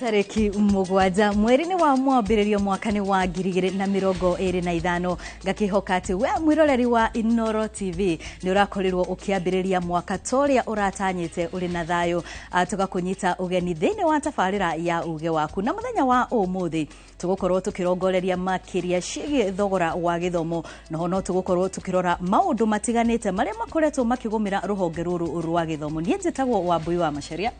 Tarĩki 7 mweri-inĩ wa mwambĩrĩrio mwaka-inĩ wa 2025, ngakĩhoka atĩ we mwĩroreri wa Inooro TV nĩ ũrakorirwo ũkĩambĩrĩria mwaka ta ũrĩa ũratanyĩte ũrĩ na thayũ. Tũgakũnyita ũgeni thĩinĩ wa tabarĩra ya uge waku, na mũthenya wa ũmũthĩ tũgũkorwo tũkĩrongoreria makĩria ciĩgiĩ thogora wa gĩthomo, noho no tũgũkorwo tũkĩrora maũndũ matiganĩte marĩa makoretwo makĩgũmĩra rũhonge rũrũ rwa gĩthomo. Niĩ njĩtagwo Wambui wa Macharia.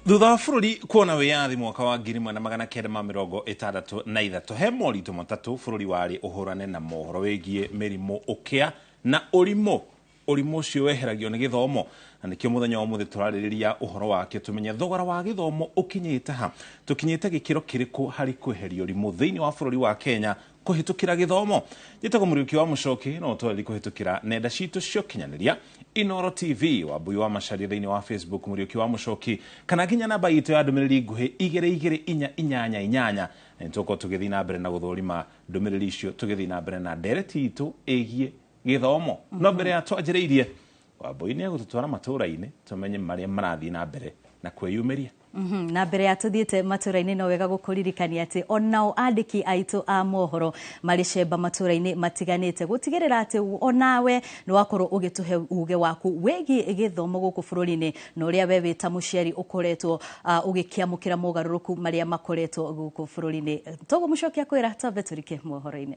Thutha wa bũrũri kuona wĩyathi mwaka wa 1963, he moritũ matatũ bũrũri warĩ ũhũrane na mohoro wĩgiĩ mĩrimũ, ũkĩa na ũrimũ. Ũrimũ ũcio weheragio nĩ gĩthomo, na nĩkĩo mũthenya wa ũmũthĩ tũrarĩrĩria ũhoro wake, tũmenye thogora wa gĩthomo ũkinyĩte ha, tũkinyĩte gĩkĩro kĩrĩkũ harĩ kweheria ũrimũ thĩinĩ wa bũrũri wa Kenya kũhĩtũkĩra gĩthomo. Njĩtagwo Mũriũki wa Mũcoki, no ũtwarĩri kũhĩtũkĩra nenda citũ cia ũkinyanĩria Inooro TV, Wambui wa Macharia thĩinĩ wa Facebook, Mũriũki wa Mũcoki, kana nginya namba itũ ya ndũmĩrĩri nguhĩ 22488. Na nĩtũgũkorwo tũgĩthiĩ na mbere na gũthũrima ndũmĩrĩri icio, tũgĩthiĩ na mbere na ndereti itũ ĩgiĩ gĩthomo. No mbere ya twanjĩrĩirie, Wambui nĩ egũtũtwara matũũra-inĩ tũmenye marĩa marathiĩ na mbere na kwĩyumĩria. Na mbere ya tũthiĩte matũũra-inĩ, no wega gũkũririkania atĩ onao andĩki aitũ a mohoro marĩ cemba matũũra-inĩ matiganĩte gũtigĩrĩra atĩ onawe nĩ wakorwo ũgĩtũhe uge waku wĩgiĩ gĩthomo gũkũ bũrũri-inĩ, na ũrĩa we wĩ ta mũciari ũkoretwo ũgĩkĩamũkĩra mogarũrũku marĩa makoretwo gũkũ bũrũri-inĩ. Toguo mũcokia kwĩra twambe tũrike mohoro-inĩ.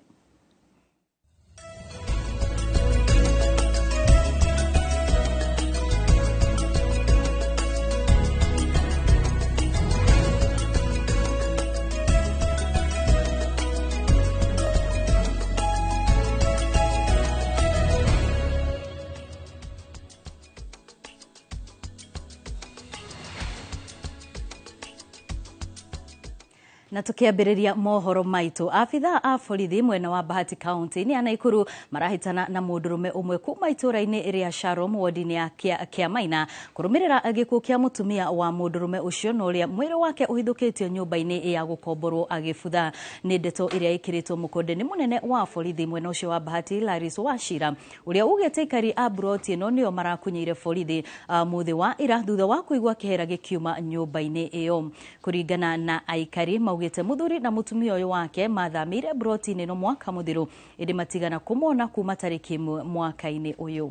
Na tukiambĩrĩria mohoro maitũ, abithaa a borithi mwena wa Bahati County ya Nakuru marahĩtana na mũndũrũme ũmwe kuma itũũra-inĩ rĩa Sharom wodi-inĩ ya Kĩamaina kũrũmĩrĩra gĩkuũ kĩa mũtumia wa mũndũrũme ũcio na ũrĩa mwĩrĩ wake ũhithũkĩtio nyũmba-inĩ ya gũkomborwo agĩbutha. Nĩ ndeto ĩrĩa ĩkĩrĩtwo mũkonde nĩ mũnene wa borithi mwena ũcio wa Bahati Laris Wachira, ũrĩa ugĩte aikari a mburoti ĩno nĩo marakunyĩire borithi mũthĩ wa ira thutha wa kũigua kĩhera gĩkiuma nyũmba-inĩ ĩyo. Kũringana na aikari, maugĩte mũthuri na mũtumia ũyũ wake mathamĩire mburoti-inĩ ĩno mwaka mũthiru, ĩndĩ matigana kũmona kuma tarĩki 1 mwaka-inĩ ũyũ.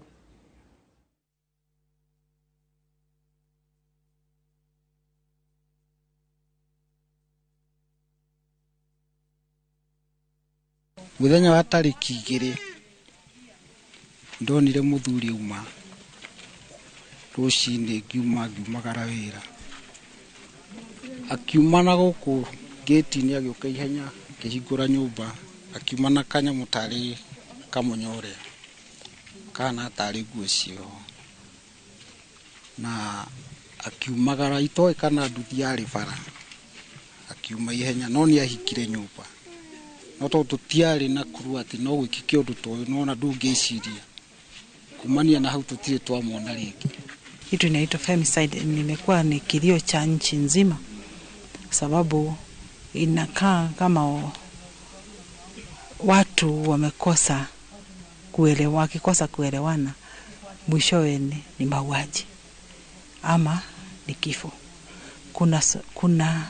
Mũthenya wa tarĩki 2 ndonire mũthuri auma rũcinĩ ngiuma ngiumagara wĩra, akiuma na gũkũ ngĩti-inĩ agĩũka ihenya akĩhingũra nyũmba, akiuma na kanyamũ tarĩ kamũnyore kana tarĩ nguo ciĩho, na akiumagara itoĩ kana nduthi yarĩ bara, akiuma ihenya no nĩ ahingire nyũmba. No tondũ tũtiarĩ na kuru atĩ no gwĩkĩke ũndũ ta ũyũ, nona ndũngĩciria kumania na hau tũtirĩ twamwona rĩngĩ. Kitu inaitwa femicide nimekuwa ni kilio cha nchi nzima, sababu inakaa kama watu wamekosa kuelewa, wakikosa kuelewana mwishowe ni mauaji ama ni kifo. Kuna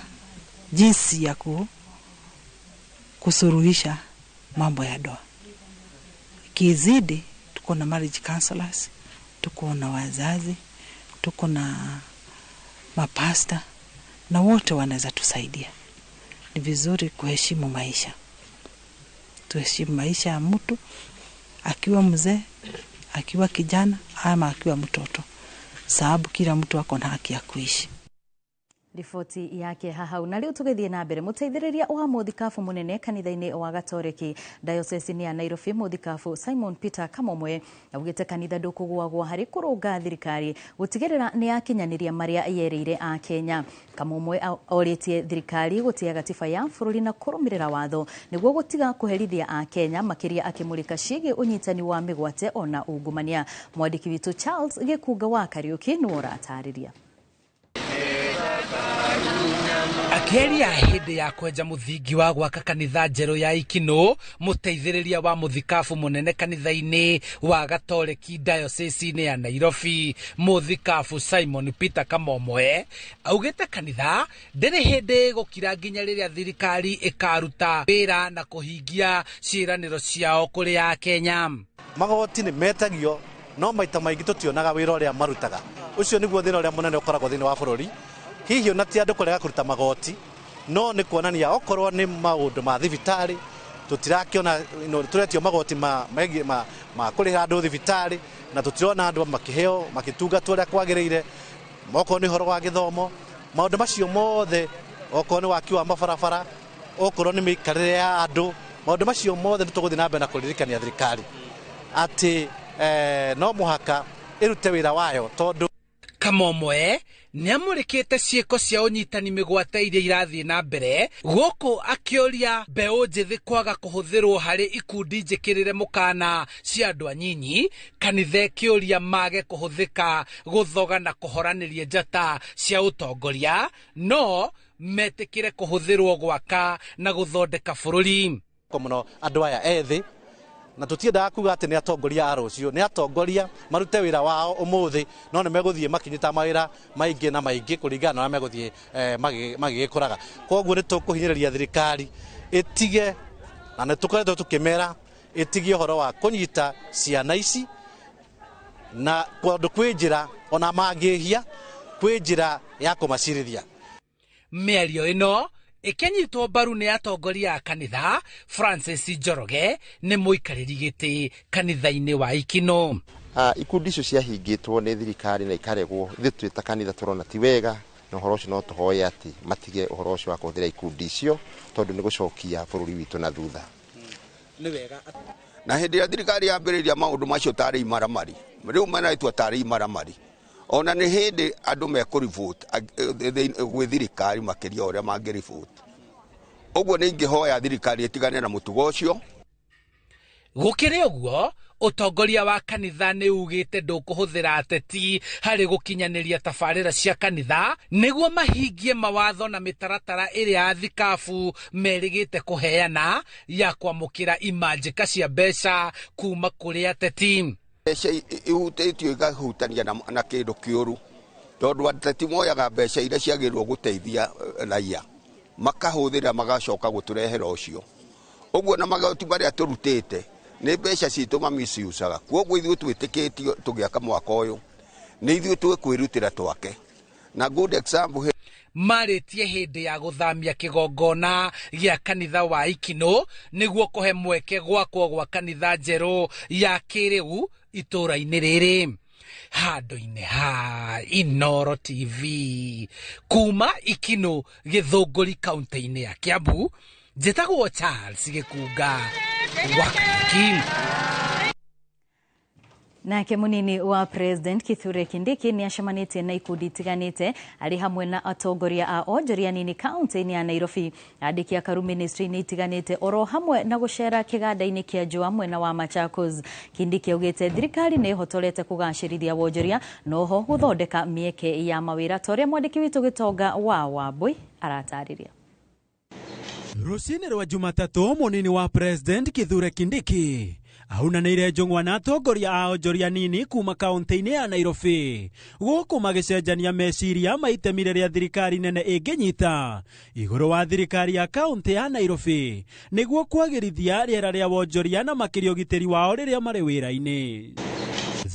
jinsi ya kusuruhisha mambo ya ndoa. Kizidi tuko na marriage counselors, tuko na wazazi, tuko na mapasta, na wote wanaweza tusaidia. Ni vizuri kuheshimu maisha. Tuheshimu maisha ya mtu akiwa mzee, akiwa kijana ama akiwa mtoto, sababu kila mtu ako na haki ya kuishi. Riboti yake haha. Na rĩu tũgĩthiĩ na mbere, mũteithĩrĩria wa mũthikabu mũnene kanitha-inĩ wa Gatoreki diocese ya Nairobi, mũthikabu Simon Peter Kamomwe augĩte kanitha ndũkũgwagwo harĩ kũrũnga thirikari gũtigĩrĩra nĩ yakinyanĩria marĩa yerĩire a Kenya. Kamomwe orĩtie thirikari gũtĩa gatiba ya bũrũri na kũrũmĩrĩra watho nĩguo gũtiga kũherithia a Kenya, makĩria akĩmũrĩka ciĩgiĩ ũnyitani wa mĩgwate ona ungumania. Mwandĩki witũ Charles Gĩkunga wa Kariũki nĩwe ũratarĩria. Akĩaria hĩndĩ ya kwenja mũthingi wa gwaka kanitha njerũ ya Ikinũ, mũteithĩrĩria wa mũthikabu mũnene kanitha-inĩ wa Gatoreki Diocese-inĩ ya Nairobi, mũthikabu Simon Peter Kamomoe, augĩte kanitha ndĩrĩ hĩndĩ ĩgũkira nginya rĩrĩa thirikari ĩkaruta wĩra na kũhingia ciĩranĩro ciao kũrĩ Akenya. Magoti nĩ metagio no maita maingĩ tũtionaga wĩra ũrĩa marutaga. Ũcio nĩguo thĩna ũrĩa mũnene ũkoragwo thĩinĩ wa bũrũri. Hihi ona ti andũ kũrega kũruta magoti, no nĩ kuonania okorwo nĩ maũndũ ma thibitarĩ tũtirakĩona, tũretio magoti ma kũrĩhĩra andũ thibitarĩ na tũtirona andũ makĩheo makĩtungatwo ũrĩa kwagĩrĩire. Okorwo nĩ ũhoro wa gĩthomo, maũndũ macio mothe, okorwo nĩ waki wa mabarabara, okorwo nĩ mĩikarĩre ya andũ, maũndũ macio mothe nĩ tũgũthiĩ na mbere na kũririkania thirikari atĩ no mũhaka ĩrute wĩra wayo tondũ Kamomoe nĩamũrĩkĩte ciĩko cia ũnyitani mĩgwate iria irathiĩ na mbere gũkũ akĩũria mbeũ njĩthĩ kwaga kũhũthĩrwo harĩ ikundi njĩkĩrĩre mũkana cia andũ anyinyi, kanitha ĩkĩũria mage kũhũthĩka gũthoga na kũhoranĩria njata cia ũtongoria no metĩkĩre kũhũthĩrwo gwaka na gũthondeka bũrũri. Mũno andũ aya ethĩ, na tũtiendaga kuga atĩ nĩ atongoria a rũciũ, nĩ atongoria marute wĩra wao ũmũthĩ, no nĩ megũthiĩ makinyĩta mawĩra maingĩ na maingĩ kũringana na ũrĩa megũthiĩ magĩgĩkũraga. Koguo nĩ tũkũhinyĩrĩria thirikari ĩtige, na nĩ tũkoretwo tũkĩmera ĩtigie ũhoro wa kũnyita ciana ici, na kũndũ kwĩ njĩra ona mangĩhia kwĩ njĩra ya kũmacirithia. Mĩario ĩno ĩkĩnyitwo mbaru nĩ atongoria a kanitha. Francis Njoroge nĩ mũikarĩri gĩtĩ kanitha-inĩ wa Ikinũ. Ikundi icio ciahingĩtwo nĩ thirikari na ikaregwo, ithuĩ twĩ ta kanitha tũrona ti wega, na ũhoro ũcio no tũhoe atĩ matige ũhoro ũcio wa kũhũthĩra ikundi icio tondũ nĩ gũcokia bũrũri witũ na thutha. Na hĩndĩ ĩrĩa thirikari yambĩrĩria maũndũ macio tarĩ imaramari, rĩu maraitwo tarĩ imaramari, ona nĩ hĩndĩ andũ mekũrevote gwĩ thirikari makĩria ũrĩa mangĩrevote. Ũguo nĩ ingĩhoya thirikari ĩtigane na mũtugo ũcio. Gũkĩrĩ ũguo, ũtongoria wa kanitha nĩ ugĩte ndũkũhũthĩra ateti harĩ gũkinyanĩria tabarĩra cia kanitha nĩguo mahingie mawatho na mĩtaratara ĩrĩa athikabu merĩgĩte kũheana ya kwamũkĩra imanjĩka cia mbeca kuma kũrĩ ateti. Mbeca ihutĩtio ikahutania na kĩndũ kĩũru, tondũ ateti moyaga mbeca iria ciagĩrĩirwo gũteithia raia makahũthĩra magacoka gũtũrehera ũcio. Ũguo na magoti marĩa tũrutĩte nĩ mbeca citũ mamisiucaga. Kwoguo ithuĩ twĩtĩkĩtio tũgĩaka mwaka ũyũ nĩ ithuĩ twĩkwĩrutĩra twake. Na good example marĩtie hĩndĩ ya gũthamia kĩgongona gĩa kanitha wa Ikinũ nĩguo kũhe mweke gwakwo gwa kanitha njerũ ya kĩrĩu itũũra-inĩ rĩrĩ. Handũ-inĩ ha Inooro TV kuma Ikinũ Gĩthũngũri kaunti-inĩ ya Kiambu, njĩtagwo Charles Gĩkunga wa Kariuki. Nake munini wa President Kithure Kindiki nĩ acemanĩtie na ikundi itiganĩte arĩ hamwe na atongoria a onjoria nini kaunti-inĩ ya Nairobi, andĩki a karu ministry-inĩ itiganĩte oro hamwe na gũcera kĩganda-inĩ kĩa Njũa mwena wa Machakos. Kindiki augĩte thirikari nĩ ĩhotorete kũgacĩrithia wonjoria noho gũthondeka mĩeke ya mawĩra ta ũrĩa mwandĩki witũ Gĩtonga wa Wambui aratarĩria. Rũcinĩ rwa Jumatatũ, munini wa President Kithure Kindiki aunanĩire njũng'wa na atongoria a onjoria nini kuma kaunti-inĩ ya Nairobi gũkũ magĩcenjania meciria ma itemi rĩrĩa thirikari nene ĩngĩnyita igũrũ wa thirikari ya kaunti ya Nairobi nĩguo kwagĩrithia rĩera rĩa wonjoria na makĩria ũgitĩri wao rĩrĩa marĩ wĩra-inĩ.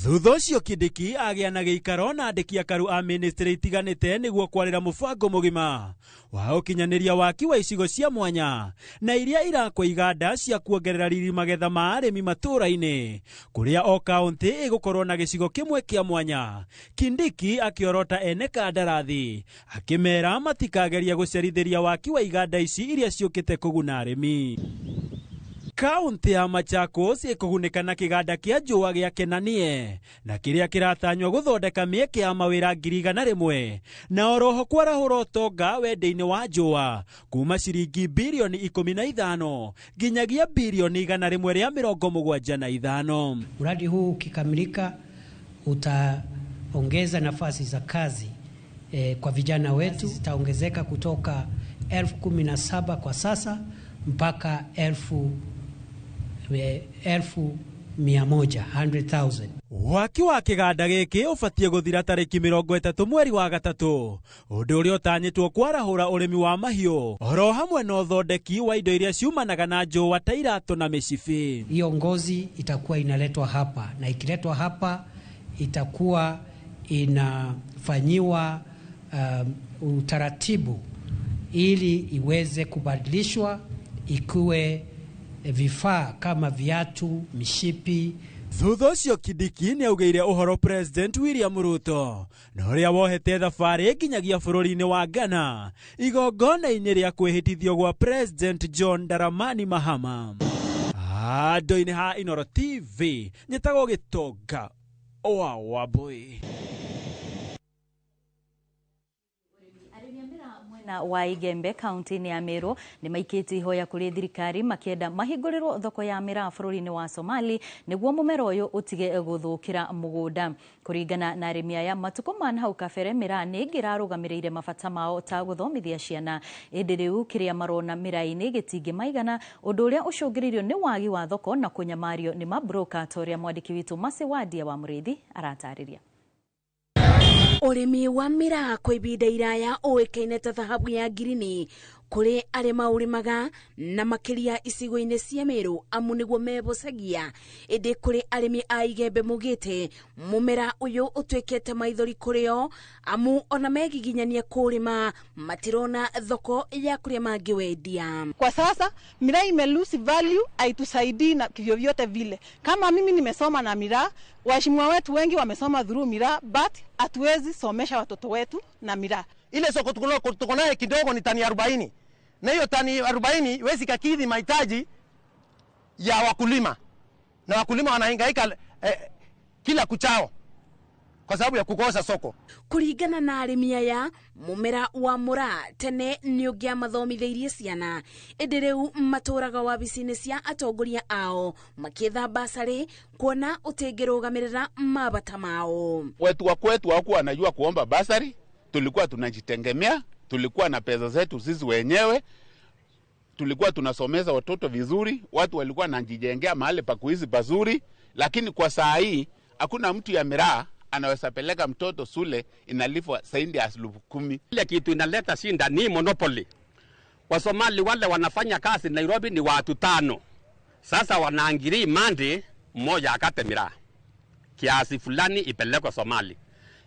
Thutha ũcio Kindiki agĩa na gĩikaro na andĩki akaru a ministry itiganĩte nĩguo kwarĩra mũbango mũgima wa ũkinyanĩria waki wa icigo cia mwanya na iria irakwo iganda cia kuongerera riri magetha ma arĩmi matũũra-inĩ kũrĩa o kaunti ĩgũkorwo na gĩcigo kĩmwe kĩa mwanya. Kindiki akĩorota ene kandarathi akĩmera matikageria gũcerithĩria waki wa iganda ici iria ciũkĩte kũguna arĩmi. Kaunti ya Machakos ĩkũgunĩka na kĩganda kĩa Njũa gĩa Kenanie na kĩrĩa kĩratanywo gũthondeka mĩeke ya mawĩra 100,000 na oroho kwarahũra ũtonga wendia-inĩ wa Njũa kuma ciringi bilioni 15 nginyagia bilioni 175. Mradi huu ukikamilika utaongeza nafasi za kazi kwa vijana wetu zitaongezeka kutoka 17,000 kwa sasa mpaka 100,000, 100,000. Waki wa kĩganda gĩkĩ ũbatiĩ gũthira tarĩki 30 mweri wa gatatũ, ũndũ ũrĩa ũtanyĩtwo kwarahũra ũrĩmi wa mahiũ oro hamwe na ũthondeki wa indo iria ciumanaga na njũa ta iratũ na mĩcibi. Hiyo ngozi itakuwa inaletwa hapa, na ikiletwa hapa itakuwa inafanyiwa utaratibu ili iweze kubadilishwa ikuwe vifaa kama viatu, mishipi. Thutha ũcio Kindiki nĩaugĩire ũhoro President William Ruto na ũrĩa wohete thabarĩ nginyagia bũrũri-inĩ wa Ghana igongona-inĩ rĩa kwĩhĩtithio gwa President John Dramani Mahama. Andũ-inĩ ha Inooro TV nyĩtagwo Gĩtonga wa Wambui. Mwena wa Igembe kaunti-inĩ ya Meru nĩ maikĩtie ihoya kũrĩ thirikari makĩenda mahingũrĩrwo thoko ya miraa bũrũri-inĩ wa Somali nĩguo mũmera ũyũ ũtige gũthũkĩra mũgũnda. Kũringana na arĩmi aya, matukũ ma hau kabere miraa nĩ ĩngĩrarũgamĩrĩire mabata mao ta gũthomithia ciana, ĩndĩ rĩu kĩrĩa marona mĩraa-inĩ gĩtingĩmaigana, ũndũ ũrĩa ũcũngĩrĩirio nĩ wagi wa thoko na kũnyamario nĩ mabroka, ta ũrĩa mwandĩki witũ Mercy Wandia wa Mũrĩithi aratarĩria. Ũrĩmi wa miraa kwa ibinda iraya ũĩkaine ta thahabu ya ngirini kũrĩ arĩa maũrĩmaga na makĩria icigo-inĩ cia Meru amu nĩguo mebocagia, ĩndĩ kũrĩ arĩmi a Igembe mugĩte mũmera ũyũ ũtuĩkĩte maithori kũrĩo amu ona megiginyania kũrĩma matirona thoko ya kũrĩa mangĩwendia. Kwa sasa miraa ime lose value, haitusaidii na kivyovyote vile. Kama mimi nimesoma na miraa, waheshimiwa wetu wengi wamesoma through miraa, but hatuwezi somesha watoto wetu na miraa. Ile soko tuko naye kidogo ni tani 40. Na hiyo tani 40 wezi kakidhi mahitaji ya wakulima. Na wakulima wanahangaika kila kuchao kwa sababu ya kukosa soko. Kuringana na arĩmi aya, mũmera wa mũraa tene nĩ ũngĩamathomithĩirie ciana, ĩndĩ rĩu matũraga wabici-inĩ cia atongoria ao makĩetha basarĩ kuona ũtĩngĩrũgamĩrĩra mabata mao. Wetu wa kwetu hawakuwa wanajua kuomba basari, tulikuwa tunajitegemea, tulikuwa na pesa zetu sisi wenyewe, tulikuwa tunasomeza watoto vizuri, watu walikuwa wanajijengea mahali pa kuishi pazuri, lakini kwa saa hii hakuna mtu ya miraa anaweza peleka mtoto shule inalipwa zaidi ya 10,000. Ile kitu inaleta shinda ni monopoly. Wasomali wale wanafanya kazi Nairobi ni watu 5. Sasa wanaangiri mande mmoja akate miraa kiasi fulani ipelekwe Somali.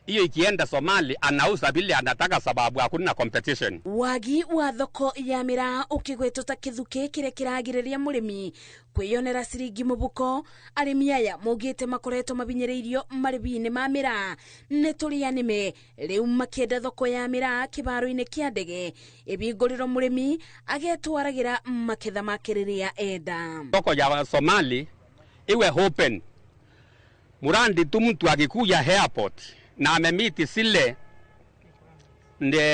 Hiyo ikienda Somali anauza vile anataka sababu hakuna competition. Wagi wa thoko ya miraa ukigwetwo ta kithuki kiria kiragiriria murimi kwiyonera ciringi mubuko, arimi aya maugite makoretwo mabinyiriirio maribi-ini ma miraa ni turia nime riu makienda thoko ya miraa kibaro-ini kia ndege ibingũrĩrwo murimi agetwaragira maketha make riria enda. Thoko ya Somali iwe open, murandi tu mtu akikuja airport na amemiti sile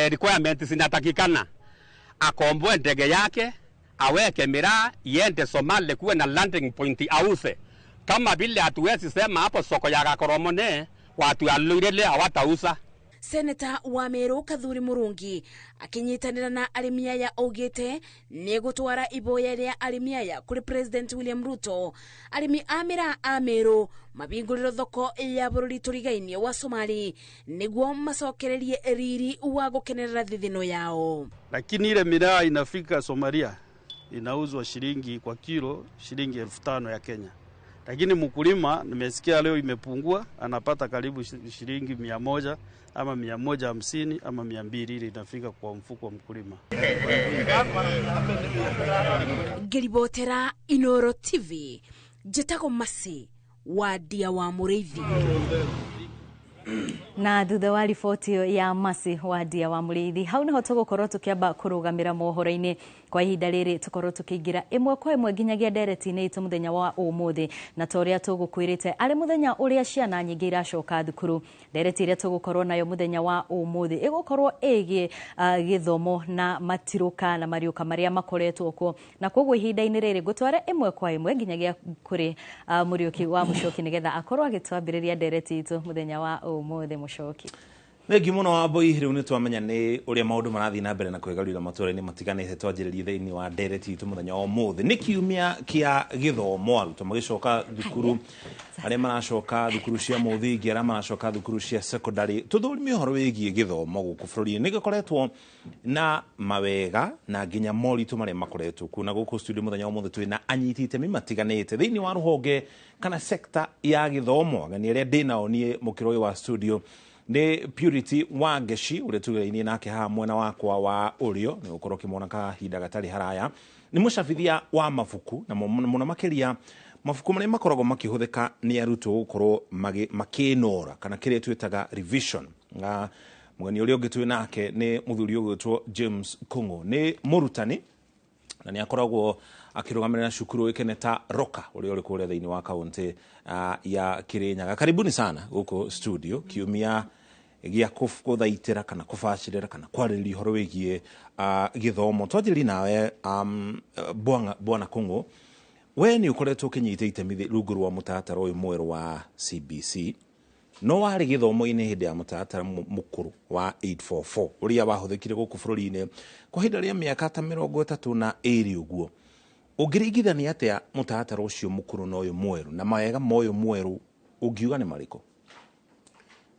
requirement zinatakikana, akomboe ndege yake, aweke miraa iende Somali, kuwe na landing point ause. Kama vile hatuwezi sema hapo soko ya Gakoromone watu alirele hawatauza. Seneta wa Meru Kathuri Murungi akinyitanira na arĩmi aya augĩte nĩ gũtwara iboya rĩa arĩmi aya kũrĩ President William Ruto. Arĩmi a miraa a Meru mabingũrĩrwo thoko ya bũrũri tũrigainie wa Somali nĩguo macokererie riri wa gũkenerera thithino yao. Lakini ile miraa inafika Somalia inauzwa shilingi kwa kilo shilingi 5,000 ya Kenya. Lakini mkulima nimesikia leo imepungua, anapata karibu shilingi 100 ama 150 ama 200 ile inafika kwa mfuko wa mkulima. Ngiribotera Inooro TV, njĩtagwo Mercy Wandia wa Mũrĩithi. Na thutha wa riboti ya Mercy Wandia wa Mũrĩithi, hau niho tũgũkorwo tũkĩamba kũrũgamĩra mohoro-inĩ kwa ihinda rĩrĩ, tũkorwo tũkĩingĩra ĩmwe kwa ĩmwe nginyagia ndereti-inĩ itũ mũthenya wa ũmũthĩ, na ta ũrĩa tũgũkwĩrĩte arĩ mũthenya ũrĩa ciana nyingĩ iracoka thukuru. Ndereti ĩrĩa tũgũkorwo nayo mũthenya wa ũmũthĩ ĩgũkorwo ĩgiĩ gĩthomo na matirũka na mariũka marĩa makoretwo kuo, na koguo ihinda-inĩ rĩrĩ ngũtware ĩmwe kwa ĩmwe nginyagia kũrĩ Mũriũki wa Mũcoki nĩgetha akorwo agĩtwambĩrĩria ndereti itũ mũthenya wa ũmũthĩ. Mũcoki. Thengiũ mũno Wambui. Rĩu nĩ twamenya nĩ ũrĩa maũndũ marathiĩ na mbere na kwĩgarũrĩra matũũra-inĩ matiganĩte. Twanjĩrĩrie thĩinĩ wa ndereti itũ mũthenya wa ũmũthĩ. Nĩ kiumia kĩa gĩthomo, arutwo magĩcoka thukuru, arĩa maracoka thukuru cia mũthingi, arĩa maracoka thukuru cia secondary. Tũthũrime ũhoro wĩgiĩ gĩthomo gũkũ bũrũri-inĩ. Nĩ gĩkoretwo na mawega na nginya moritũ marĩa makoretwo kuo. Na gũkũ studio mũthenya wa ũmũthĩ twĩ na anyiti itemi matiganĩte thĩinĩ wa rũhonge kana sekta ya gĩthomo. Ageni arĩa ndĩ nao niĩ mũkĩro ũyũ wa studio nĩ Purity Wangeci, ũrĩa tũgĩrainie nake haha mwena wakwa wa ũrĩo, nĩ gũkorwo ũkĩmwona kahinda gatarĩ haraya. Nĩ mũcabithia wa mabuku na mũno makĩria mabuku marĩa makoragwo makĩhũthĩka nĩ arutwo gũkorwo makĩnora kana kĩrĩa twĩtaga revision. Na mũgeni ũrĩa ũngĩ twĩ nake nĩ mũthuri ũgwĩtwo James Kung'u, nĩ mũrutani na nĩ akoragwo akĩrũgamĩrĩra cukuru ũĩkaine ta Roka, ũrĩa ũrĩ kũrĩa thĩinĩ wa kaunti ya Kirinyaga. Karibuni sana gũkũ studio, kiumia gĩa kũthaitĩra kana kũbacĩrĩra kana kwarĩrĩria ũhoro wĩgiĩ gĩthomo. Twanjĩrĩrie nawe, bwana Kung'u, we nĩ ũkoretwo ũkĩnyita itemi rungu rwa mũtaratara ũyũ mwerũ wa CBC, no warĩ gĩthomo-inĩ hĩndĩ ya mũtaratara mũkũrũ wa 844 ũrĩa wahũthĩkire gũkũ bũrũri-inĩ kwa ihinda rĩa mĩaka ta 32 ũguo. Ũngĩringithania atĩa mũtaratara ũcio mũkũrũ na ũyũ mwerũ, na mawega ma ũyũ mwerũ ũngiuga nĩ marĩkũ?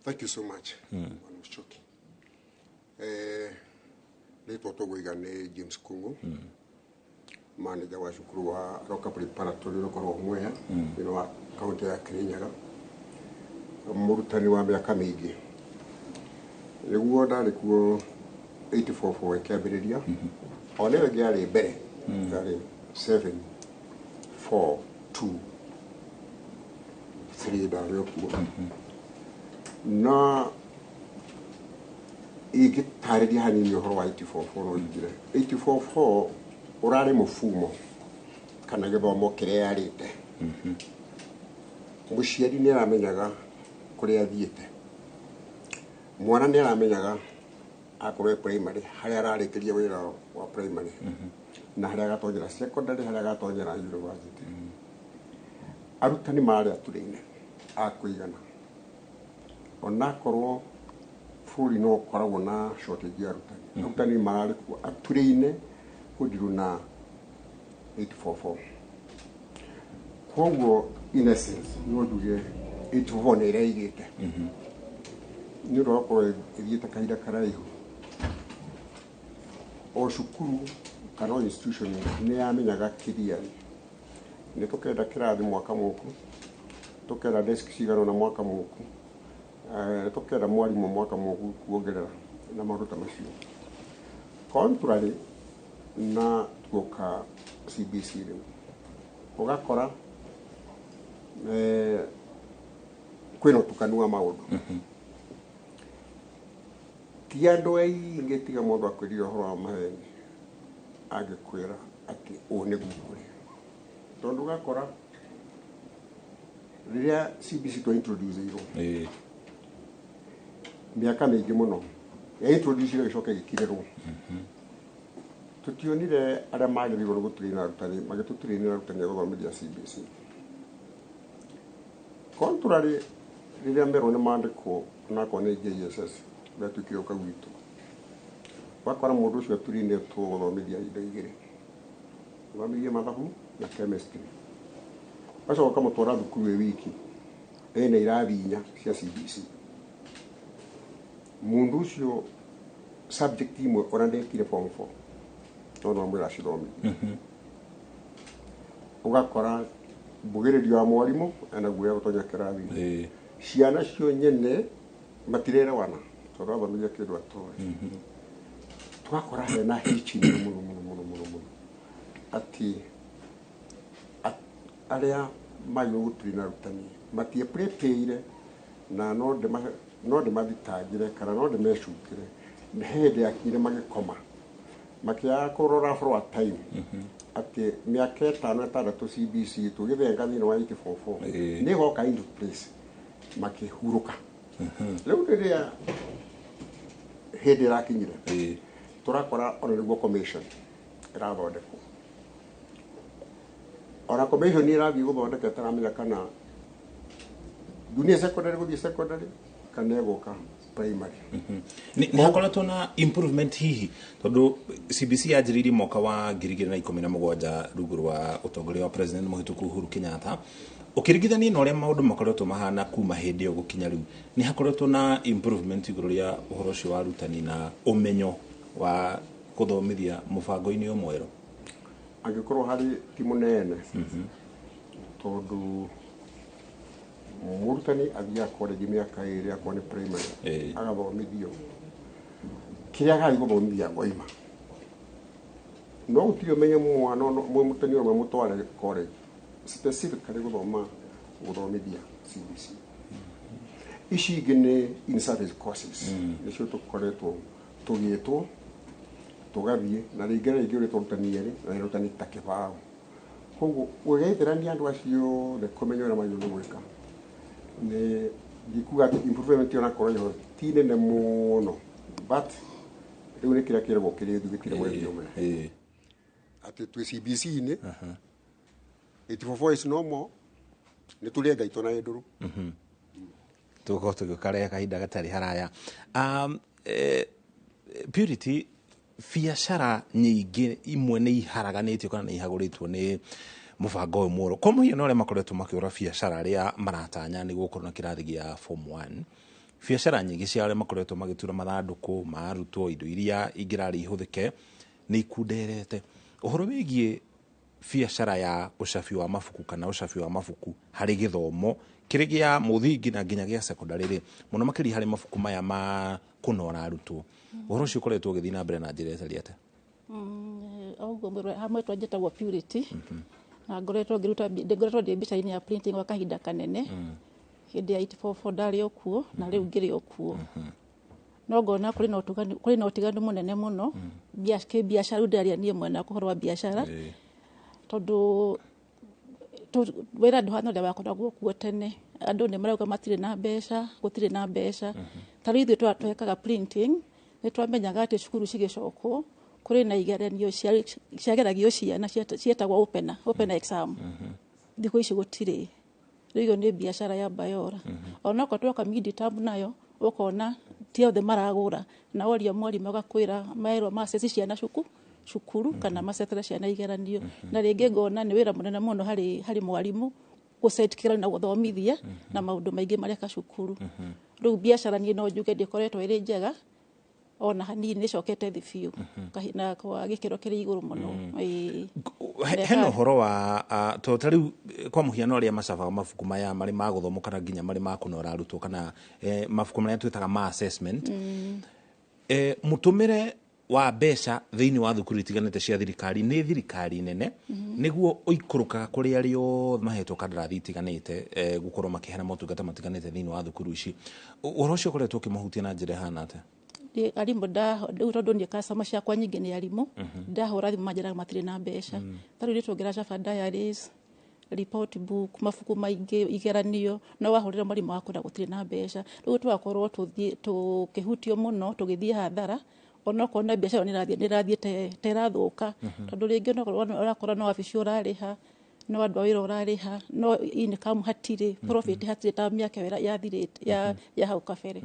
Thank you so much, Bwana Mushoki. Rĩtwa tũgũiga nĩ James Kung'u, manager wa cukuru wa Roka Preparatory ũrĩa ũkoragwo Mwea, thĩinĩ wa kaunti ya Kirinyaga, mũrutani wa mĩaka mĩingĩ. Nĩguo ndarĩ kuo 844 ĩkĩambĩrĩria, o nĩyo ĩngĩ yarĩ mbere, yarĩ 7 4 2 3, ndarĩ o kuo. Na ingĩtarĩria hanini ũhoro wa 844, no njire 844 ũrarĩ mũfumo kana gĩthomo kĩrĩa yarĩte. Mũciari nĩ aramenyaga kũrĩa athiĩte, mwana nĩ aramenyaga akorwo e primary harĩa ararĩkĩria wĩra wa primary na harĩa agatonyera secondary, harĩa agatonyera university. Arutani marĩ aturĩine a kũigana, onakorwo bũrũri no ũkoragwo na shortage ya arutani. Arutani mararĩ kuo aturĩine kũndirũ na 844. Koguo in essence no njuge 844 nĩ ĩreigĩte nĩ ũndũ wa gũkorwo ĩthiĩte kahinda karaihu. O cukuru kana o institution nĩ yamenyaga clearly nĩ tũkenda kĩrathi mwaka mũku, tũkenda desk cigana ũna mwaka mũku, tũkenda mwarimũ mwaka mũku kuongerera na maũndũ ta macio. Contrary na tuoka CBC rĩu, ũgakora kwĩna ũtukanu wa maũndũ. Ti andũ aingĩ, tiga mũndũ akwĩrire ũhoro wa maheni angĩkwĩra atĩ ũũ nĩguo kũrĩ, tondũ ũgakora rĩrĩa CBC twa introduce irwo mĩaka mĩingĩ mũno ya introduce ĩgĩcoka ĩgĩkirĩrwo, tũtionire arĩa magĩrĩirwo nĩ gũtũrĩina arutani magĩtũtũrĩinĩra arutani a gũthomithia CBC. Contrary, rĩrĩa merwo nĩ mandĩkwo onakorwo nĩ JSS ũrĩa ũka gwitũ, ũgakora mũndũ ũcio atũrĩinĩtwo gũthomithia indo igĩrĩ, gũthomithia mathabu na chemistry, ũgacoka ũkamũtwara thukuru ĩ wiki ĩna irathi inya cia CBC. Mũndũ ũcio subject imwe ona ndekire form 4, no no amwĩra acithomithie. Ũgakora mbugĩrĩrio wa mwarimũ ena guoya gũtonya kĩrathi, ciana cio nyene matirerewana tondũ athomithia kĩndũ atoĩ. Tũgakora hena hitch nene mũno mũno mũno mũno mũno atĩ arĩa magĩrĩirwo gũtũrĩna arutani matieprepĩire, na no ndĩmathitangĩre kana no ndĩmecukĩre nĩ hĩndĩ yakinyire magĩkoma, makĩaga kũrora ũhoro wa time atĩ mĩaka 5, 6 CBC tũgĩthenga thĩinĩ wa 844 nĩ ĩgoka into place, makĩhurũka. Rĩu rĩrĩa hĩndĩ ĩrakinyire, tũrakora ona nĩguo commission ĩrathondekwo, ona commission ĩrathiĩ gũthondeka ĩtaramenya kana junior secondary gũthiĩ secondary kana ĩgũka Primary. Nĩ hakoretwo na improvement hihi, tondũ CBC yanjĩrĩirie mwaka wa 2017 rungu rwa ũtongoria wa President mũhĩtũku Uhuru Kenyatta. Ũkĩringithania na ũrĩa maũndũ makoretwo mahana kuma hĩndĩ ĩyo gũkinya rĩu, nĩ hakoretwo na improvement igũrũ rĩa ũhoro ũcio wa arutani na ũmenyo wa gũthomithia mũbango-inĩ ũyũ mwerũ? Angĩkorwo harĩ ti mũnene, tondũ mũrutani athiaga college mĩaka 2 akorwo nĩ primary, agathomithio kĩrĩa agathiĩ gũthomithia ngoima, no gũtirĩ ũmenyo mwana mũrutani ũmwe mũtware college specifically gũthoma gũthomithia CBC. Ici ingĩ nĩ in service courses, nĩcio tũkoretwo tũgĩtwo tũgathiĩ, na rĩngĩ na rĩngĩ ũrĩtwo arutani erĩ na arutani ta kĩbaũ. Koguo ũgeithĩrania andũ acio othe kũmenya ũrĩa magĩrĩirwo nĩ gwĩka, nĩ ndikuga atĩ improvement onakorwo ĩho ti nene mũno, but rĩu nĩ kĩrĩa kĩragwo kĩrĩ thu gĩtirĩ mwendia ũmwe atĩ twĩ CBC-inĩ 844 is no more, nĩ tũrĩe ngaitũ na ndũrũ. Tũgũkorwo tũgĩũka kahinda gatarĩ haraya. Purity, biacara nyingĩ imwe nĩ iharaganĩtio kana nĩ ihagũrĩtwo nĩ mũbango ũyũ mwerũ. Kwa mũhiano, arĩa makoretwo makĩũra biacara arĩa maratanya nĩ gũkorwo na kĩrathi gĩa form 1, biacara nyingĩ cia arĩa makoretwo magĩtura mathandũkũ ma arutwo, indo iria ingĩrarĩ ihũthĩke, nĩ ikunderete. Ũhoro wĩgiĩ biacara ya ũcabi wa mabuku kana ũcabi wa mabuku harĩ gĩthomo kĩrĩ gĩa mũthingi na nginya gĩa secondary rĩ, mũno makĩria harĩ mabuku maya ma kũnora arutwo, ũhoro ũcio ũkoretwo ũgĩthiĩ na mbere na njĩra ĩtariĩ atĩa? Oguo mwĩrwe hamwe twanjĩtagwo Purity, na ngoretwo ngĩruta ngoretwo ndĩ mbica-inĩ ya printing gwa kahinda kanene. Hĩndĩ ya 844 ndarĩ o kuo na rĩu ngĩrĩ o kuo, no ngona kũrĩ na ũtiganu mũnene mũno kĩbiacara. Rĩu ndĩraria niĩ mwena wakwa ũhoro wa biacara, tondũ wĩra ndũhana ũrĩa wakoragwo kuo tene. Andũ nĩ marauga matirĩ na mbeca, gũtirĩ na mbeca. Ta rĩu ithuĩ twekaga printing, nĩ twamenyaga atĩ cukuru cigĩcokwo kũrĩ na igeranio ciageragio ciana cietagwo opener exam. Thikũ ici gũtirĩ. Rĩu ĩyo nĩ biacara ya bayora. Onokorwo twoka mid-term nayo ũkona ti othe maragũra, na woria mwarimũ agakwĩra merwo maceci ciana cukuru kana macetere ciana igeranio. Na rĩngĩ ngona nĩ wĩra mũnene mũno harĩ mwarimũ gũset kĩgeranio na gũthomithia na maũndũ maingĩ mareka cukuru. Rĩu biacara niĩ no njuge ndĩkoretwo ĩrĩ njega ona hanini, nĩ ĩcokete thĩ biũ na kwa gĩkĩro kĩrĩ igũrũ mũno. Ĩĩ. Hena ũhoro wa to ta rĩu kwa mũhiano arĩa macabaga mabuku maya marĩ ma gũthomwo kana nginya marĩ ma kũnora arutwo kana mabuku marĩa twĩtaga ma assessment, mũtũmĩre wa mbeca thĩinĩ wa thukuru itiganĩte cia thirikari nĩ thirikari nene nĩguo ũikũrũkaga kũrĩ arĩa othe mahetwo kandarathi itiganĩte gũkorwo makĩheana motungata matiganĩte thĩinĩ wa thukuru ici. Ũhoro ũcio ũkoretwo ũkĩmahutia na njĩra ĩhana atĩa? Arimũ rĩu tondũ niĩ customer ciakwa nyingĩ nĩ arimũ, ndahũra thimũ manjĩraga matirĩ na mbeca. Ta rĩu nĩ tũngĩracaba diaries, report book, mabuku maingĩ igeranio, no wahũrĩra mwarimũ wakwĩra gũtirĩ na mbeca. Rĩu tũgakorwo tũkĩhutio mũno, tũgĩthiĩ hathara, onokorwo na biacara nĩ ĩrathiĩ ta ĩrathũka, tondũ rĩngĩ onokorwo ũrakora no wabici ũrarĩha, no andũ a wĩra ũrarĩha, no income hatirĩ, profit hatirĩ ta mĩaka ĩyo yathirĩte ya hau kabere.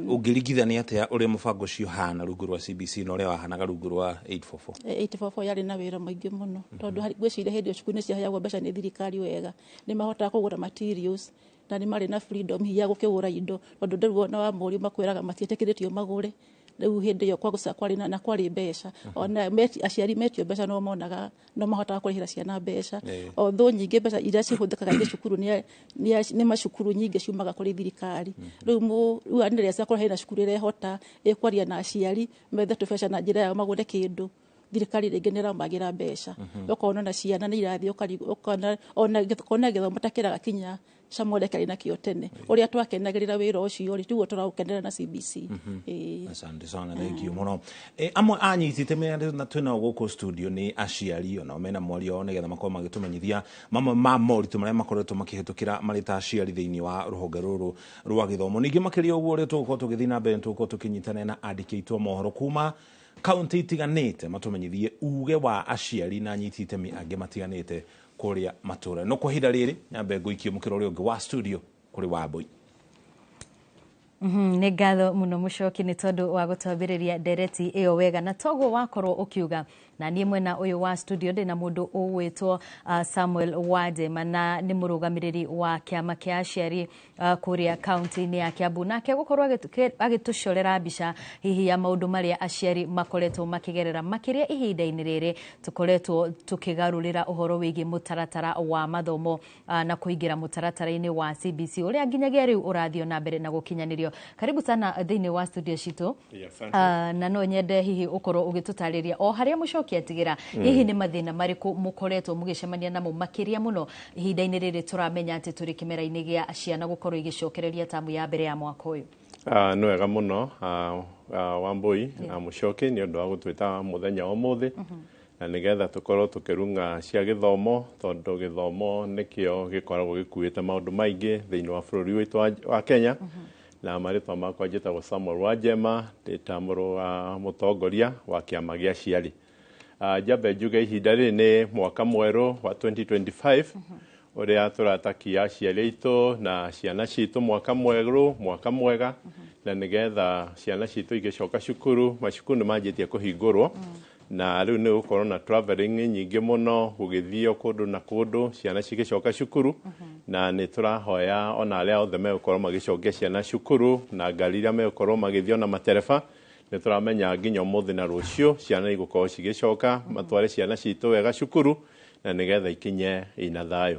Ũngĩringithania atĩa ũrĩa mũbango ũcio ũhana rungu rwa CBC na ũrĩa wahanaga rungu rwa 844? 844 yarĩ na wĩra mũingĩ mũno, tondũ ngwĩciria hĩndĩ ĩyo cukuru nĩ ciaheagwo mbeca nĩ thirikari wega, nĩ mahotaga kũgũra materials na nĩ marĩ na freedom hihi ya gũkĩgũra indo, tondũ rĩu ona wa mũriũ makwĩraga matiĩtĩkĩrĩtio magũre. Rĩu hĩndĩ ĩyo kwarĩ na kwarĩ mbeca, ona aciari metio mbeca no monaga no mahotaga kũrĩhĩra ciana mbeca. Although nyingĩ mbeca iria cihũthĩkaga irĩ cukuru nĩ macukuru nyingĩ ciumaga kũrĩ thirikari. Rĩu rĩu unless akorwo hena cukuru ĩrehota ĩkwaria na aciari methe tũbeca na njĩra yao magũre kĩndũ, thirikari rĩngĩ nĩ ĩramagĩra mbeca. Ũkona ona ciana nĩ irathiĩ ũkona ona gĩthomo ta kĩraga kinya cama ũrĩa kĩarĩ nakĩo tene. Ũrĩa twakenagĩrĩra wĩra ũcio rĩ, tiguo tũraũkenera na CBC. Ĩĩ. Asante sana, thank you mũno. Amwe anyiti itemi na twĩnao gũkũ studio nĩ aciari, onao mena mwario wao nĩgetha makorwo magĩtũmenyithia mamwe ma moritũ marĩa makoretwo makĩhĩtũkĩra marĩ ta aciari thĩinĩ wa rũhonge rũrũ rwa gĩthomo. Ningĩ makĩria ũguo, ũrĩa tũgũkorwo tũgĩthiĩ na mbere, tũgũkorwo tũkĩnyitanĩra na andĩki aitũ a mohoro kuma kaunti itiganĩte matũmenyithie uge wa aciari na anyiti itemi angĩ matiganĩte kũrĩa matũra. No kwa ihinda rĩrĩ nyambe ngũikie mũkĩra ũrĩa ũngĩ wa studio kũrĩ Wambui. Nĩ ngatho mũno Mũcoki nĩ tondũ wa gũtwambĩrĩria ndereti ĩyo wega, na toguo wakorwo ũkiuga. Na niĩ mwena ũyũ wa studio ndĩna mũndũ ũgwĩtwo Samuel Wanjema, na nĩ mũrũgamĩrĩri wa kĩama kĩa aciari kũrĩa kaunti-inĩ ya Kiambu, nake gũkorwo agĩtũcorera mbica hihi ya maũndũ marĩa aciari makoretwo makĩgerera, makĩria ihinda-inĩ rĩrĩ tũkoretwo tũkĩgarũrĩra ũhoro wĩgiĩ mũtaratara wa mathomo na kũingĩra mũtaratara-inĩ wa CBC ũrĩa nginyagia rĩu ũrathiĩ na mbere na gũkinyanĩrio. Karibu sana thĩinĩ wa studio citũ. Yeah, asante. Na no nyende hihi ũkorwo ũgĩtũtarĩria o harĩa Mũcoki atigĩra, hihi nĩ mathĩna marĩkũ mũkoretwo mũgĩcemania namo makĩria mũno ihinda-inĩ rĩrĩ tũramenya atĩ tũrĩ kĩmera-inĩ gĩa ciana gũkorwo igĩcokereria tamu ya mbere ya mwaka ũyũ? Nĩ wega mũno, Wambui na Mũcoki, nĩ ũndũ wa gũtwĩta mũthenya wa ũmũthĩ na nĩgetha tũkorwo tũkĩrung'a cia gĩthomo, tondũ gĩthomo nĩkĩo gĩkoragwo gĩkuĩte maũndũ maingĩ thĩinĩ wa bũrũri witũ wa Kenya. Na marĩtwa makwa njĩtagwo Samuel Wanjema, ndĩ ta mũrũ wa mũtongoria wa kĩama gĩa aciari. Njambe njuge ihinda rĩrĩ nĩ mwaka mwerũ wa 2025, ũrĩa tũratakia aciari aitũ na ciana citũ mwaka mwerũ, mwaka mwega, na nĩgetha ciana citũ igĩcoka cukuru. Macukuru nĩ manjĩtie kũhingũrwo, na rĩu nĩ gũkorwo na traveling nyingĩ mũno, gũgĩthio kũndũ na kũndũ ciana cigĩcoka cukuru. Na nĩ tũrahoya ona arĩa othe megũkorwo magĩcokia ciana cukuru na ngari iria megũkorwo magĩthiĩ, ona matereba, nĩ tũramenya nginya ũmũthĩ na rũciũ ciana igũkorwo cigĩcoka. Matware ciana citũ wega cukuru na nĩgetha ikinye ina thayũ.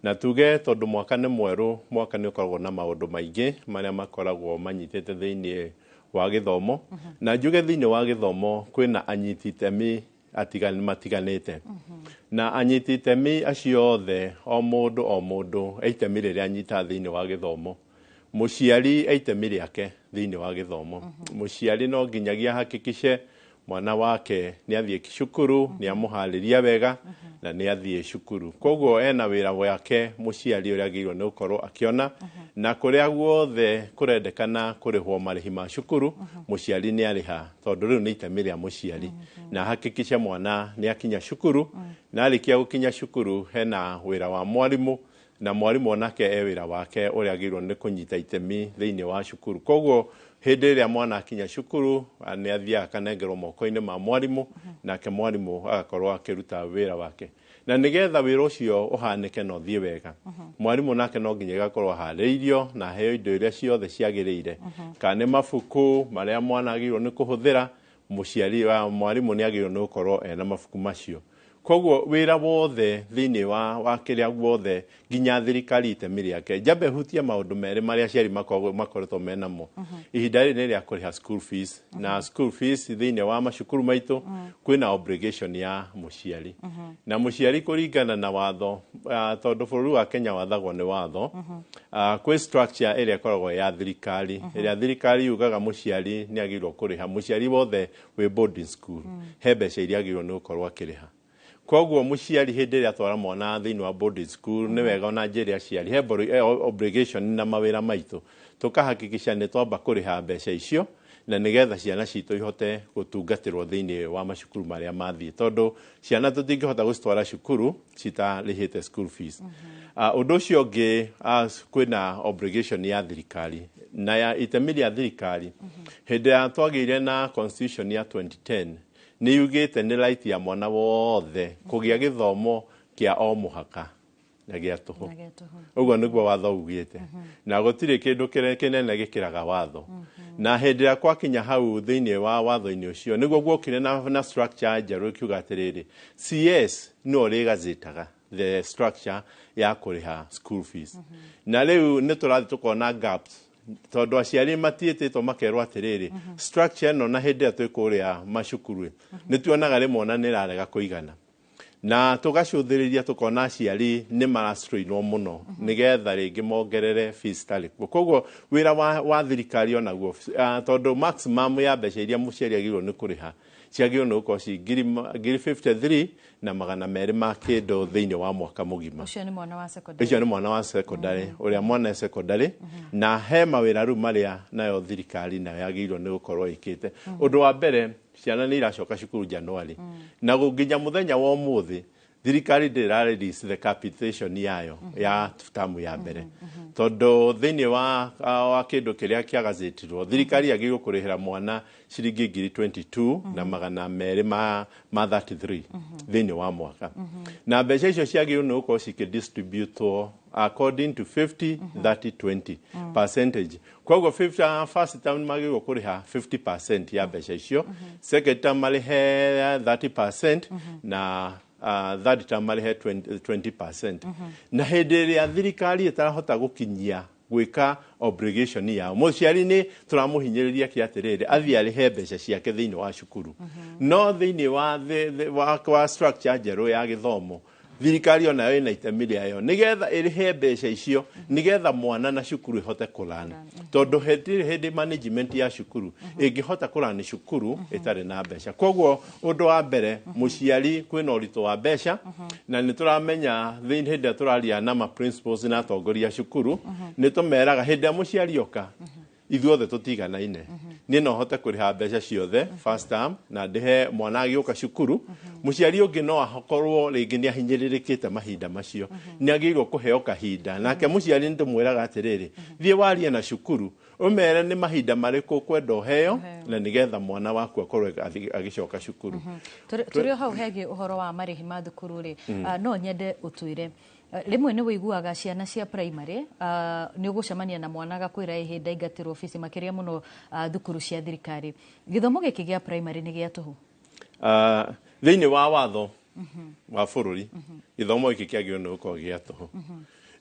Na tuge tondũ mwaka nĩ mwerũ, mwaka nĩ ũkoragwo na maũndũ maingĩ marĩa makoragwo manyitĩte thĩinĩ wa gĩthomo. Na njuge thĩinĩ wa gĩthomo kwĩna anyiti itemi matiganĩte, na anyiti itemi acio othe, o mũndũ o mũndũ e itemi rĩrĩa anyita thĩinĩ wa gĩthomo. Mũciari e itemi rĩake thĩinĩ wa gĩthomo. Mũciari no nginyagia hakikishe mwana wake nĩ athiĩ cukuru, nĩ amũharĩria wega na nĩ athiĩ cukuru. Koguo ena wĩra wake mũciari ũrĩa agĩrĩirwo nĩ gũkorwo akĩona, na kũrĩa guothe kũrendekana kũrĩhwo marĩhi ma cukuru, mũciari nĩ arĩha, tondũ rĩu nĩ itemi rĩa mũciari na hakikishe mwana nĩ akinya cukuru. Na arĩkia gũkinya cukuru, hena wĩra wa mwarimũ, na mwarimũ onake e wĩra wake ũrĩa agĩrĩirwo nĩ kũnyita itemi thĩinĩ wa cukuru. Koguo hĩndĩ ĩrĩa mwana akinya cukuru, nĩ athiaga akanengerwo moko-inĩ ma mwarimũ, nake mwarimũ agakorwo akĩruta wĩra wake. Na nĩgetha wĩra ũcio ũhanĩke na ũthiĩ wega, mwarimũ nake no nginya agakorwo aharĩirio na aheo indo iria ciothe ciagĩrĩire, kana nĩ mabuku marĩa mwana agĩrĩirwo nĩ kũhũthĩra, mũciari wa mwarimũ nĩ agĩrĩirwo nĩ gũkorwo ena mabuku macio. Koguo wĩra wothe thĩinĩ wa kĩrĩa guothe, nginya thirikari itemi rĩake. Njambe hutie maũndũ merĩ marĩa aciari makoretwo menamo ihinda rĩrĩ nĩ rĩa kũrĩha school fees. Na school fees thĩinĩ wa macukuru maitũ kwĩna obligation ya mũciari, na mũciari kũringana na watho, tondũ bũrũri wa Kenya wathagwo nĩ watho, kwĩ structure ĩrĩa ĩkoragwo ya thirikari, ĩrĩa thirikari yugaga mũciari nĩ agĩrĩirwo kũrĩha. Mũciari wothe wĩ boarding school he mbeca iria agĩrĩirwo nĩ gũkorwo akĩrĩha. Koguo mũciari hĩndĩ ĩrĩa atwara mwana thĩinĩ wa boarding school, nĩ wega ona njĩre aciari he obligation na mawĩra maitũ tũkahakikisha nĩ twamba kũrĩha mbeca icio, na nĩgetha ciana citũ ihote gũtungatĩrwo thĩinĩ wa macukuru marĩa mathiĩ, tondũ ciana tũtingĩhota gũcitwara cukuru citarĩhĩte school fees. Ũndũ ũcio ũngĩ, kwĩna obligation ya thirikari na ya itemi rĩa thirikari. Hĩndĩ ĩrĩa twagĩire na constitution ya 2010, nĩ yugĩte nĩ right ya mwana wothe kũgĩa gĩthomo kĩa o mũhaka na gĩa tũhũ. Ũguo nĩguo watho ugĩte, na gũtirĩ kĩndũ kĩnene gĩkĩraga watho. Na hĩndĩ ĩrĩa gwakinya hau thĩinĩ wa watho-inĩ ũcio, nĩguo guokire na structure njerũ ĩkiuga atĩrĩrĩ, CS nĩwe ũrĩgazĩtaga the structure ya kũrĩha school fees. Na rĩu nĩ tũrathiĩ tũkona gaps, tondũ aciari matiĩtĩtwo makerwo atĩrĩrĩ, structure ĩno, na hĩndĩ ĩrĩa twĩ kũrĩa macukuru nĩ tuonaga rĩmwe ona nĩ ĩrarega kũigana, na tũgacũthĩrĩria tũkona aciari nĩ marastrainwo mũno nĩgetha rĩngĩ mongerere fees tarĩ kuo. Koguo wĩra wa thirikari onaguo, tondũ maximum ya mbeca iria mũciari agĩrĩirwo nĩ kũrĩha ciagĩrĩirwo nĩ gũkorwo ci 53,200 na ma kĩndũ thĩinĩ wa mwaka mũgima. Ũcio nĩ mwana wa secondary? Ũcio nĩ mwana wa secondary, ũrĩa mwana e secondary. Na he mawĩra rĩu marĩa nayo thirikari nayo yagĩrĩirwo nĩ gũkorwo ĩkĩte. Ũndũ wa mbere, ciana nĩ iracoka cukuru January, na nginya mũthenya wa ũmũthĩ Thirikari ndĩra release the capitation yayo ya tamu ya mbere, tondũ thĩinĩ wa kĩndũ kĩrĩa kĩagazetirwo, thirikari yagĩrĩirwo kũrĩhĩra mwana ciringi 22,200 ma 33 thĩinĩ wa mwaka, na mbeca icio ciagĩrĩirwo nĩ gũkorwo cikĩdistributwo according to 50 30 20 percentage. Koguo 50, first term magĩrĩirwo kũrĩha 50% ya mbeca icio, second term marĩhe 30% na third term marĩhe 20%. Na hĩndĩ ĩrĩa thirikari ĩtarahota gũkinyia gwĩka obligation yao, mũciari nĩ tũramũhinyĩrĩria kĩ atĩrĩrĩ, athiĩ arĩhe mbeca ciake thĩinĩ wa cukuru. No thĩinĩ wa structure njerũ ya gĩthomo, thirikari onayo ĩna itemi rĩayo nĩgetha ĩrĩhe mbeca icio, nĩgetha mwana na cukuru ĩhote kũrani, tondũ hatirĩ hĩndĩ management ya cukuru ĩngĩhota kũrani cukuru ĩtarĩ na mbeca. Koguo ũndũ wa mbere, mũciari kwĩna ũritũ wa mbeca, na nĩ tũramenya thĩinĩ hĩndĩ ĩrĩa tũraria na ma principals na atongoria a cukuru, nĩ tũmeraga hĩndĩ ĩrĩa mũciari oka, ithuothe tũtiganaine, niĩ no hote kũrĩha mbeca ciothe first term na ndĩhe mwana agĩũka cukuru. Mũciari ũngĩ no akorwo rĩngĩ nĩ ahinyĩrĩrĩkĩte mahinda macio, nĩ agĩrĩirwo kũheo kahinda. Nake mũciari nĩ tũmwĩraga atĩrĩrĩ, thiĩ warie na cukuru, ũmere nĩ mahinda marĩkũ ũkwenda ũheo, na nĩgetha mwana waku akorwo agĩcoka cukuru. Tũrĩ o hau hegiĩ ũhoro wa marĩhi ma thukuru rĩ, no nyende ũtwĩre, rĩmwe nĩ wĩiguaga ciana cia primary, nĩ ũgũcemania na mwana agakwĩra ĩhĩ ndaingatĩrwo obici, makĩria mũno thukuru cia thirikari. Gĩthomo gĩkĩ gĩa primary nĩ gĩa tũhũ? Thĩinĩ wa watho wa bũrũri, gĩthomo gĩkĩ kĩagĩrĩirwo nĩ gũkorwo gĩa tũhũ,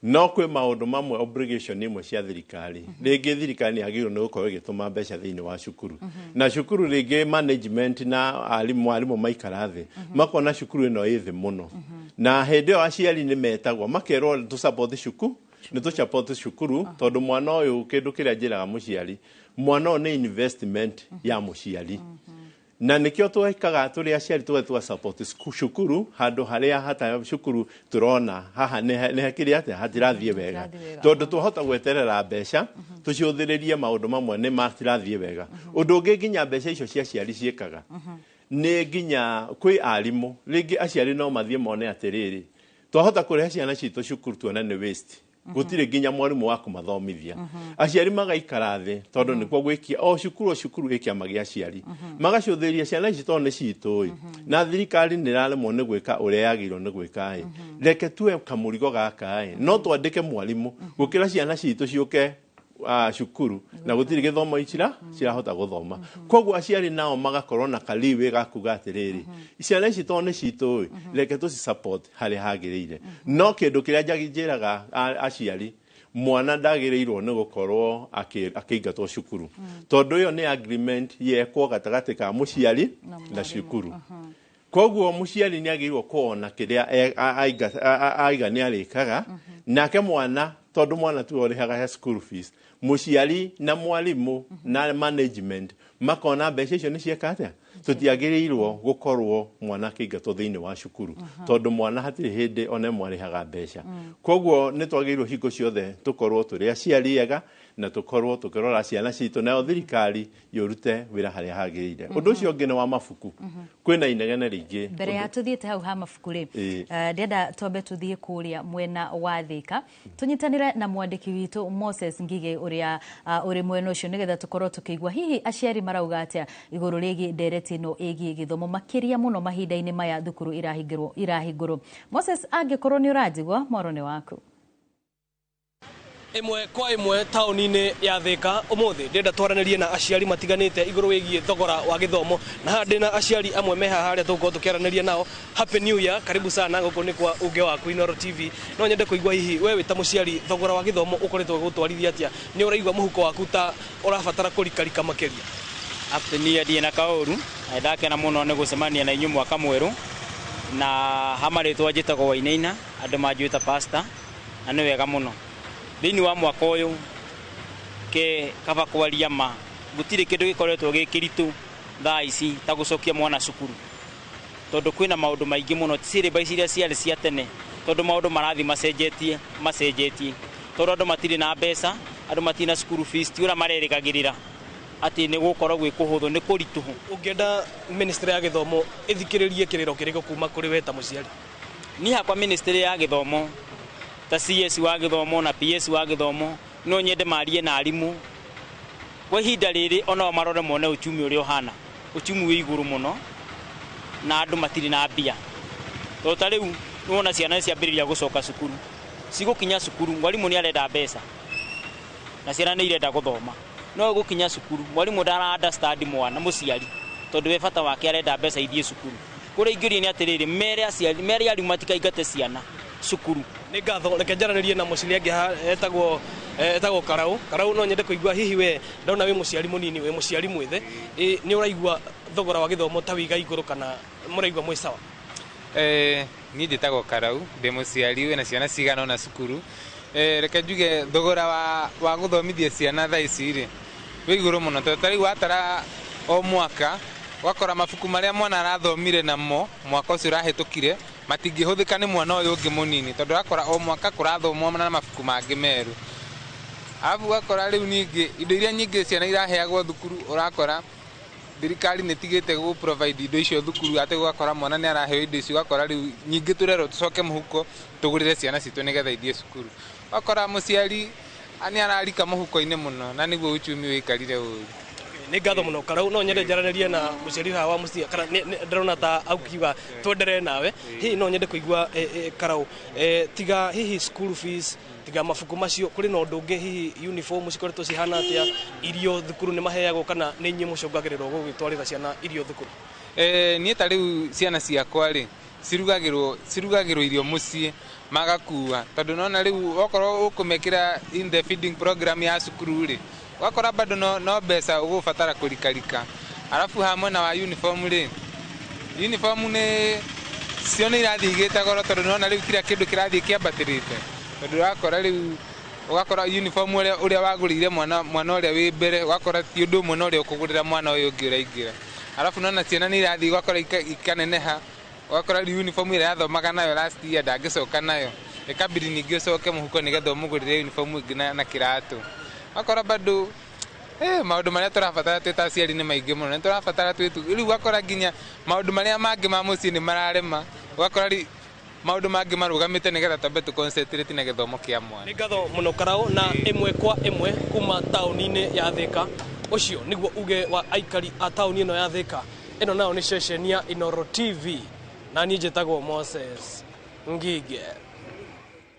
no kwĩ maũndũ mamwe, obligation imwe cia thirikari. Rĩngĩ thirikari nĩ yagĩrĩirwo nĩ gũkorwo ĩgĩtũma mbeca thĩinĩ wa cukuru, na cukuru rĩngĩ management na arimũ maikara thĩ makona cukuru ĩno ĩ thĩ mũno, na hĩndĩ ĩyo aciari nĩ metagwo makerwo tũ support cukuru, nĩ tũ support cukuru, tondũ mwana ũyũ, kĩndũ kĩrĩa njĩraga mũciari, mwana ũyũ nĩ investment ya mũciari, na nĩkĩo twekaga tũrĩ aciari tũgathiĩ support cukuru handũ harĩa hata cukuru tũrona haha nĩ hakĩrĩ atĩa hatirathiĩ wega, tondũ twahota gweterera mbeca tũcũthĩrĩrie maũndũ mamwe nĩ matirathiĩ wega. Ũndũ ũngĩ nginya mbeca icio cia aciari ciĩkaga nĩ nginya kwĩ arimũ. Rĩngĩ aciari no mathiĩ mone atĩrĩrĩ, twahota kũrehe ciana citũ cukuru tuone nĩ waste, gũtirĩ nginya mwarimũ wa kũmathomithia. Aciari magaikara thĩ, tondũ nĩkuo gwĩkia o cukuru, o cukuru ĩ kĩama gĩa aciari, magacũthĩrĩria ciana ici tondũ nĩ citũ ĩ, na thirikari nĩ ĩraremwo nĩ gwĩka ũrĩa yagĩrĩirwo nĩ gwĩka ĩ, reke tuwe kamũrigo gaka ĩ, no twandĩke mwarimũ gũkĩra ciana citũ ciũke cukuru na gũtirĩ gĩthomo icira cirahota gũthoma. Koguo aciari nao magakorwo na kaliwĩ ga kuga atĩrĩrĩ, ciana ici tondũ nĩ citũ ĩ, reke tũci support harĩa hagĩrĩire. No kĩndũ kĩrĩa njĩraga aciari, mwana ndagĩrĩirwo nĩ gũkorwo akĩingatwo cukuru, tondũ ĩyo nĩ agreement yekwo gatagatĩ ka mũciari na cukuru. Koguo mũciari nĩ agĩrĩirwo kuona kĩrĩa aiga nĩ arĩkaga nake mwana, tondũ mwana tiwe ũrĩhaga school fees. Mũciari na mwarimũ na management makona mbeca icio nĩ cieka atĩa, tũtiagĩrĩirwo gũkorwo mwana akĩingatwo thĩinĩ wa cukuru, tondũ mwana hatirĩ hĩndĩ one mwarĩhaga mbeca. Koguo nĩ twagĩrĩirwo hingo ciothe tũkorwo tũrĩ aciari ega na tũkorwo tũkĩrora ciana citũ, nayo thirikari yũrute wĩra harĩa hagĩrĩire. Ũndũ ũcio ũngĩ nĩ wa mabuku, kwĩna inegene rĩingĩ. Mbere ya tũthiĩte hau ha mabuku rĩ, ndĩrenda twambe tũthiĩ kũrĩa mwena wa Thika tũnyitanĩre na mwandĩki witũ Moses Ngige ũrĩa ũrĩ mwena ũcio, nĩgetha tũkorwo tũkĩigua hihi aciari marauga atĩa igũrũ rĩgiĩ ndereti ĩno ĩgiĩ gĩthomo, makĩria mũno mahinda-inĩ maya thukuru irahingũrwo. Moses, angĩkorwo nĩ ũranjigua, mwaro nĩ waku. Ĩmwe kwa ĩmwe taũni-inĩ ya Thika ũmũthĩ ndĩrenda twaranĩrie na aciari matiganĩte igũrũ wĩgiĩ thogora wa gĩthomo, na haha ndĩna aciari amwe me haha harĩa tũgũkorwo tũkĩaranĩria nao. Happy New Year, karibu sana gũkũ nĩ kwa Uge waku Inooro TV. No nyende kũigua hihi we wĩ ta mũciari thogora wa gĩthomo ũkoretwo ũgĩgũtwarithia atĩa? Nĩ ũraigua mũhuko waku ta ũrabatara kũrikarika makĩria? Happy New Year, ndirĩ na kaũru, na ndakena mũno nĩ gũcemania na inyuĩ mwaka mwerũ, na ha marĩtwa njĩtagwo Wainaina, andũ manjũĩ ta pastor, na nĩ wega mũno. Thĩinĩ wa mwaka ũyũ ke kaba kwaria ma, gũtirĩ kĩndũ gĩkoretwo gĩ kĩritũ thaa ici ta gũcokia mwana cukuru, tondũ kwĩna maũndũ maingĩ mũno, ti syllabus iria ciarĩ cia tene, tondũ maũndũ marathiĩ macenjetie, tondũ andũ matirĩ na mbeca, andũ matirĩ na school fees, ti ũrĩa marerĩgagĩrĩra atĩ nĩ gũkorwo gwĩ kũhũthũ, nĩ kũritũhũ. Ũngĩenda ministry ya gĩthomo ĩthikĩrĩrie kĩrĩro kĩrĩkũ kuma kũrĩ we ta mũciari? Niĩ hakwa ministry ya gĩthomo ta CS wa gĩthomo na PS wa gĩthomo no nyende marie na arimũ kwa ihinda rĩrĩ, onao marore mone uchumi ũrĩa ũhana. Uchumi wĩ igũrũ mũno na andũ matirĩ na mbia, tondũ ta rĩu nĩwona ciana nĩciambĩrĩria gũcoka cukuru, cigũkinya cukuru mwarimũ nĩ arenda mbeca na ciana nĩ irenda gũthoma, no gũkinya cukuru mwarimũ ndara understand mwana mũciari, tondũ we bata wake arenda mbeca ithiĩ cukuru. Kũrĩa ingĩũria nĩ atĩrĩrĩ, mere aciari, mere arimũ matikaingate ciana cukuru. Nĩ ngatho. Reke njaranĩrie na mũciari angĩ haha etagwo Karau. Karau, no nyende kũigua hihi we ndona wĩ mũciari mũnini, wĩ mũciari mwĩthĩ, nĩ ũraigua thogora wa gĩthomo ta wĩiga igũrũ kana mũraigua mwĩ sawa? Niĩ njĩtagwo Karau, ndĩ mũciari wĩna ciana cigana ũna cukuru. Reke njuge thogora wa gũthomithia ciana thaa ici rĩ wĩ igũrũ mũno, tondũ ta rĩu watara o mwaka ũgakora mabuku marĩa mwana arathomire namo mwaka ũcio ũrahĩtũkire matingĩhũthĩka nĩ mwana ũyũ ũngĩ mũnini, tondũ ũrakora o mwaka kũrathomwo na mabuku mangĩ merũ. Arabu ũgakora rĩu ningĩ indo iria nyingĩ ciana iraheagwo thukuru, ũrakora thirikari nĩ tigĩte gũ provide indo icio thukuru, atĩ ũgakora mwana nĩ araheo indo icio, ũgakora rĩu nyingĩ tũrerwo tũcoke mũhuko tũgũrĩre ciana citũ nĩgetha ithiĩ cukuru. Ũgakora mũciari nĩ ararika mũhuko-inĩ mũno, na nĩguo uchumi wĩikarire ũru. Nĩ ngatho mũno, Karau. No nyende njaranĩrie na mũciari haha wa mũciĩ kana ndĩrona ta aukiuga twenderee nawe. Hihi no nyende kũigua, Karau, tiga hihi school fees, tiga mabuku macio, kũrĩ na ũndũ ũngĩ? Hihi uniform cikoretwo cihana atĩa? Irio thukuru nĩ maheagwo kana nĩ inyuĩ mũcũngagĩrĩrwo gũgĩtwarĩra ciana irio thukuru? Niĩ ta rĩu ciana ciakwa rĩ cirugagĩrwo irio mũciĩ magakua, tondũ nona rĩu okorwo ũkũmekĩra in the feeding program ya cukuru rĩ, ũgakora bado no mbeca ũgũbatara kũrikarika. Arabu ha mwena wa uniform rĩ, uniform nĩ cio nĩ irathiĩ igĩte goro, tondũ nona rĩu kila kĩndũ kĩrathiĩ kĩambatĩrĩte, tondũ ũrakora rĩu ũgakora uniform ũrĩa wagũrĩire mwana ũrĩa wĩ mbere, ũgakora ti ũndũ ũmwe na ũrĩa ũkũgũrĩra mwana ũyũ ũngĩ ũraingĩra. Arabu nona ciana nĩ irathiĩ ũgakora ikaneneha, ũgakora rĩu uniform ĩrĩa yathomaga nayo last year ndangĩcoka nayo, ĩkabidi ningĩ ũcoke mũhuko nĩgetha ũmũgũrĩre uniform ĩngĩ na kĩratũ. Ũgakora bado maũndũ marĩa tũrabatara twĩ ta aciari nĩ maingĩ mũno, nĩ tũrabatara twĩtu rĩu ũgakora nginya maũndũ marĩa mangĩ ma mũciĩ nĩ mararema, ũgakora rĩu maũndũ mangĩ marũgamĩte nĩgetha twambe tũ concentrate na gĩthomo kĩa mwana. Nĩ ngatho mũno, Karau. Na ĩmwe kwa ĩmwe kuma taũni-inĩ ya Thĩka, ũcio nĩguo uge wa aikari a taũni ĩno ya Thĩka. Ĩno nayo nĩ ceceni ya Inooro TV na niĩ njĩtagwo Moses Ngige.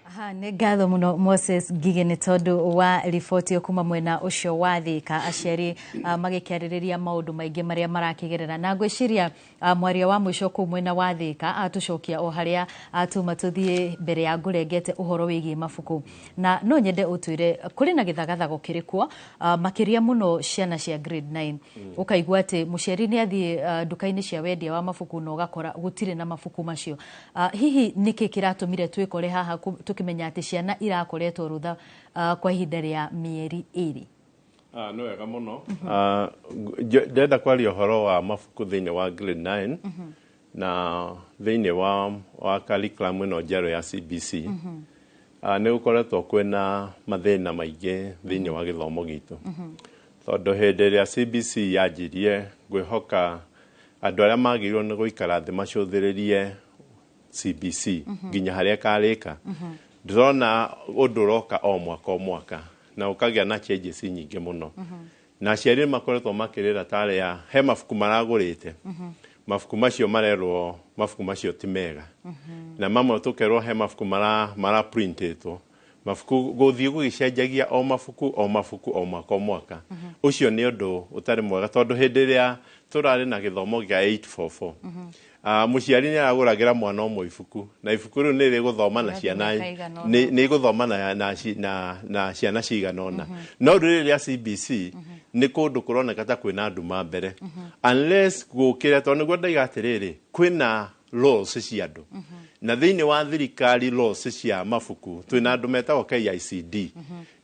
Aha, nĩ ngatho mũno Moses Ngige nĩ tondũ wa riboti ĩyo kuma mwena ũcio wa Thĩka, aciari magĩkĩarĩrĩria maũndũ maingĩ marĩa marakĩgerera, na ngwĩciria mwaria wa mũico kũu mwena wa Thĩka atũcokia o harĩa atuma tũthiĩ mbere ya ngũrengete ũhoro wĩgiĩ mabuku, na no nyende ũtwĩre kũrĩ na gĩthagathago kĩrĩ kuo, makĩria mũno ciana cia grade 9. Ũkaigua atĩ mũciari nĩ athiĩ nduka-inĩ cia wendia wa mabuku na ũgakora gũtirĩ na mabuku macio. Hihi nĩkĩ kĩratũmire twĩkore haha tũkĩmenya atĩ ciana irakoretwo rũtha kwa ihinda rĩa mĩeri 2? Nĩ wega mũno. Ndĩrenda kwaria ũhoro wa mabuku thĩinĩ wa grade 9 na thĩinĩ wa curriculum ĩno njerũ ya CBC. Nĩ gũkoretwo kwĩna mathĩna maingĩ thĩinĩ wa gĩthomo gitũ, tondũ hĩndĩ ĩrĩa CBC yanjirie, ngwĩhoka andũ arĩa magĩrĩirwo nĩ gũikara thĩ macũthĩrĩrie CBC nginya harĩa ĩkarĩka, ndĩrona ũndũ ũroka o mwaka o mwaka na ũkagĩa na changes nyingĩ mũno, na aciari nĩ makoretwo makĩrĩra tarĩa he mabuku maragũrĩte, mabuku macio marerwo mabuku macio ti mega, na mamwe tũkerwo he mabuku mara printĩtwo, mabuku gũthiĩ gũgĩcenjagia o mabuku o mabuku o mwaka o mwaka. Ũcio nĩ ũndũ ũtarĩ mwega, tondũ hĩndĩ ĩrĩa tũrarĩ na gĩthomo gĩa 844, mũciari nĩ aragũragĩra mwana ũmwe ibuku na ibuku rĩu nĩ rĩgũthoma na ciana mĩaka ĩigana ũna. Nĩ igũthoma na ciana cigana ũna, no rĩrĩ rĩa CBC nĩ kũndũ kũroneka ta kwĩna nduma mbere unless gũkĩre, tondũ nĩguo ndaiga atĩrĩrĩ, kwĩna laws cia andũ na thĩinĩ wa thirikari, laws cia mabuku, twĩna andũ metagwo KICD,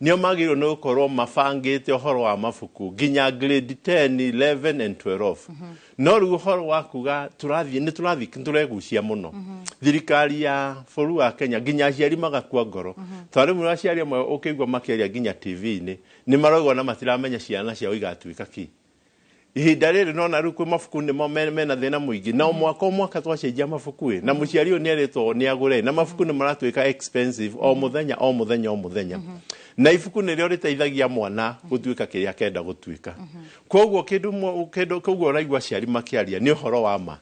nĩo magĩrĩirwo nĩ gũkorwo mabangĩte ũhoro wa mabuku nginya grade 10, 11 and 12. No rĩu ũhoro wa kuga tũrathiĩ nĩ tũrathiĩ nĩ tũregucia mũno thirikari ya bũrũri wa Kenya, nginya aciari magakua ngoro, tondũ rĩmwe aciari amwe ũkĩigua makĩaria nginya TV-inĩ nĩ maraigua na matiramenya ciana ciao igatuĩka ki. Ihinda rĩrĩ nona rĩu kwĩ mabuku nĩmo mena thĩna mũingĩ, na o mwaka o mwaka twacenjia mabuku ĩ, na mũciari ũyũ nĩ erĩtwo nĩ agũre, na mabuku nĩ maratuĩka expensive o mũthenya o mũthenya o mũthenya, na ibuku nĩrĩo rĩteithagia mwana gũtuĩka kĩrĩa akenda gũtuĩka. Koguo kĩndũ koguo ũraigua aciari makĩaria nĩ ũhoro wa ma,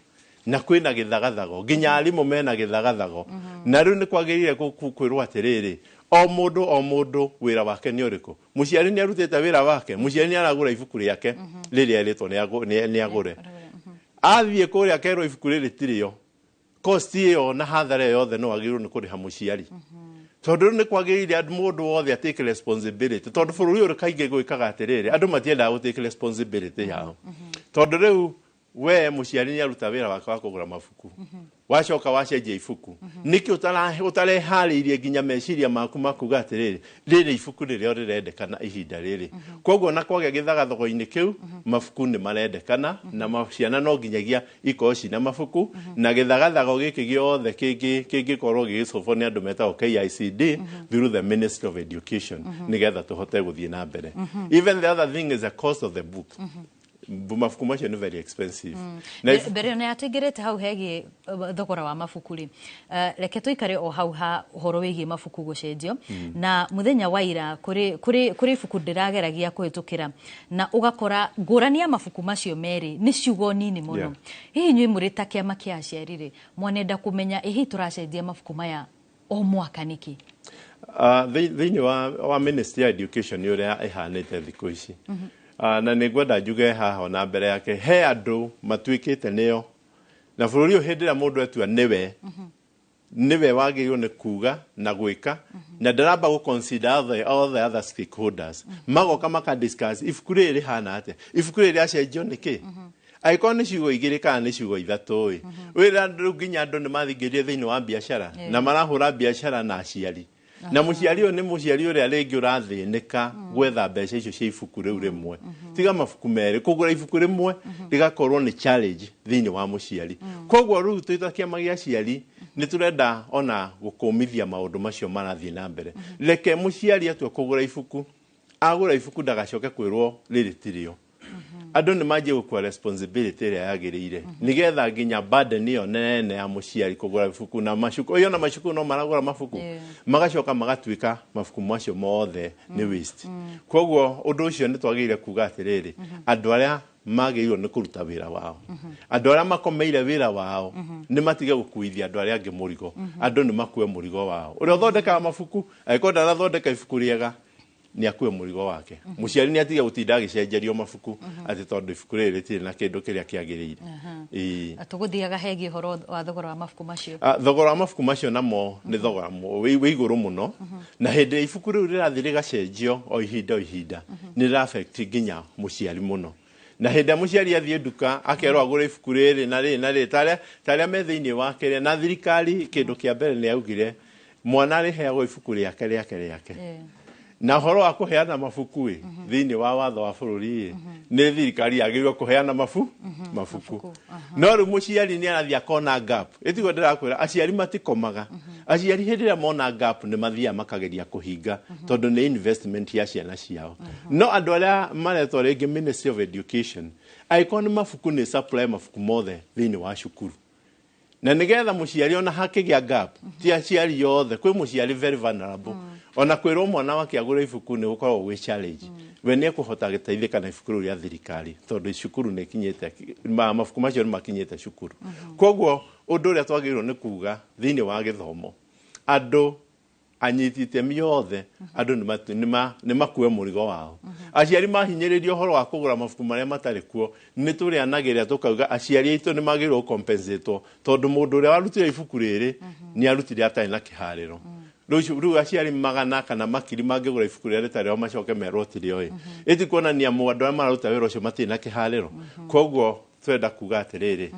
na kwĩna gĩthagathago, nginya arimũ mena gĩthagathago. Na rĩu nĩ kwagĩrĩire kwĩrwo atĩrĩrĩ, o mũndũ o mũndũ wĩra wake nĩ ũrĩkũ. Mũciari nĩ arutĩte wĩra wake, mũciari nĩ aragũra ibuku rĩake rĩrĩa erĩtwo nĩ agũre. Athiĩ kũrĩa akerwo ibuku rĩrĩ tirĩo, cost ĩyo na hathara ĩyo yothe no agĩrĩirwo nĩ kũrĩha mũciari. Tondũ rĩu nĩ kwagĩrĩire andũ mũndũ wothe atake responsibility, tondũ bũrũri ũyũ kaingĩ gwĩkaga atĩrĩrĩ, andũ matiendaga gũtake responsibility yao. Tondũ rĩu we mũciari nĩ aruta wĩra wake wa kũgũra mabuku, wacoka wacenjia ibuku, nĩkĩ ũtareharĩirie nginya meciria maku makuga atĩrĩrĩ, rĩrĩ ibuku rĩrĩa rĩrendekana ihinda rĩrĩ. Koguo na kwagĩa gĩthagathago-inĩ kĩu, mabuku nĩ marendekana, na ciana no nginyagia ikorwo cina mabuku, na gĩthagathago gĩkĩ gĩothe kĩngĩkorwo gĩgĩcobwo nĩ andũ metagwo KICD through the Ministry of Education, nĩgetha tũhote gũthiĩ na mbere. Even the other thing is the cost of the book. Mabuku macio nĩ very expensive. Na Mbere ona yatingĩrĩte hau hegiĩ thogora wa mabuku rĩ, reke tũikare o hau ha ũhoro wĩgiĩ mabuku gũcenjio. Na mũthenya wa ira kũrĩ ibuku ndĩrageragia kũhĩtũkĩra, na ũgakora ngũrani ya mabuku macio merĩ nĩ ciugo nini mũno. Hihi inyuĩ mũrĩ ta kĩama kĩa aciari rĩ, mwanenda kũmenya ĩ hihi tũracenjia mabuku maya o mwaka nĩkĩ? Thĩinĩ wa Ministry ya Education nĩ ũrĩa ĩhanĩte thikũ ici, na nĩ ngwenda njuge haha ona mbere yake he andũ matuĩkĩte nĩo na bũrũri ũyũ, hĩndĩ ĩrĩa mũndũ etua nĩwe wagĩrĩirwo nĩ kuga na gwĩka, na ndaramba gũ consider all the other stakeholders, magoka maka discuss ibuku rĩrĩ rĩhana atĩa, ibuku rĩrĩ rĩacenjio nĩkĩ, angĩkorwo nĩ ciugo igĩrĩ kana nĩ ciugo ithatũ ĩ. Wĩra rĩu nginya andũ nĩ mathingĩrire thĩinĩ wa biacara na marahũra biacara na aciari, na mũciari ũyũ nĩ mũciari ũrĩa rĩngĩ ũrathĩnĩka gwetha mbeca icio cia ibuku rĩu rĩmwe, tiga mabuku merĩ, kũgũra ibuku rĩmwe rĩgakorwo nĩ challenge thĩinĩ wa mũciari. Koguo rĩu twĩ ta kĩama gĩa aciari nĩ tũrenda ona gũkũmithia maũndũ macio marathiĩ na mbere. Reke mũciari atue kũgũra ibuku, agũra ibuku ndagacoke kwĩrwo rĩrĩ tirĩo. Andũ nĩ manjie gũkua responsibility ĩrĩa yagĩrĩire, nĩgetha nginya burden ĩyo nene ya mũciari kũgũra ibuku na macukuru ĩyo, na macukuru no maragũra mabuku, magacoka magatuĩka mabuku macio mothe nĩ waste. Koguo ũndũ ũcio nĩ twagĩrĩire kuga atĩrĩrĩ, andũ arĩa magĩrĩirwo nĩ kũruta wĩra wao, andũ arĩa makomeire wĩra wao, nĩ matige gũkuithia andũ arĩa angĩ mũrigo. Andũ nĩ makue mũrigo wao. Ũrĩa ũthondekaga mabuku, angĩkorwo ndarathondeka ibuku rĩega, nĩ akue mũrigo wake. Mũciari nĩ atige gũtinda agĩcenjerio mabuku atĩ tondũ ibuku rĩrĩ rĩtirĩ na kĩndũ kĩrĩa kĩagĩrĩire. Ĩĩ. Tũgũthiaga hegiĩ ũhoro wa thogora wa mabuku macio. Thogora wa mabuku macio namo nĩ thogora wĩ igũrũ mũno, na hĩndĩ ĩrĩa ibuku rĩu rĩrathiĩ rĩgacenjio o ihinda o ihinda, nĩ rĩra affect nginya mũciari mũno. Na hĩndĩ ĩrĩa mũciari athiĩ nduka akerwo agũre ibuku rĩrĩ na rĩrĩ na rĩrĩ, tarĩa me thĩinĩ wa kĩrĩa, na thirikari kĩndũ kĩa mbere nĩ yaugire mwana arĩheagwo ibuku rĩake rĩake rĩake. Na ũhoro wa kũheana mabuku ĩ, thĩinĩ wa watho wa bũrũri ĩ, nĩ thirikari yagĩrĩirwo kũheana mabuku, no rĩu mũciari nĩ arathiĩ akona gap. Ĩtiguo ndĩrakwĩra, aciari matikomaga. Aciari hĩndĩ ĩrĩa mona gap nĩ mathiaga makageria kũhinga, tondũ nĩ investment ya ciana ciao. No andũ arĩa maretwo rĩngĩ Ministry of Education, angĩkorwo nĩ mabuku, nĩ supply mabuku mothe thĩinĩ wa cukuru, na nigetha mũciari ona hakĩgĩa gap, ti aciari othe, kwĩ mũciari very vulnerable, ona kwĩrwo mwana wake agũre ibuku nĩ gũkoragwo gwĩ challenge. We nĩ ekũhota gũteithĩka na ibuku rĩu rĩa thirikari, tondũ cukuru nĩ ikinyĩte, mabuku macio nĩ makinyĩte cukuru. Koguo ũndũ ũrĩa twagĩrĩirwo nĩ kuga thĩinĩ wa gĩthomo, andũ anyiti itemi othe, andũ nĩ makue mũrigo wao. Aciari mahinyĩrĩrio ũhoro wa kũgũra mabuku marĩa matarĩ kuo, nĩ tũrĩanagĩrĩra tũkauga aciari aitũ nĩ magĩrĩirwo compensatwo, tondũ mũndũ ũrĩa warutire ibuku rĩrĩ nĩ arutire atarĩ na kĩharĩro. Rĩu aciari magana kana makiri mangĩgũra ibuku rĩrĩa rĩtarĩ ho, macoke merwo tirĩo ĩ, ĩti kuonania andũ arĩa mararuta wĩra ũcio matirĩ na kĩharĩro. Koguo twenda kuga atĩrĩrĩ,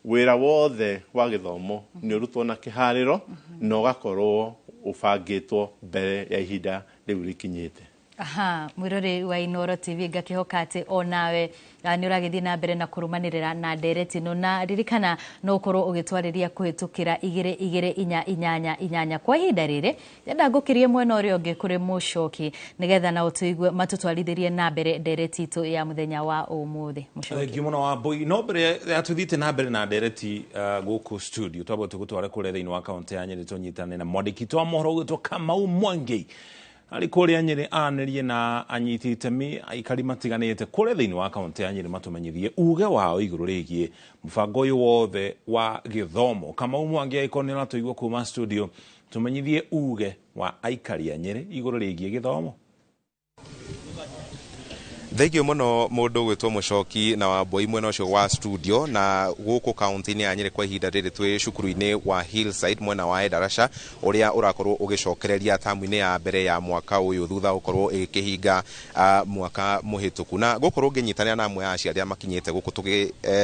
wĩra wothe wa gĩthomo nĩ ũrutwo na kĩharĩro na ũgakorwo ũbangĩtwo mbere ya ihinda rĩu rĩkinyĩte. Aha, mwirore wa Inooro TV, ngakihoka ati onawe nĩ ũragĩthiĩ na mbere na kũrũmanĩrĩra na ndereti ĩno, na ririkana no ũkorwo ũgĩtwarĩria kũhĩtũkĩra 22488. Kwa ihinda rĩrĩ ndĩrenda ngũkĩrie mwena ũrĩa ũngĩ kũrĩ Mũcoki, nĩgetha nao tũigue matũtwarithĩrie na mbere ndereti itũ ya mũthenya wa ũmũthĩ. Mũcoki. Thengiũ mũno Wambui. No mbere ya tũthiĩte na mbere na ndereti gũkũ studio, twamba tũgũtware kũrĩa thĩinĩ wa kaũntĩ ya Nyĩrĩ, tũnyitane na mwandĩki witũ wa mohoro ũgwĩtwo Kamau Mwangi arĩ kũrĩa Nyĩrĩ, aranĩrie na anyiti itemi aikari matiganĩte kũrĩa thĩinĩ wa kaũntĩ ya Nyĩrĩ, matũmenyithie uge wao igũrũ rĩgiĩ mũbango ũyũ wothe wa gĩthomo. Kamau Mwangi, angĩkorwo nĩ ũratũigua kuma studio, tũmenyithie uge wa aikari a Nyĩrĩ igũrũ rĩgiĩ gĩthomo. Thengiũ mũno mũndũ ũgwĩtwo Mũcoki na Wambui mwena ũcio wa studio. Na gũkũ kaũntĩ-inĩ ya Nyĩrĩ kwa ihinda rĩrĩ twĩ cukuru-inĩ wa Hillside mwena wa Endarasha, ũrĩa ũrakorwo ũgĩcokereria tamu-inĩ ya mbere ya mwaka ũyũ thutha gũkorwo ĩgĩkĩhinga mwaka mũhĩtũku. Na gũkorwo ngĩnyitanĩra na amwe a aciari arĩa makinyĩte gũkũ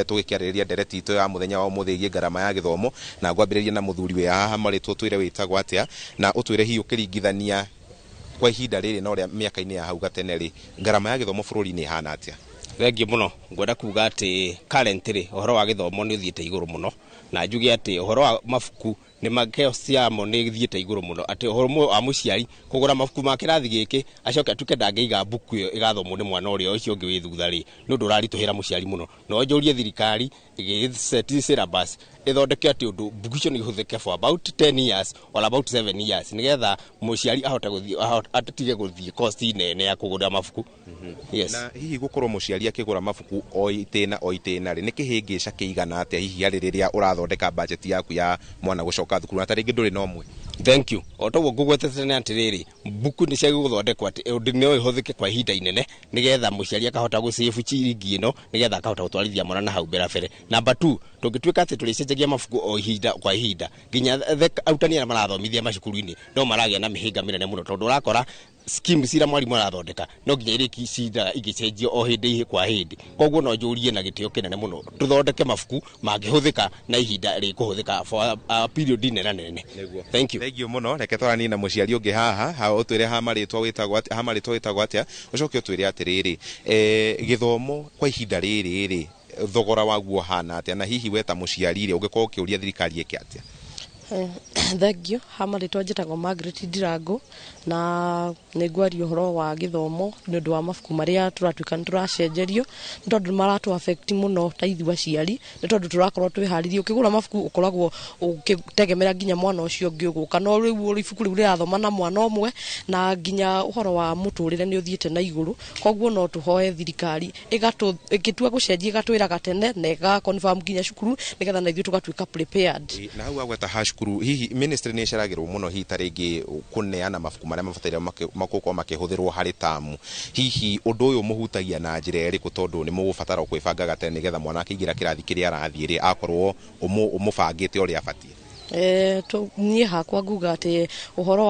tũgĩkĩarĩrĩria ndereti itũ ya mũthenya wa ũmũthĩ ĩgiĩ ngarama ya gĩthomo. Na ngwambĩrĩria na mũthuri wĩ haha marĩtwo, twĩre wĩtagwo atĩa, na ũtwĩre hihi ũkĩringithania kwa ihinda rĩrĩ na ũrĩa mĩaka-inĩ ya hau gatene rĩ, ngarama ya gĩthomo bũrũri-inĩ ĩhana atĩa? Thengiũ mũno. Ngwenda kuga atĩ currently ũhoro wa gĩthomo nĩ ũthiĩte igũrũ mũno, na njuge atĩ ũhoro wa mabuku nĩ makeo ciamo nĩ ithiĩte igũrũ mũno, atĩ ũhoro wa mũciari kũgũra mabuku ma kĩrathi gĩkĩ acoke atuĩke ndangĩiga mbuku ĩyo ĩgathomwo nĩ mwana ũrĩa ũcio ũngĩ wĩ thutha rĩ, nĩ ũndũ ũraritũhĩra mũciari mũno. No njũrie thirikari ĩgĩ syllabus ĩthondeke atĩ ũndũ mbuku icio nĩ ihũthĩke for about 10 years or about 7 years, nĩgetha mũciari ahote gũthiĩ atige gũthiĩ cost nene ya kũgũra mabuku. Yes. Na hihi gũkorwo mũciari akĩgũra mabuku o itĩna o itĩna rĩ, nĩ kĩhĩngĩca kĩigana atĩa hihi harĩ rĩrĩa ũrathondeka budget yaku ya mwana gũcoka thukuru, na ta rĩngĩ ndũrĩ na ũmwe? Thank you. O toguo ngũgwetete tene atĩrĩrĩ, mbuku nĩ ciagĩrĩirwo gũthondekwo atĩ ũndũ no ĩhũthĩke kwa ihinda inene, nĩgetha mũciari akahota gũsave ciringi ĩno, nĩgetha akahota gũtwarithia mwana na hau mbere mbere. Number 2, tũngĩtuĩka atĩ tũrĩcenjagia mabuku o ihinda kwa ihinda, nginya arutani arĩa marathomithia macukuru-inĩ no maragĩa na mĩhĩnga mĩnene mũno, tondũ ũrakora schemes iria mwarimũ arathondeka no nginya irĩcindaga igĩcenjio o hĩndĩ kwa hĩndĩ. Koguo no njũrie na gĩtĩo kĩnene mũno tũthondeke mabuku mangĩhũthĩka na ihinda rĩkũhũthĩka for a period nene nene. Thank you. Thank you mũno. Reke twaranie na mũciari ũngĩ haha. Ha ũtwĩre ha marĩtwa wĩtagwo atĩa, ha marĩtwa wĩtagwo atĩa, ũcoke ũtwĩre atĩrĩrĩ, gĩthomo kwa ihinda rĩrĩ rĩ, thogora waguo hana atĩa, na hihi we ta mũciari rĩ, ũngĩkorwo ũkĩũria thirikari ĩke atĩa? Thengiũ. Ha marĩtwa njĩtagwo Margaret Ndirango, na nĩ ngwaria ũhoro wa gĩthomo nĩ ũndũ wa mabuku marĩa tũratuĩka nĩ tũracenjerio, nĩ tondũ nĩ maratũ affect mũno ta ithuĩ aciari, nĩ tondũ tũrakorwo twĩharĩirie. Ũkĩgũra mabuku ũkoragwo ũgĩtegemera nginya mwana ũcio ũngĩ ũgũka, no rĩu ibuku rĩu rĩrathoma na mwana ũmwe, na nginya ũhoro wa mũtũrĩre nĩ ũthiĩte na igũrũ. Koguo no tũhoe thirikari ĩgĩtua gũcenjia ĩgatwĩraga tene na ĩga confirm nginya cukuru, nĩgetha na ithuĩ tũgatuĩka prepared. Na hau wagweta ha cukuru, hihi ministry nĩ ĩceragĩrwo mũno hihi ta rĩngĩ kũneana mabuku marĩa mabataire gũkorwo makĩhũthĩrwo harĩ tamu, hihi ũndũ ũyũ mũhutagia na njĩra ĩrĩkũ, tondũ nĩ mũgũbatara kwĩbangaga tene nĩgetha mwana akĩingĩra kĩrathi kĩrĩa arathiĩ rĩ, akorwo ũmũbangĩte ũrĩa abatiĩ? Niĩ hakwa nguga atĩ ũhoro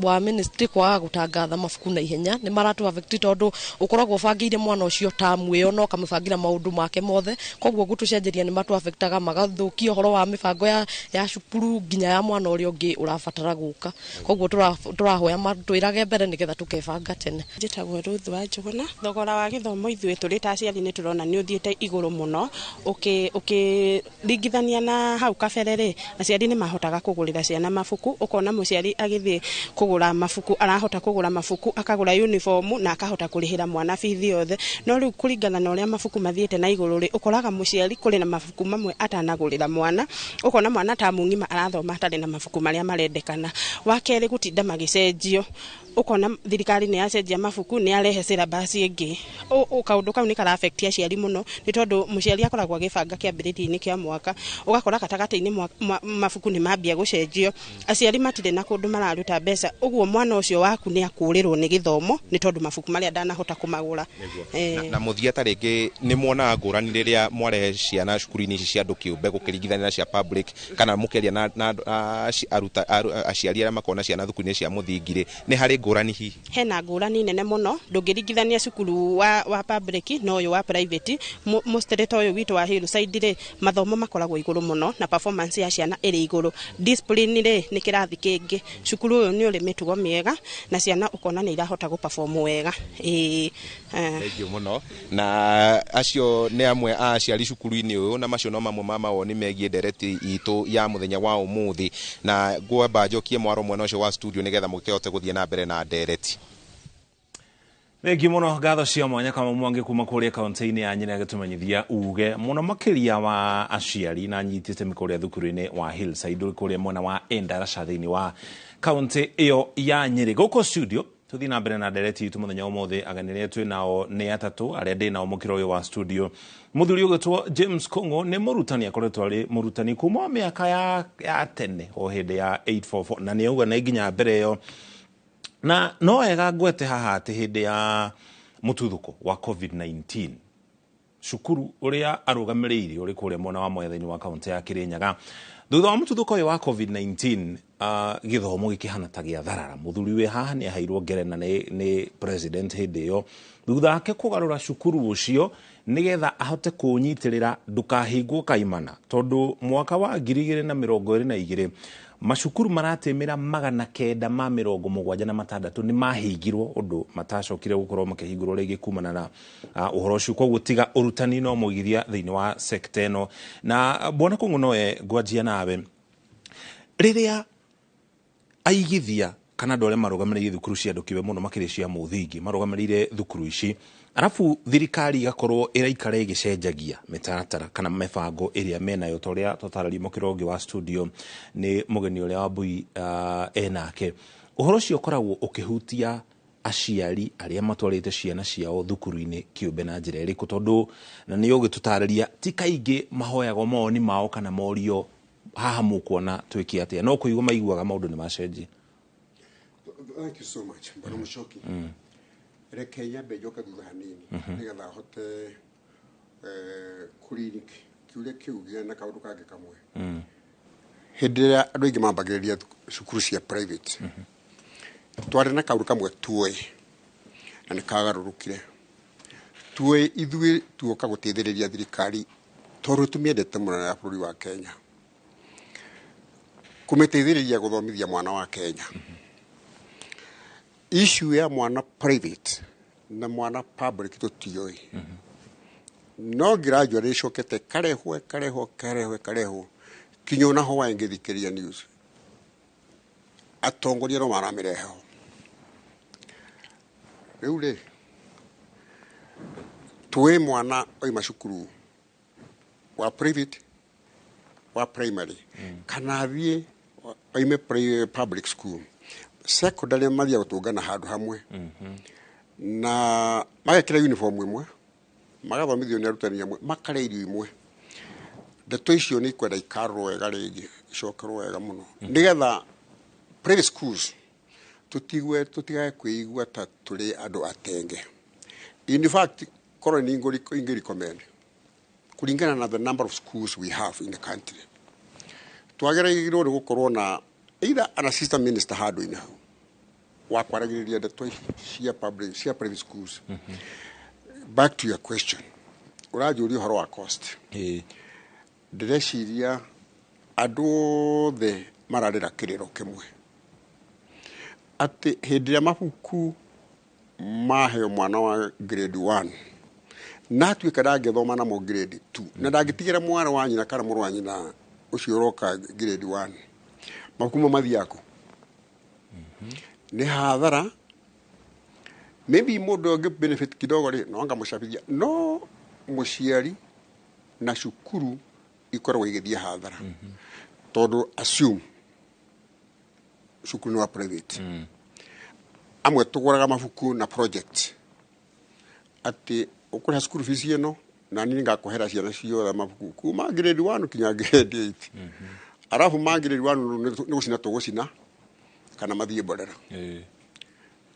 wa ministry kwaga gũtangatha mabuku na ihenya nĩ maratũ affect, tondũ ũkoragwo ũbangĩire mwana ũcio tamu ĩyo na ũkamũbangĩra maũndũ make mothe. Koguo gũtũcenjeria nĩ matũ affectaga, magathũkia ũhoro wa mĩbango ya cukuru nginya ya mwana ũrĩa ũngĩ ũrabatara gũka. Koguo tũrahoya matwĩrage mbere nĩgetha tũkebanga tene. Njĩtagwo Ruth wa Njũgũna. Thogora wa gĩthomo ithuĩ tũrĩ ta aciari nĩ tũrona nĩ ũthiĩte igũrũ mũno, ũkĩringithania na hau kabere rĩ, aciari nĩ mahotaga kũgũrĩra ciana mabuku. Ũkona mũciari agĩthiĩ kũgũra mabuku, arahota kũgũra mabuku, akagũra uniform na akahota kũrĩhĩra mwana bithi yothe. No rĩu kũringana na ũrĩa mabuku mathiĩte na igũrũ rĩ, ũkoraga mũciari kũrĩ na mabuku mamwe atanagũrĩra mwana, ũkona mwana ta mũng'ima arathoma atarĩ na mabuku marĩa marendekana. Wa kerĩ, gũtinda magĩcenjio, ũkona thirikari nĩ yacenjia mabuku, nĩ yarehe syllabus ĩngĩ. Kaũndũ kau nĩ kara affect aciari mũno, nĩ tondũ mũciari akoragwo agĩbanga kĩambĩrĩria-inĩ kĩa mwaka, ũgakora gatagatĩ-inĩ mabuku nĩ mambia gũcenjio, aciari matirĩ na kũndũ mararuta mbeca, ũguo mwana ũcio waku nĩ akũrĩrwo nĩ gĩthomo nĩ tondũ mabuku marĩa ndanahota kũmagũra. Na mũthia ta rĩngĩ nĩ muonaga ngũrani rĩrĩa mwarehe ciana cukuru-inĩ ici cia andũ kĩũmbe gũkĩringithania na cia public, kana mũkĩaria na aciari arĩa makoragwo na ciana thukuru-inĩ cia mũthingi rĩ, nĩ harĩ ngũrani hihi? Hena ngũrani nene mũno, ndũngĩringithania cukuru wa public na ũyũ wa private. Mostly ta ũyũ witũ wa Hillside rĩ, mathomo makoragwo igũrũ mũno na performance ya ciana ĩrĩ igũrũ. Discipline rĩ, nĩ kĩrathi kĩngĩ. Cukuru ũyũ nĩ ũrĩ mĩtugo mĩega na ciana ũkona nĩ irahota gũ perform wega. Ĩĩ. Thank you mũno. Na acio nĩ amwe a aciari cukuru-inĩ ũyũ, na macio no mamwe ma mawoni megiĩ ndereti itũ ya mũthenya wa ũmũthĩ, na ngwamba njokie mwaro mwena ũcio wa studio nĩgetha mũkĩhote gũthiĩ na mbere na ndereti. Thengi mũno, ngatho cia mwanya kama mwangi kuma kũrĩa kaunti-inĩ ya Nyĩrĩ agĩtũmenyithia uge mũno makĩria wa aciari na anyiti itemi kũrĩa thukuru-inĩ wa Hillside kũrĩa mwena wa Endarasha thĩinĩ wa kaunti ĩyo ya Nyĩrĩ. Gũkũ studio tũthiĩ na mbere na ndereti itũ mũthenya ũmũthĩ. Ageni arĩa twĩ nao nĩ atatũ arĩa ndĩ nao mũkĩro ũyũ wa studio. Mũthuri ũgĩtwo James Kung'u nĩ mũrutani, akoretwo arĩ mũrutani kuma mĩaka ya tene o hĩndĩ ya 844 na nĩ auga na nginya mbere ĩyo, na no wega ngwete haha atĩ hĩndĩ ya mũtuthũko wa COVID-19 cukuru ũrĩa arũgamĩrĩire ũrĩ kũrĩa mwena wa Mwea thĩinĩ wa kaunti ya Kirinyaga, thutha wa mũtuthũko ũyũ wa COVID-19 gĩthomo gĩkĩhana ta gĩa tharara. Mũthuri wĩ haha nĩ aheirwo ngerena nĩ president hĩndĩ ĩyo thutha wake kũgarũra cukuru ũcio nĩgetha ahote kũũnyitĩrĩra ndũkahingwo kaimana, tondũ mwaka wa 2022 macukuru maratĩmĩra 976 nĩ mahingirwo, ũndũ matacokire gũkorwo makĩhingũrwo rĩngĩ kumana na ũhoro ũcio. Koguo tiga ũrutani no mũigithia thĩinĩ wa sekta ĩno. Na bwana Kung'u, nowe ngwanjia nawe, rĩrĩa aigithia kana andũ arĩa marũgamĩrĩire thukuru cia andũ kĩũmbe mũno makĩria cia mũthingi marũgamĩrĩire thukuru ici, arabu thirikari ĩgakorwo ĩraikara ĩgĩcenjagia mĩtaratara kana mĩbango ĩrĩa menayo, ta ũrĩa twatarĩrio mũkĩro ũngĩ wa studio nĩ mũgeni ũrĩa Wambui enake, ũhoro ũcio ũkoragwo ũkĩhutia aciari arĩa matwarĩte ciana ciao thukuru-inĩ kĩũmbe na njĩra ĩrĩkũ? Tondũ na nĩ ũgĩtũtarĩria ti kaingĩ mahoyagwo mawoni mao kana morio haha mũkuona twĩke atĩa, no kũigua maiguaga maũndũ nĩ macenjia. Thank you so much, Bwana Muchoki. Reke nyambe njoke thutha hanini nĩgetha hote kũlink kĩũria kĩu gĩa na kaũndũ kangĩ kamwe. Hĩndĩ ĩrĩa andũ aingĩ mambagĩrĩria cukuru cia private, twarĩ na kaũndũ kamwe tuoĩ na nĩ kagarũrũkire. Tuoĩ ithuĩ tuoka gũteithĩrĩria thirikari tondũ tũmĩendete mũno ya bũrũri wa Kenya, kũmĩteithĩrĩria gũthomithia mwana wa Kenya. Issue ya mwana private na mwana public tũtiũĩ, no gradually ĩcokete karehwo karehwo karehwo karehwo kinya ona ho ngĩthikĩrĩria news atongoria no maramĩrehe ho. Rĩu rĩ, tuĩ mwana oima cukuru wa private wa primary kana athiĩ oime public school secondary, mathiaga gũtũngana handũ hamwe na magekĩra uniform ĩmwe, magathomithio nĩ arutani amwe, makarĩa irio imwe. Ndeto icio nĩ ikwenda ikarorwo wega rĩngĩ, icokerwo wega mũno nĩgetha private schools tũtigwe tũtigage kwĩigua ta tũrĩ andũ atenge. In fact, korwo nĩ ingĩ recommend, kũringana na the number of schools we have in the country, twagĩrĩirwo nĩ gũkorwo na either an assistant minister handũ-inĩ hau wa kwaragĩrĩria ndeto ici cia public cia private schools. Back to your question, ũranjũria ũhoro wa cost. Ndĩreciria andũ othe mararĩra kĩrĩro kĩmwe atĩ hĩndĩ ĩrĩa mabuku maheo mwana wa grade 1 na atuĩka ndangĩthoma namo grade 2 na ndangĩtigĩra mwana wa nyina kana mũrũ wa nyina ũcio ũroka grade 1, mabuku mau mathiaga kũ? Nĩ hathara. Maybe mũndũ ũngĩ benefit kidogo rĩ, no ngamũcabithia, no mũciari na cukuru ikoragwo igĩthiĩ hathara, tondũ assume cukuru nĩ wa private, amwe tũgũraga mabuku na project atĩ ũkũrĩha cukuru fees ĩno na niĩ ngakũhera ciana ciothe mabuku kuma grade 1 kinya grade 8, arabu ma grade 1 nĩ gũcina tũgũcina kana mathiĩ mborera.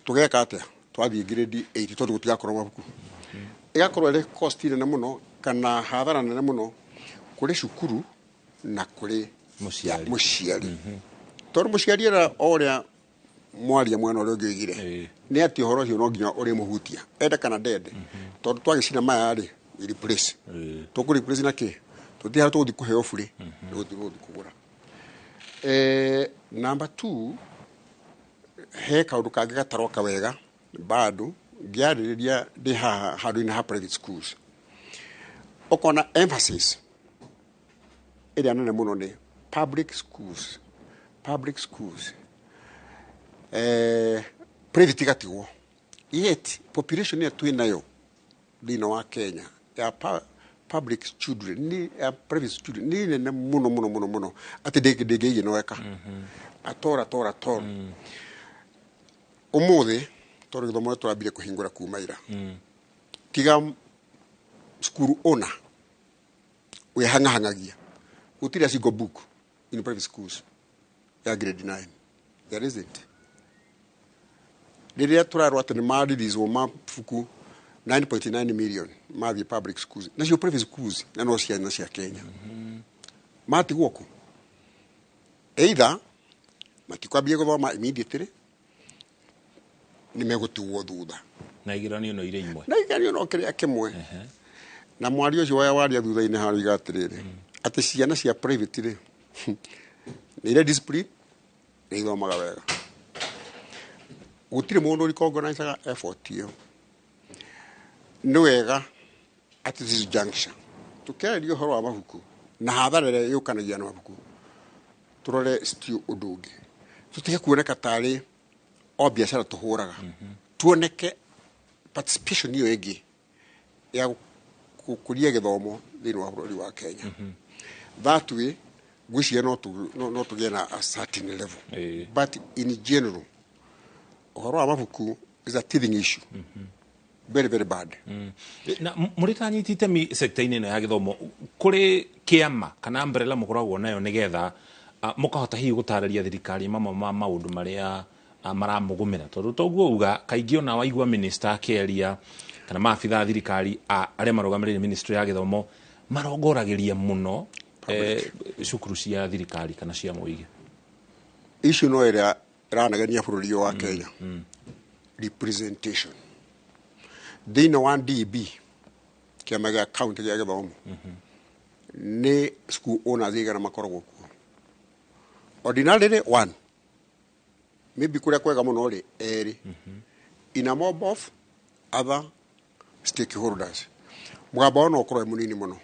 Tũgeka atĩa twathiĩ grade 8 tondũ gũtigakorwo mabuku? Ĩgakorwo ĩrĩ cost nene mũno kana hathara nene mũno kũrĩ cukuru na kũrĩ mũciari. Mũciari, tondũ mũciari era o ũrĩa mwaria mwena ũrĩa ũngĩ oigire nĩ atĩ ũhoro ũcio no nginya ũrĩmũhutia ende kana ndende, tondũ twagĩcina maya rĩ, we replace, tũkũ replace na kĩ? Tũtirĩ harĩa tũgũthiĩ kũheo bure, nĩ gũthiĩ kũgũra. Number two, He kaũndũ kangĩ gataroka wega bado ngĩarĩrĩria ndĩ haha handũ-inĩ ha private schools, ũkona emphasis ĩrĩa nene mũno nĩ public schools, public schools, private igatigwo. Yet population ĩrĩa twĩ nayo thĩinĩ wa Kenya ya public children ni ya private children nĩ nene mũno mũno mũno mũno atĩ ndĩngĩigĩnoeka at all, at all, at all. Ũmũthĩ tondũ gĩthomo nĩ tũrambire kũhingũra kuma ira, tiga cukuru ũna wĩhang'ahang'agia, gũtirĩ a single book in private schools ya grade 9. There isn't. Rĩrĩa tũrarwo atĩ nĩ maririizwo mabuku 9.9 million mathiĩ public schools, nacio private schools na no ciana cia Kenya matigwo kũ? Either matikwambia gũthoma immediately, nĩ megũtigwo thutha. Na igeranio no irĩ imwe. Na igeranio no kĩrĩa kĩmwe. Na mwaria ũcio wa waria thutha-inĩ harauga atĩrĩrĩ, atĩ ciana cia private rĩ, nĩ irĩ discipline, nĩ ithomaga wega. Gũtirĩ mũndũ recognizaga effort ĩyo. Nĩ wega at this juncture tũkĩarĩria ũhoro wa mabuku na hathara ĩrĩa yũkanagia na mabuku, tũrore still ũndũ ũngĩ, tũtige kuoneka tarĩ o biacara tũhũraga, tuoneke participation ĩyo ĩngĩ ya gũkũria gĩthomo thĩinĩ wa bũrũri wa Kenya. That way ngwĩciria no tũgĩe na a certain level. But in general, ũhoro wa mabuku is a teething issue, very, very bad. Na mũrĩ ta anyiti itemi sector-inĩ ĩno ya gĩthomo, kũrĩ kĩama kana umbrella mũkoragwo nayo nĩgetha mũkahota hihi gũtarĩria thirikari mamwe ma maũndũ marĩa maramũgũmĩra? Tondũ toguo uga kaingĩ ona waigua minister akĩaria kana maabitha a thirikari arĩa marũgamĩrĩire ministry ya gĩthomo marongoragĩria mũno cukuru cia thirikari kana cia mũingĩ. Issue no ĩrĩa ĩranegenia bũrũri ũyũ wa Kenya, representation thĩinĩ wa DB, kĩama gĩa county gĩa gĩthomo, nĩ school owners igana makoragwo kuo? Ordinarily one, maybe kũrĩa kwega mũno rĩ, erĩ, in a mob of other stakeholders. Mũgambo wao no ũkorwo wĩ mũnini mũno.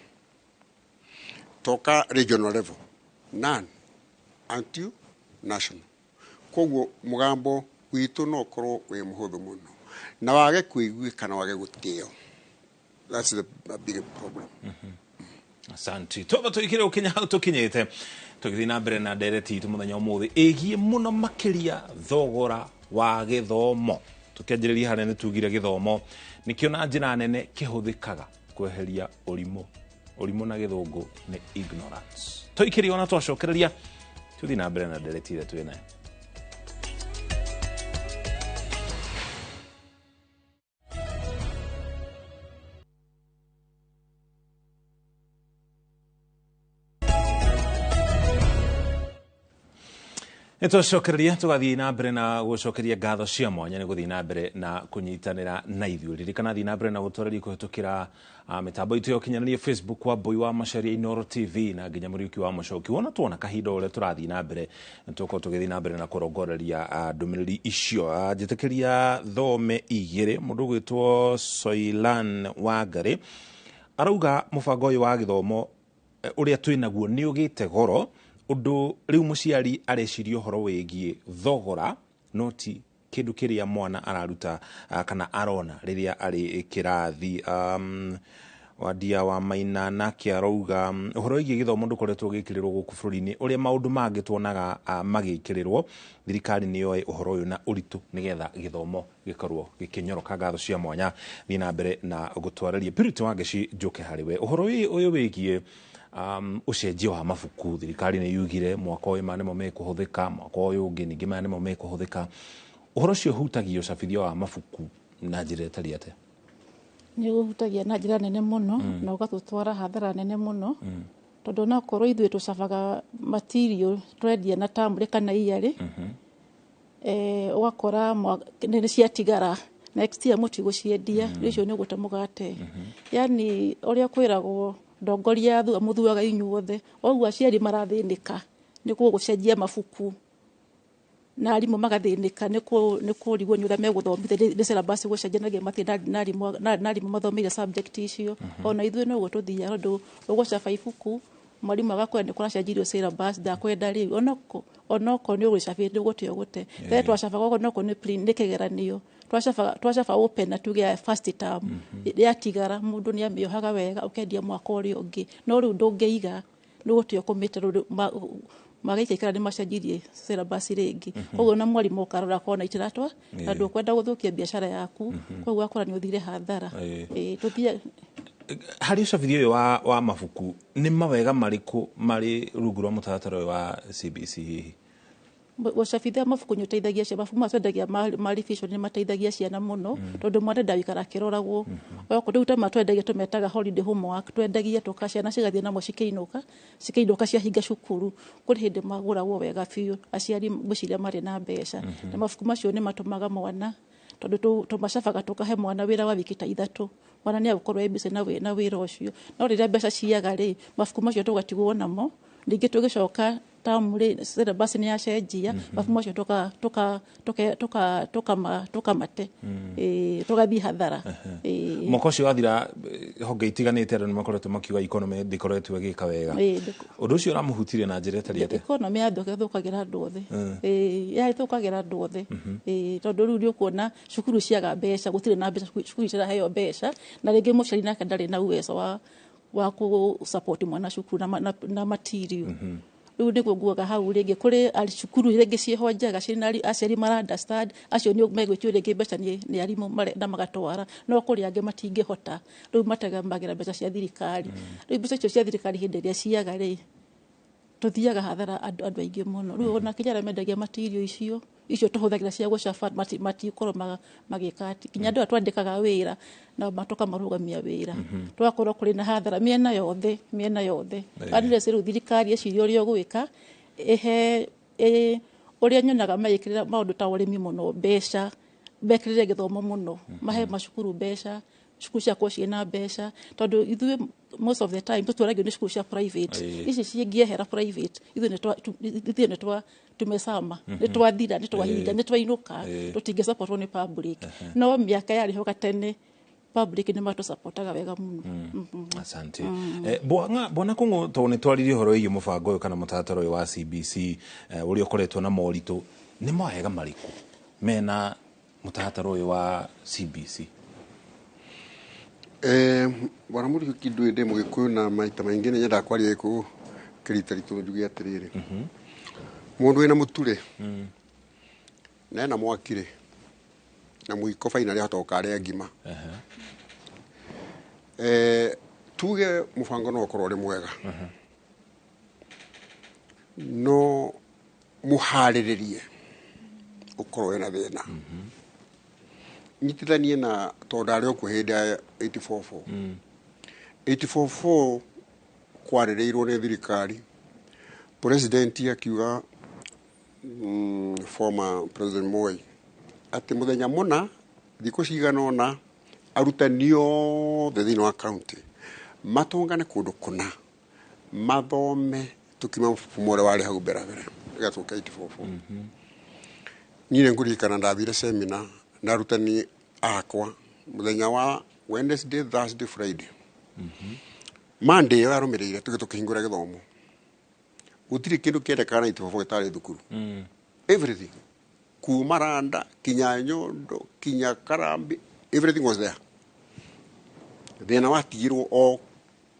Toka regional level, none, until national. Koguo mũgambo witũ no ũkorwo wĩ mũhũthũ mũno na wage kũiguĩka na wage gũtĩo. That's the big problem. Asante. Twamba tũikire ũkinya hau tũkinyĩte, tũgĩthiĩ na mbere na ndereti itũ mũthenya ũmũthĩ ĩgiĩ mũno makĩria thogora wa gĩthomo. Tũkĩanjĩrĩria harĩa nĩ tugire gĩthomo nĩkĩo na njĩra nene kĩhũthĩkaga kweheria ũrimũ. Ũrimũ na gĩthũngũ nĩ ignorance. Tũikĩrie ona twacokereria tũthiĩ na mbere na ndereti ĩrĩa twĩ nayo. Nĩ twacokereria tũgathiĩ na mbere na gũcokeria ngatho cia mwanya nĩ gũthiĩ na mbere na kũnyitanĩra na ithuĩ. Ririkana thiĩ na mbere na gũtwarĩria kũhĩtũkĩra mĩtambo itũ ya ũkinyanĩria, Facebook wa Mbui wa Macharia, Inooro TV na nginya Mũriũki wa Mũcoki. Wona tuona kahinda ũrĩa tũrathiĩ na mbere nĩ tũkorwo tũgĩthiĩ na mbere na kũrongoreria ndũmĩrĩri icio. Njĩtĩkĩria thome igĩrĩ. Mũndũ ũgwĩtwo Soilan Wangari arauga mũbango ũyũ wa gĩthomo ũrĩa twĩ naguo nĩ ũgĩte goro ũndũ rĩu mũciari areciria ũhoro wĩgiĩ thogora no ti kĩndũ kĩrĩa mwana araruta kana arona rĩrĩa arĩ kĩrathi. Wandia wa Maina nake arauga ũhoro wĩgiĩ gĩthomo ndũkoretwo ũgĩkĩrĩrwo gũkũ bũrũri-inĩ ũrĩa maũndũ mangĩ tuonaga magĩkĩrĩrwo. Thirikari nĩ yoe ũhoro ũyũ na ũritũ nĩgetha gĩthomo gĩkorwo gĩkĩnyoroka. Ngatho cia mwanya, thiĩ na mbere na gũtwarĩria. Purity Wangeci, njũke harĩ we. Ũhoro ũyũ wĩgiĩ ũcenjia wa mabuku, thirikari nĩ yugire mwaka ũyũ maya nĩmo mekũhũthĩka, mwaka ũyũ ũngĩ ningĩ maya nĩmo mekũhũthĩka. Ũhoro ũcio ũhutagia ũcabithia wa mabuku na njĩra ĩtariĩ atĩa? Nĩ ũhutagia na njĩra nene mũno na ũgatũtwara hathara nene mũno, tondũ onakorwo ithuĩ tũcabaga material tũrendia na tamũrĩ kana iyarĩ, ũgakora nĩ ciatigara, next year mũtigũciendia, rĩu icio nĩ ũgũte mũgate. Yani ũrĩa kwĩragwo ndongoria thua mũthuaga inyuothe, ũguo aciari marathĩnĩka nĩ gũcenjia mabuku. Na arimũ magathĩnĩka nĩ kũrigwo nĩ ũrĩa megũthomithia nĩ syllabus gũcenjanagia, matirĩ na arimũ na arimũ mathomeire subject icio. Ona ithuĩ noguo tũthiaga, tondũ ũgũcaba ibuku, mwarimũ agakwĩra nĩ kũracenjirio syllabus, ndakwenda rĩu onokorwo nĩ ũgũcabĩte ũgũte ũgũte. Tene twacabaga onokorwo nĩ print, nĩ kĩgeranio twacaba, twacaba open na tuge ya first term yatigara, mũndũ nĩ amĩohaga wega ũkendia mwaka ũrĩa ũngĩ. No rĩu ndũngĩiga, nĩ ũgũte ũkũmĩte rĩu magaikaikara nĩ macenjirie syllabus rĩngĩ. Koguo na mwarimũ ũkarora akona itiratwa na ndũkwenda gũthũkia biacara yaku, koguo ũgakora nĩ ũthire hathara. Ĩĩ, tũthia Harĩ ũcabithia ũyũ wa mabuku, nĩ mawega marĩkũ marĩ rungu rwa mũtaratara ũyũ wa CBC hihi? Gũcabithia mabuku nĩ ũteithagia ciana. Mabuku maya twendagia ma revision nĩ mateithagia ciana mũno, tondũ mwana ndagũikara akĩroragwo. Okorwo rĩu ta maya twendagia tũmetaga holiday homework, twendagia tũka ciana cigathiĩ namo cikĩinũka, cikĩinũka ciahinga cukuru. Kũrĩ hĩndĩ magũragwo wega biũ, aciari ngwĩciria marĩ na mbeca. Na mabuku macio nĩ matũmaga mwana, tondũ tũmacabaga tũkahe mwana wĩra wa wiki ta 3, mwana nĩ agũkorwo e busy na wĩra ũcio. No rĩrĩa mbeca ciaga rĩ, mabuku macio tũgatigwo namo. Ningĩ tũgĩcoka tamu rĩ, syllabus nĩ yacenjia, mabuku macio tũkamate. Ĩĩ, tũgathiĩ hathara. Ĩĩ. Mwaka ũcio wathira, honge itiganĩte andũ nĩ makoretwo makiuga economy ndĩkoretwo ĩgĩka wega. Ũndũ ũcio ũramũhutirie na njĩra ĩtarĩ atĩa? Economy yathũkagĩra andũ othe. Ĩĩ, yathũkagĩra andũ othe. Ĩĩ, tondũ rĩu nĩ ũkuona cukuru ciaga mbeca, gũtirĩ na mbeca, cukuru ciraheo mbeca, na rĩngĩ mũciari nake ndarĩ na uwezo wa kũ support mwana cukuru na material. Rĩu nĩguo nguaga hau rĩngĩ kũrĩ cukuru rĩngĩ ciĩho njega ciĩna aciari mara understand, acio nĩ megwĩtio rĩngĩ mbeca nĩ arimũ marenda magatwara, no kũrĩ angĩ matingĩhota, rĩu mategemagĩra mbeca cia thirikari. Rĩu mbeca icio cia thirikari hĩndĩ ĩrĩa ciaga rĩ, tũthiaga hathara andũ aingĩ mũno. Rĩu ona kinya arĩa mendagia material icio tũhũthagĩra cia gũcaba matikorwo magĩka atĩ nginya andũ aya twandĩkaga wĩra na tũkamarũgamia wĩra, tũgakorwo kũrĩ na hathara mĩena yothe, mĩena yothe. Unless rĩu thirikari ĩcirie ũrĩa ũgwĩka ĩhe ũrĩa nyonaga magĩkĩrĩra maũndũ ta ũrĩmi mũno mbeca, mekĩrĩre gĩthomo mũno, mahe macukuru mbeca, cukuru ciakorwo ciĩna mbeca, tondũ ithuĩ most of the time tũtwaragio nĩ cukuru cia private. Ici cingĩehera private, ithuĩ nĩ twa tumesama, nĩ twathira, nĩ twahinga, nĩ twainũka, tũtingĩsupportwo nĩ public. No mĩaka yarĩ ho gatene public nĩ matũsupportaga wega mũno. Asante. Bwana Kung'u, tondũ nĩ twaririe ũhoro wĩgiĩ mũbango ũyũ kana mũtaratara ũyũ wa CBC, ũrĩa ũkoretwo na moritũ, nĩ mawega marĩkũ mena mũtaratara ũyũ wa CBC? Bwana Mũriũki, ndũĩ ndĩ Mũgĩkũyũ na maita maingĩ nĩ nyendaga kwaria Gĩkũyũ kĩrita ritũ. Njuge atĩrĩrĩ, mũndũ wĩna mũtu rĩ, na ena mwaki rĩ, na mũiko finally ahota gũkarĩa ngima. Tuge mũbango no ũkorwo ũrĩ mwega, no mũharĩrĩrie ũkorwo wĩna thĩna. Nyitithanie na tondũ ndarĩ o kuo hĩndĩ ya 844. 844 kwarĩrĩirwo nĩ thirikari, president akiuga, former President Moi, atĩ mũthenya mũna thikũ cigana ũna arutani othe thĩinĩ wa county matũngane kũndũ kũna mathome tũkiuma mũfumo ũrĩa warĩ hau mbere mbere ĩgatũka 844. Niĩ nĩ ngũririkana ndathire seminar na arutani akwa mũthenya wa Wednesday, Thursday, Friday. Monday ĩyo yarũmĩrĩire tũgĩ tũkĩhingũra gĩthomo, gũtirĩ kĩndũ kĩendekana na 844 gĩtarĩ thukuru. Everything, kuma randa kinya nyondo kinya karambi, everything was there. Thĩna watigirwo o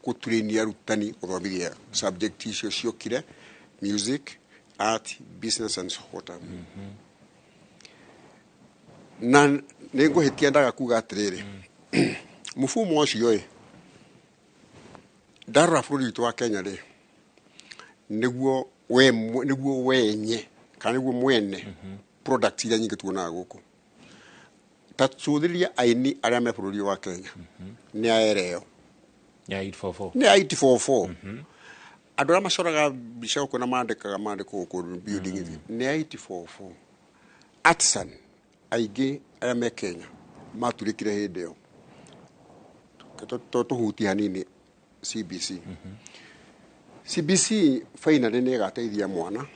gũturĩnia arutani gũthomithia subject icio ciokire, music, art, business and so what have you. Na nĩ ngũhĩtia ndaga kuga atĩrĩrĩ, mũfumo ũcio ĩ ndarora bũrũri witũ wa Kenya rĩ, nĩguo we nĩguo wenye kana nĩguo mwene product iria nyingĩ tuonaga gũkũ. Ta cũthĩrĩria aini arĩa me bũrũri wa Kenya nĩ aereo. Ya 844. Nĩ a 844. Andũ arĩa macoraga mbica gũkũ na mandĩkaga mandĩko gũkũ building ici nĩ a 844. Artisan aingĩ arĩa me Kenya maturĩkire hĩndĩ ĩyo. Tũhutie hanini CBC. CBC finally nĩ ĩgateithia mwana,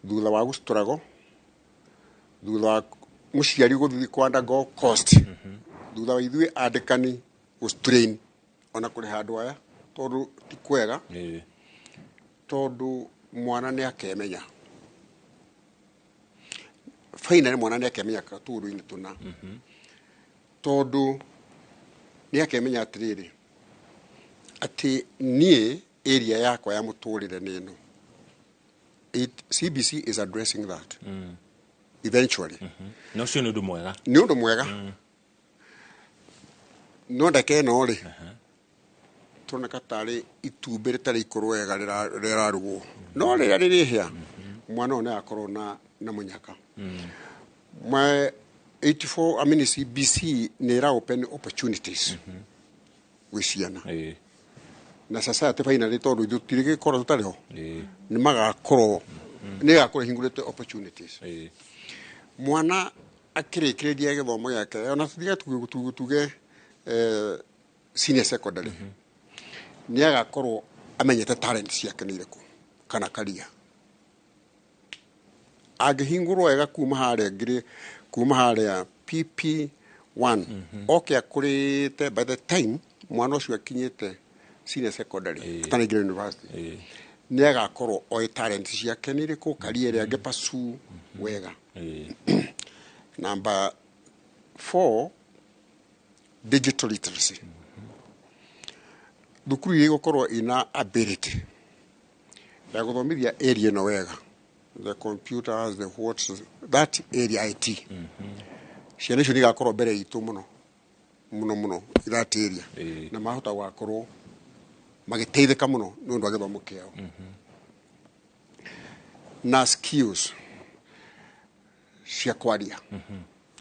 Thutha wa gũstruggle, thutha wa mũciari gũthiĩ kwa undergo cost, thutha wa ithuĩ andĩkani gũ-strain ona kũrĩha andũ aya tondũ ti kwega, tondũ mwana nĩ akemenya finally, mwana nĩ akemenya katũndũ-inĩ tũna, tondũ nĩ akemenya atĩrĩrĩ, atĩ niĩ area yakwa ya mũtũrĩre nĩ ĩno. CBC is addressing that eventually. Na ũcio nĩ ũndũ mwega. Nĩ ũndũ mwega, no ndeke ĩno rĩ tũroneka tarĩ itumbĩ rĩtarĩ ikũrũ wega rĩrarugwo, no rĩrĩa rĩrĩhĩa mwana ũyũ nĩ akorwo na mũnyaka. My 84, I mean, CBC nĩ ĩra open opportunities gwĩ ciana na society finally, tondũ ithuĩ tũtirĩ gĩkorwo tũtarĩ ho, nĩ magakorwo nĩ ĩgakorwo ĩhingũrĩte opportunities. Mwana akĩrĩkĩrĩria gĩthomo gĩake, ona tũtige tuge senior secondary, nĩ agakorwo amenyete talent ciake nĩ irĩkũ kana career angĩhingũrwo wega kuma harĩa ngiri, kuma harĩa PP1 oke akũrĩte. By the time mwana ũcio akinyĩte senior secondary atanaingĩra university, nĩ agakorwo oĩ talent ciake nĩ irĩkũ, career ĩrĩa angĩ wega. Number 4, digital literacy. Thukuru iria igũkorwo ina ability ya gũthomithia area ĩno wega, the computers, the what, that area, IT, ciana icio nĩ igakorwo mbere itũ mũno mũno mũno that area, na mahota gũgakorwo magĩteithĩka mũno nĩ ũndũ wa gĩthomo kĩao na skills cia kwaria.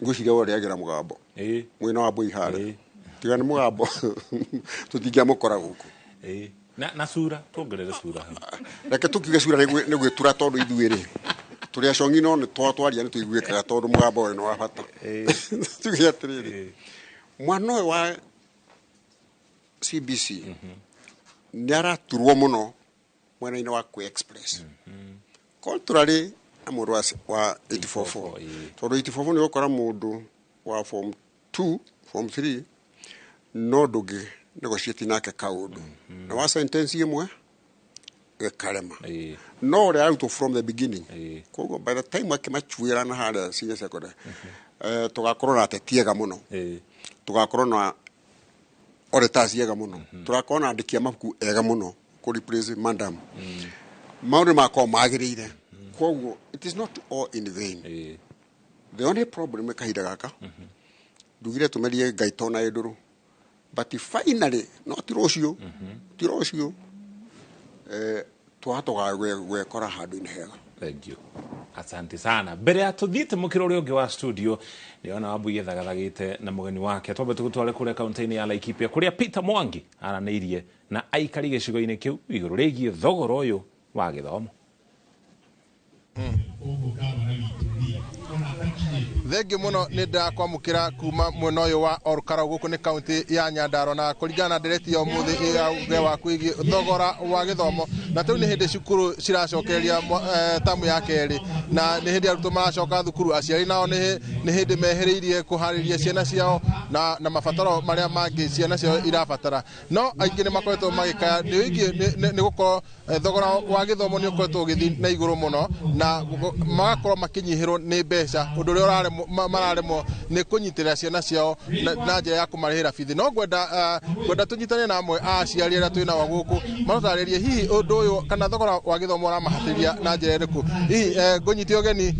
Ngwĩciria we ũrĩagĩra mũgambo mwena wa mbũi harĩa, tiga nĩ mũgambo tũtingĩamũkora gũkũ. Na sura, tuongerere sura hau. Reke tũkiuge cura nĩ gwĩtura, tondũ ithuĩ rĩ tũrĩ acongi, no nĩ twaria nĩ tũiguĩkaga, tondũ mũgambo ũyũ nĩ wa bata. Tuge atĩrĩrĩ, mwana ũyũ wa CBC nĩ araturwo mũno mwena-inĩ wa kwĩ express culturally na mũndũ wa 844, tondũ 844 nĩ ũgũkora mũndũ wa form 2, form 3, no ndũngĩ negotiate nake kaũndũ na wa sentence ĩmwe gĩkarema, no ũrĩa arutwo from the beginning. Koguo by the time akĩmachuĩra na harĩa senior secondary, tũgakorwo na ateti ega mũno, tũgakorwo na orators ega mũno, tũgakorwo na andĩki a mabuku ega mũno kũ replace madam. Maũndũ makorwo magĩrĩire. Koguo it is not all in vain. The only problem kahinda gaka, ndugire tũmerie Ngai tona ĩndũrũ, but finally no ti rũciũ, ti rũciũ, twahota gwekora handũ-inĩ hega. Thank you. Asante sana. Mbere ya tuthiĩte mũkĩra ũrĩa ũngĩ wa studio, nĩona Wambui ethagathagĩte na mũgeni wake, twambe tũgũtware kũrĩa kaunti-inĩ ya Laikipia kũrĩa Peter Mwangi aranĩirie na aikari gĩcigo-inĩ kĩu igũrũ rĩgiĩ thogora ũyũ wa gĩthomo. Thengiũ mũno, nĩ ndakwamũkĩra kuma mwena ũyũ wa Olkalou gũkũ nĩ kaunti ya Nyandarua, na kũringana na ndereti ya ũmũthĩ ya uge waku ĩgiĩ thogora wa gĩthomo, na rĩu nĩ hĩndĩ cukuru ciracokereria tamu ya kerĩ, na nĩ hĩndĩ arutwo maracoka thukuru, aciari nao nĩ hĩndĩ mehereirie kũharĩria ciana ciao na mabataro marĩa mangĩ ciana ciao irabatara. No aingĩ nĩ makoretwo magĩkaya nĩ wĩgiĩ nĩ gũkorwo thogora wa gĩthomo nĩ ũkoretwo ũgĩthiĩ na igũrũ mũno, na magakorwo makĩnyihĩrwo nĩ mbeca, ũndũ ũrĩa mararemwo nĩ kũnyitĩrĩra ciana ciao na njĩra ya kũmarĩhĩra bithi. No ngwenda tũnyitane na amwe a aciari arĩa twĩ nao gũkũ matũtarĩrie hihi ũndũ ũyũ kana thogora wa gĩthomo ũramahatĩrĩria na njĩra ĩrĩkũ. Hihi ngũnyite ũgeni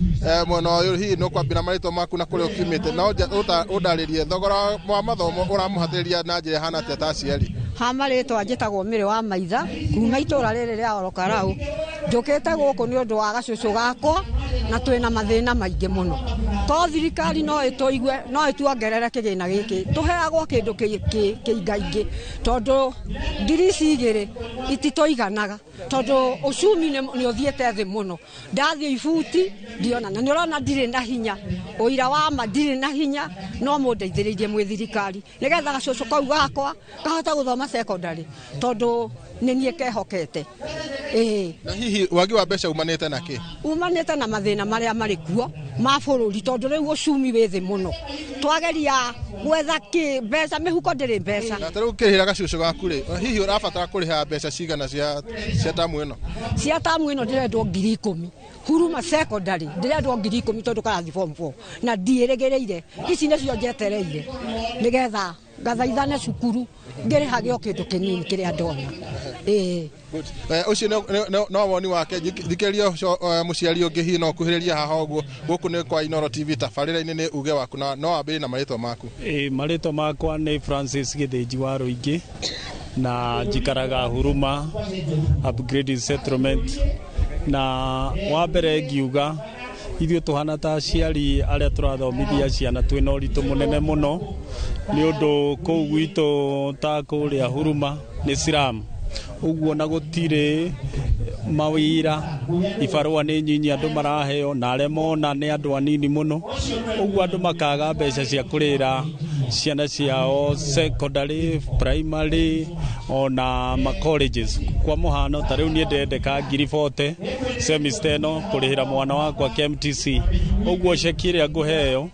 mwena ũyũ, hihi nĩ ũkwambĩra marĩtwa maku na kũrĩa ũkiumĩte, na ũndarĩrie thogora wa mathomo ũramũhatĩrĩria na njĩra ĩhana atĩa ta aciari. Ha marĩtwa njĩtagwo Mĩrĩ wa Maitha kuma itũra rĩrĩ rĩa Olkalou. Njũkĩte gũkũ nĩ ũndũ wa gacũcũ gakwa, na twĩna mathĩna maingĩ mũno. To thirikari no ĩtũigue, no ĩtuongerere kĩgĩna gĩkĩ tũheagwo kĩndũ kĩingaingĩ, tondũ ngiri ici igĩrĩ ititũiganaga, tondũ ũcumi nĩ ũthiĩte thĩ mũno. Ndathiĩ ibuti ndiona, na nĩ ũrona ndirĩ na hinya, ũira wa ma ndirĩ na hinya, no mũndeithĩrĩirie mwĩ thirikari nĩgetha gacũcũ kau gakwa kahota gũthoma secondary, tondũ nĩ niĩ kehokete. Ĩĩ. Na hihi wagi wa mbeca umanĩte na kĩ? Umanĩte na mathĩna marĩa marĩ kuo ma bũrũri, tondũ rĩu ũcumi wĩ thĩ mũno, twageria gwetha kĩ mbeca, mĩhuko ndĩrĩ mbeca. Na ta rĩu ũkĩrĩhĩra gacucu gaku rĩ, hihi ũrabatara kũrĩha mbeca cigana cia tamu ĩno? Cia tamu ĩno ndĩrendwo 10,000. Huruma Secondary ndĩrendwo 10,000 tondũ karathi form 4, na ndiĩrĩgĩrĩire. Ici nĩcio njetereire nĩgetha ngathaithane cukuru ngĩrĩhage o kĩndũ kĩnini kĩrĩa ndona. Ĩĩ. Ũcio no woni wake. Thikĩrĩria ũcio, mũciari ũngĩ hihi no kuhĩrĩria haha ũguo. Gũkũ nĩ kwa Inooro TV, tabarĩra-inĩ nĩ uge waku, na no wambĩrĩrie na marĩtwa maku. Ĩ, marĩtwa makwa nĩ Francis Gĩthĩnji wa Rũingĩ, na njikaraga Huruma Upgraded Settlement. Na wa mbere ngiuga ithuĩ tũhana ta aciari arĩa tũrathomithia ciana twĩna ũritũ mũnene mũno, nĩ ũndũ kũu gwitũ ta kũrĩa Huruma nĩ slum ũguo, na gũtirĩ mawĩra, ibarũa nĩ nyinyi andũ maraheo, na arĩa mona nĩ andũ anini mũno. Ũguo andũ makaga mbeca cia kũrĩra ciana ciao secondary, primary ona ma colleges. Kwa mũhano, ta rĩu niĩ ndendeka 40,000 semester ĩno kũrĩhĩra mwana wakwa KMTC. Ũguo ceki ĩrĩa ngũheo,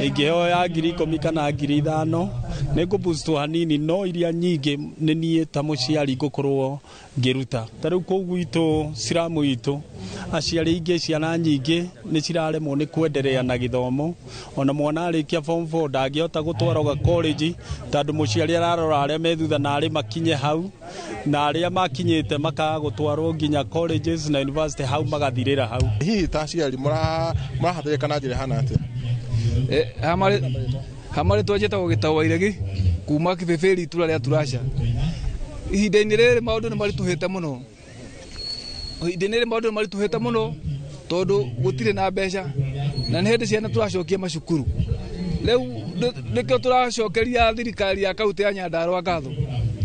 ingĩheo ya 10,000 kana 5,000, nĩ ngũboostwo hanini, no iria nyingĩ nĩ niĩ ta mũciari ngũkorwo ngĩruta. Ta rĩu kũu gwitũ slum itũ, aciari aingĩ, ciana nyingĩ nĩ ciraremwo nĩ kwenderea na gĩthomo. Ona mwana arĩkia form 4 ndangĩhota gũtwarwo ga college, tondũ mũciari ararora arĩa me thutha na arĩ makinye hau, na arĩa makinyĩte makaga gũtwarwo nginya colleges na university, hau magathirĩra hau. Hihi ta aciari mũrahatĩrĩka na njĩra ĩhana atĩa? Hamarĩ njĩtagwo Gĩtaũ wa Iregi kuma Kĩbĩbĩri, itura rĩa Turasha. Ihinda-inĩ rĩrĩ maũndũ nĩ maritũhĩte mũno. Ihinda-inĩ rĩrĩ maũndũ nĩ maritũhĩte mũno tondũ gũtirĩ na mbeca, na nĩ hĩndĩ ciana tũracokia macukuru. Rĩu nĩkĩo tũracokeria thirikari ya kaunti ya Nyandarua ngatho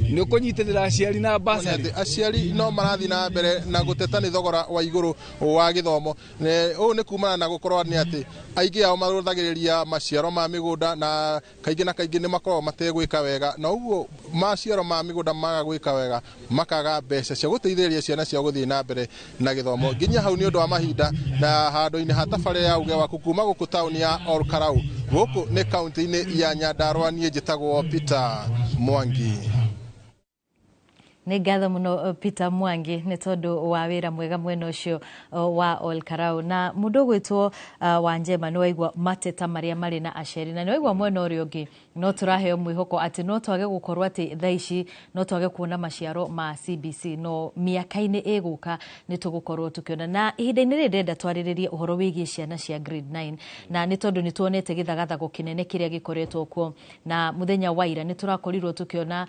nĩ ũkũnyitĩrĩra aciari na basarĩ. Atĩ aciari no marathiĩ na mbere na gũteta nĩ thogora wa igũrũ wa gĩthomo. Ũũ nĩ kumana na gũkorwo nĩ atĩ aingĩ ao marũthagĩrĩria maciaro ma mĩgũnda, na kaingĩ na kaingĩ nĩ makoragwo mategwĩka wega, na ũguo maciaro ma mĩgũnda maga gwĩka wega, makaga mbeca cia gũteithĩrĩria ciana ciao gũthiĩ na mbere na gĩthomo. Nginya hau nĩ ũndũ wa mahinda, na handũ-inĩ ha tabarĩra ya uge waku kuma gũkũ taũni ya Olkarau, gũkũ nĩ kaunti-inĩ ya Nyandarua, niĩ njĩtagwo Peter Mwangi. Nĩ ngatho mũno, Peter Mwangi, nĩ tondũ wa wĩra mwega mwena ũcio wa Olkarau. Na mũndũ ũgwĩtwo Wanjema, nĩ waigua mateta marĩa marĩ na aciari, na nĩ waigua mwena ũrĩa ũngĩ no tũraheo mwĩhoko atĩ no twage gũkorwo atĩ thaa ici no twage kuona maciaro ma CBC, no mĩaka-inĩ ĩgũka nĩ tũgũkorwo tũkĩona. Na ihinda-inĩ rĩrĩ ndĩrenda twarĩrĩrie ũhoro wĩgiĩ ciana cia grade 9, na nĩ tondũ nĩ tuonete gĩthagathago kĩnene kĩrĩa gĩkoretwo kuo, na mũthenya wa ira nĩ tũrakorirwo tũkĩona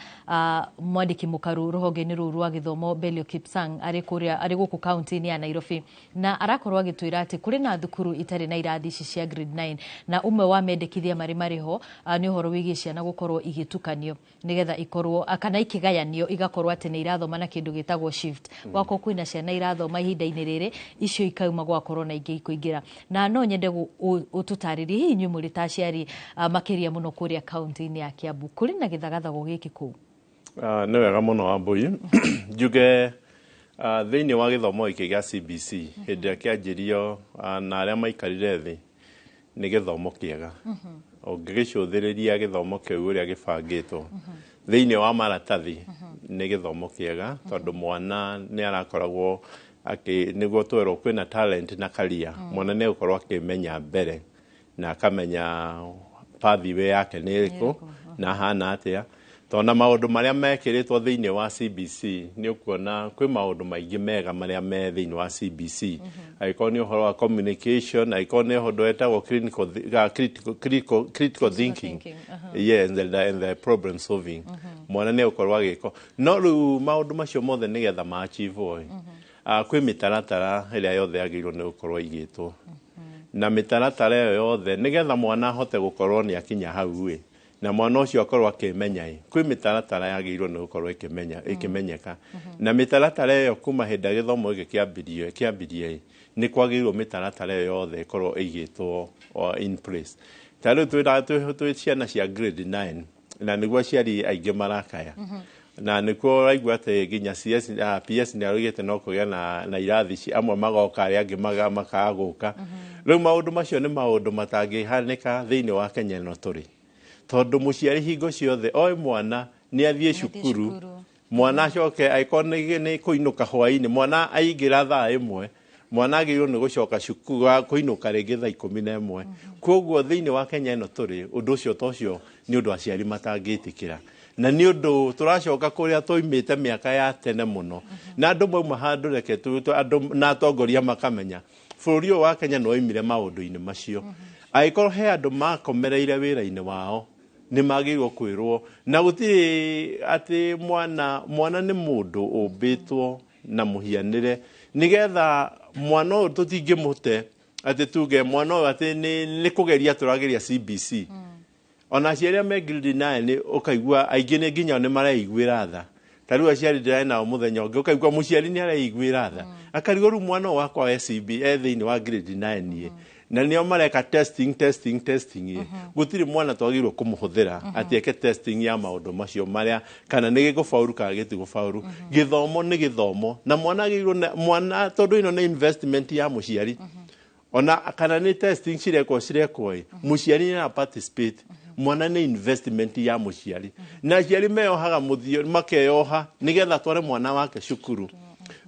mwandĩki mũkaru rũhonge-inĩ rũu rwa gĩthomo Belio Kipsang arĩ kũrĩa, arĩ gũkũ kaunti-inĩ ya Nairobi, na arakorwo agĩtwĩra atĩ kũrĩ na thukuru itarĩ na irathi ici cia grade 9, na ũmwe wa mendekithia marĩ marĩ ho nĩ ũhoro wĩgiĩ ciana gũkorwo igĩtukanio nĩgetha ikorwo kana ikĩgayanio, igakorwo atĩ nĩ irathoma na kĩndũ gĩtagwo shift. Gwakorwo kwĩna ciana irathoma ihinda-inĩ rĩrĩ, icio ikauma, gwakorwo na ingĩ ikũingĩra. Na no nyende ũtũtarĩrie hihi inyuĩ mũrĩ ta aciari, makĩria mũno kũrĩa kaunti-inĩ ya Kiambu, kũrĩ na gĩthagathago gĩkĩ kũu? Nĩ wega mũno, Wambui. Njuge thĩinĩ wa gĩthomo gĩkĩ gĩa CBC, hĩndĩ ĩrĩa kĩanjirio, na arĩa maikarire thĩ, nĩ gĩthomo kĩega. Ũngĩgĩcũthĩrĩria gĩthomo kĩu ũrĩa gĩbangĩtwo thĩinĩ wa maratathi, nĩ gĩthomo kĩega, tondũ mwana nĩ arakoragwo akĩ nĩguo twerwo kwĩna talent na career. Mwana nĩ egũkorwo akĩmenya mbere na akamenya pathway yake nĩ ĩrĩkũ na hana atĩa, tondũ na maũndũ marĩa mekĩrĩtwo thĩinĩ wa CBC, nĩ ũkuona kwĩ maũndũ maingĩ mega marĩa me thĩinĩ wa CBC, angĩkorwo nĩ ũhoro wa communication, angĩkorwo nĩ ũndũ wetagwo critical thinking, yes, and the problem solving, mwana nĩ egũkorwo agĩka. No rĩu maũndũ macio mothe nĩgetha ma-achieve, kwĩ mĩtaratara ĩrĩa yothe yagĩrĩirwo nĩ gũkorwo ĩigĩtwo, na mĩtaratara ĩyo yothe nĩgetha mwana ahote gũkorwo nĩ akinya hau ĩ, na mwana ũcio akorwo akĩmenya ĩ, kwĩ mĩtaratara yagĩrĩirwo nĩ gũkorwo ĩkĩmenya ĩkĩmenyeka. Na mĩtaratara ĩyo kuma hĩndĩ ĩrĩa gĩthomo gĩkĩ kĩambirie ĩ, nĩ kwagĩrĩirwo mĩtaratara ĩyo yothe ĩkorwo ĩigĩtwo in place. Ta rĩu twĩ ciana cia grade 9, na nĩguo aciari aingĩ marakaya. Na nĩkuo ũraigua atĩ nginya CS, PS nĩ araugĩte no kũgĩa na irathi amwe magoka, arĩa angĩ makaga gũka. Rĩu maũndũ macio nĩ maũndũ matangĩhanĩka thĩinĩ wa Kenya ĩno tũrĩ, tondũ mũciari hingo ciothe oĩ mwana nĩ athiĩ cukuru, mwana acoke angĩkorwo nĩ kũinũka hwainĩ, mwana aingĩra thaa 1, mwana agĩrĩirwo nĩ gũcoka cukuru kũinũka rĩngĩ thaa 11. Koguo thĩinĩ wa Kenya ĩno tũrĩ, ũndũ ũcio ta ũcio nĩ ũndũ aciari matangĩtĩkĩra, na nĩ ũndũ tũracoka kũrĩa tũimĩte mĩaka ya tene mũno, na andũ mauma handũ. Reke andũ na atongoria makamenya bũrũri ũyũ wa Kenya nĩ waimire maũndũ-inĩ macio. Angĩkorwo he andũ makomereire wĩra-inĩ wao, nĩ magĩrĩirwo kwĩrwo na gũtirĩ atĩ mwana nĩ mũndũ ũmbĩtwo na mũhianĩre, nĩgetha mwana ũyũ tũtingĩmũte atĩ tuge mwana ũyũ atĩ nĩ kũgeria tũrageria CBC. Ona aciari arĩa me grade 9, ũkaigua aingĩ nĩ nginya nĩ mareiguĩra tha. Ta rĩu aciari ndĩrarĩ nao mũthenya ũngĩ, ũkaigua mũciari nĩ areiguĩra tha, akarigwo rĩu mwana ũyũ wakwa e CB e thĩinĩ wa grade 9 ĩ, na nĩo mareka testing, testing, testing ĩ. Gũtirĩ mwana twagĩrĩirwo kũmũhũthĩra atĩ eke testing ya maũndũ macio marĩa kana nĩ gĩgũbauru kana gĩtigũbauru. Gĩthomo nĩ gĩthomo, na mwana agĩrĩirwo mwana, tondũ ĩno nĩ investment ya mũciari. Ona kana nĩ testing cirekwo ĩ, mũciari nĩ ara participate. Mwana nĩ investment ya mũciari, na aciari meyohaga mũthio makeyoha nĩgetha atware mwana wake cukuru.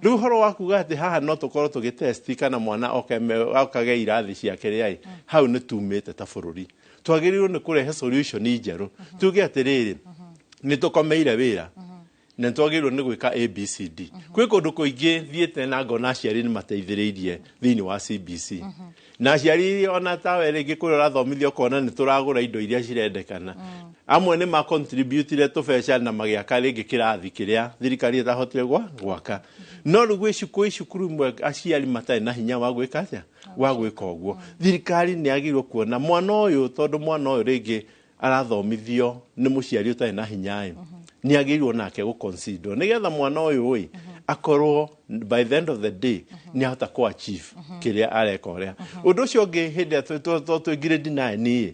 Rĩu ũhoro wa kuga atĩ haha no tũkorwo tũgĩtesti kana mwana oke okage irathi ciake rĩ, hau nĩ tumĩte ta bũrũri. Twagĩrĩirwo nĩ kũrehe solution njerũ, tuge atĩrĩrĩ, nĩ tũkomeire wĩra na nĩ twagĩrĩirwo nĩ gwĩka ABCD. Kwĩ kũndũ kũingĩ thiĩte na ngona aciari nĩ mateithĩrĩirie thĩinĩ wa CBC, na aciari ona tawe rĩngĩ kũrĩa ũrathomithia ũkona nĩ tũragũra indo iria cirendekana. Amwe nĩ macontributire tũbeca na magĩaka rĩngĩ kĩrathi kĩrĩa thirikari ĩtahotire gwaka. No rĩu gwĩ cukuru imwe aciari matarĩ na hinya wa gwĩka atĩa, wa gwĩka ũguo. Thirikari nĩ yagĩrĩirwo kuona mwana ũyũ, tondũ mwana ũyũ rĩngĩ arathomithio nĩ mũciari ũtarĩ na hinya ĩ, nĩ agĩrĩirwo nake gũconsider nĩgetha mwana ũyũ ĩ akorwo by the end of the day nĩ ahota kũ achieve kĩrĩa areka. Ũrĩa ũndũ ũcio ũngĩ, hĩndĩ ĩrĩa twĩ grade 9 ĩ,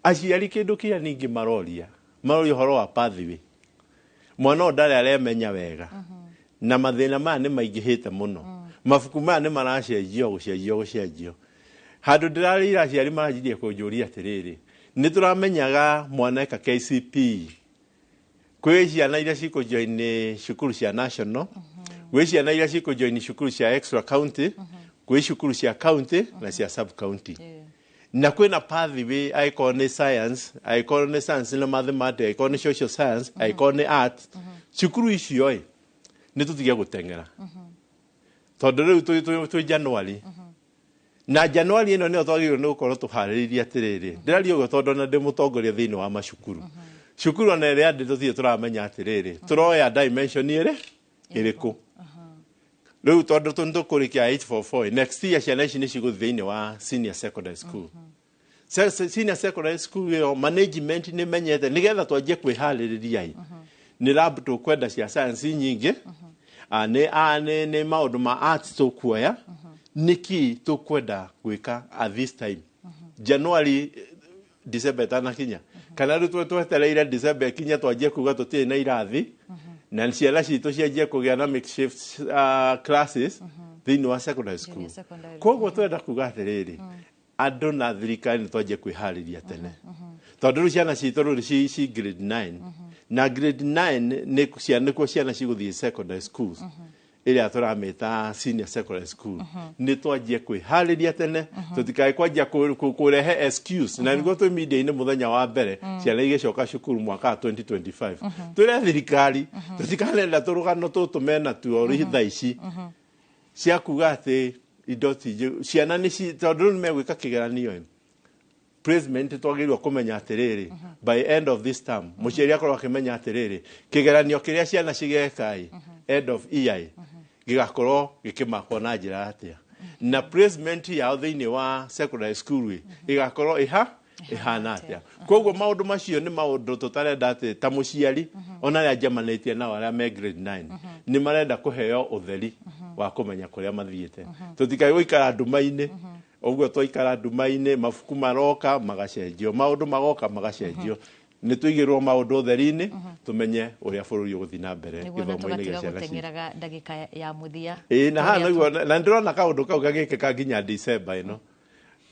aciari kĩndũ kĩrĩa ningĩ maroria ũhoro wa pathway. Mwana ũyũ ndarĩ aremenya wega, na mathĩna maya nĩ maingĩhĩte mũno. Mabuku maya nĩ maracenjio, gũcenjio. Handũ ndĩrarĩire, aciari maranjirie kũnjũria atĩrĩrĩ, nĩ tũramenyaga mwana eka KCPE, kwĩ ciana iria cikũjoin cukuru cia national, gwĩ ciana iria cikũjoin cukuru cia extra county, gwĩ cukuru cia county na cia sub county, na kwĩna pathway angĩkorwo nĩ science, angĩkorwo nĩ science na mathematics, angĩkorwo nĩ social science, angĩkorwo nĩ art. Cukuru icio ĩ nĩ tũtige gũteng'era, tondũ rĩu twĩ January, na January ĩno nĩyo twagĩrĩirwo nĩ gũkorwo tũharĩrĩirie. Atĩrĩrĩ, ndĩraria ũguo tondũ ona ndĩ mũtongoria thĩinĩ wa macukuru. Cukuru ona ĩrĩa ndĩ tũtirĩ tũramenya atĩrĩrĩ, tũroya dimension ĩrĩ ĩrĩkũ rĩu, tondũ tũkũrĩkia 844. Next year ciana ici nĩ cigũthiĩ thĩinĩ wa senior secondary school. Senior secondary school ĩyo management nĩ menyete nĩgetha twanjie kwĩharĩrĩria ĩ, nĩ lab tũkwenda cia science nyingĩ, nĩ maũndũ ma arts tũkuoya, nĩkĩ tũkwenda gwĩka at this time January, December ĩtanakinya, kana rĩu twetereire December ĩkinye twanjie kuga tũtirĩ na irathi na ciana citũ cianjie kũgĩa na makeshift classes thĩinĩ wa secondary school. Secondary. Koguo twenda kuga atĩrĩrĩ, andũ na thirikari nĩ twanjie kwĩharĩria tene, tondũ rĩu ciana citũ rĩu ci grade 9, na grade 9 nĩ nĩkuo ciana cigũthiĩ secondary schools ĩrĩa tũramĩta senior secondary school. Nĩ twanjie kwĩharĩria tene, tũtikae kwanjia kũrehe excuse na nĩguo twĩ media-inĩ mũthenya wa mbere ciana igĩcoka cukuru mwaka wa 2025. Twĩre thirikari tũtikanenda tũrũgano tũtũ mena tuo thaa ici cia kuga atĩ indo ti ciana nĩ tondũ rĩu nĩ megwĩka kĩgeranio ĩ, placement twagĩrĩirwo kũmenya atĩrĩrĩ, by end of this term mũciari akorwo akĩmenya atĩrĩrĩ, kĩgeranio kĩrĩa ciana cigeka ĩ end of year ĩ gĩgakorwo gĩkĩmakwo na njĩra atĩa, na placement yao thĩinĩ wa secondary school ĩ ĩgakorwo ĩhana atĩa. Koguo maũndũ macio nĩ maũndũ tũtarenda atĩ ta mũciari, ona arĩa njemanĩtie nao arĩa me grade 9 nĩ marenda kũheo ũtheri wa kũmenya kũrĩa mathiĩte. Tũtikae gũikara nduma-inĩ ũguo. Twaikara nduma-inĩ, mabuku maroka magacenjio, maũndũ magoka magacenjio. Nĩ tũigĩrwo maũndũ ũtheri-inĩ, tũmenye ũrĩa bũrũri ũgũthiĩ na mbere nĩguo na gĩthomo-inĩ tũgatiga gĩa ciana citũ. Gũteng'eraga ndagĩka ya mũthia. Ĩĩ, na haha Tũrĩa naigua na ndĩrona kaũndũ kau gagĩkĩka nginya December ĩno,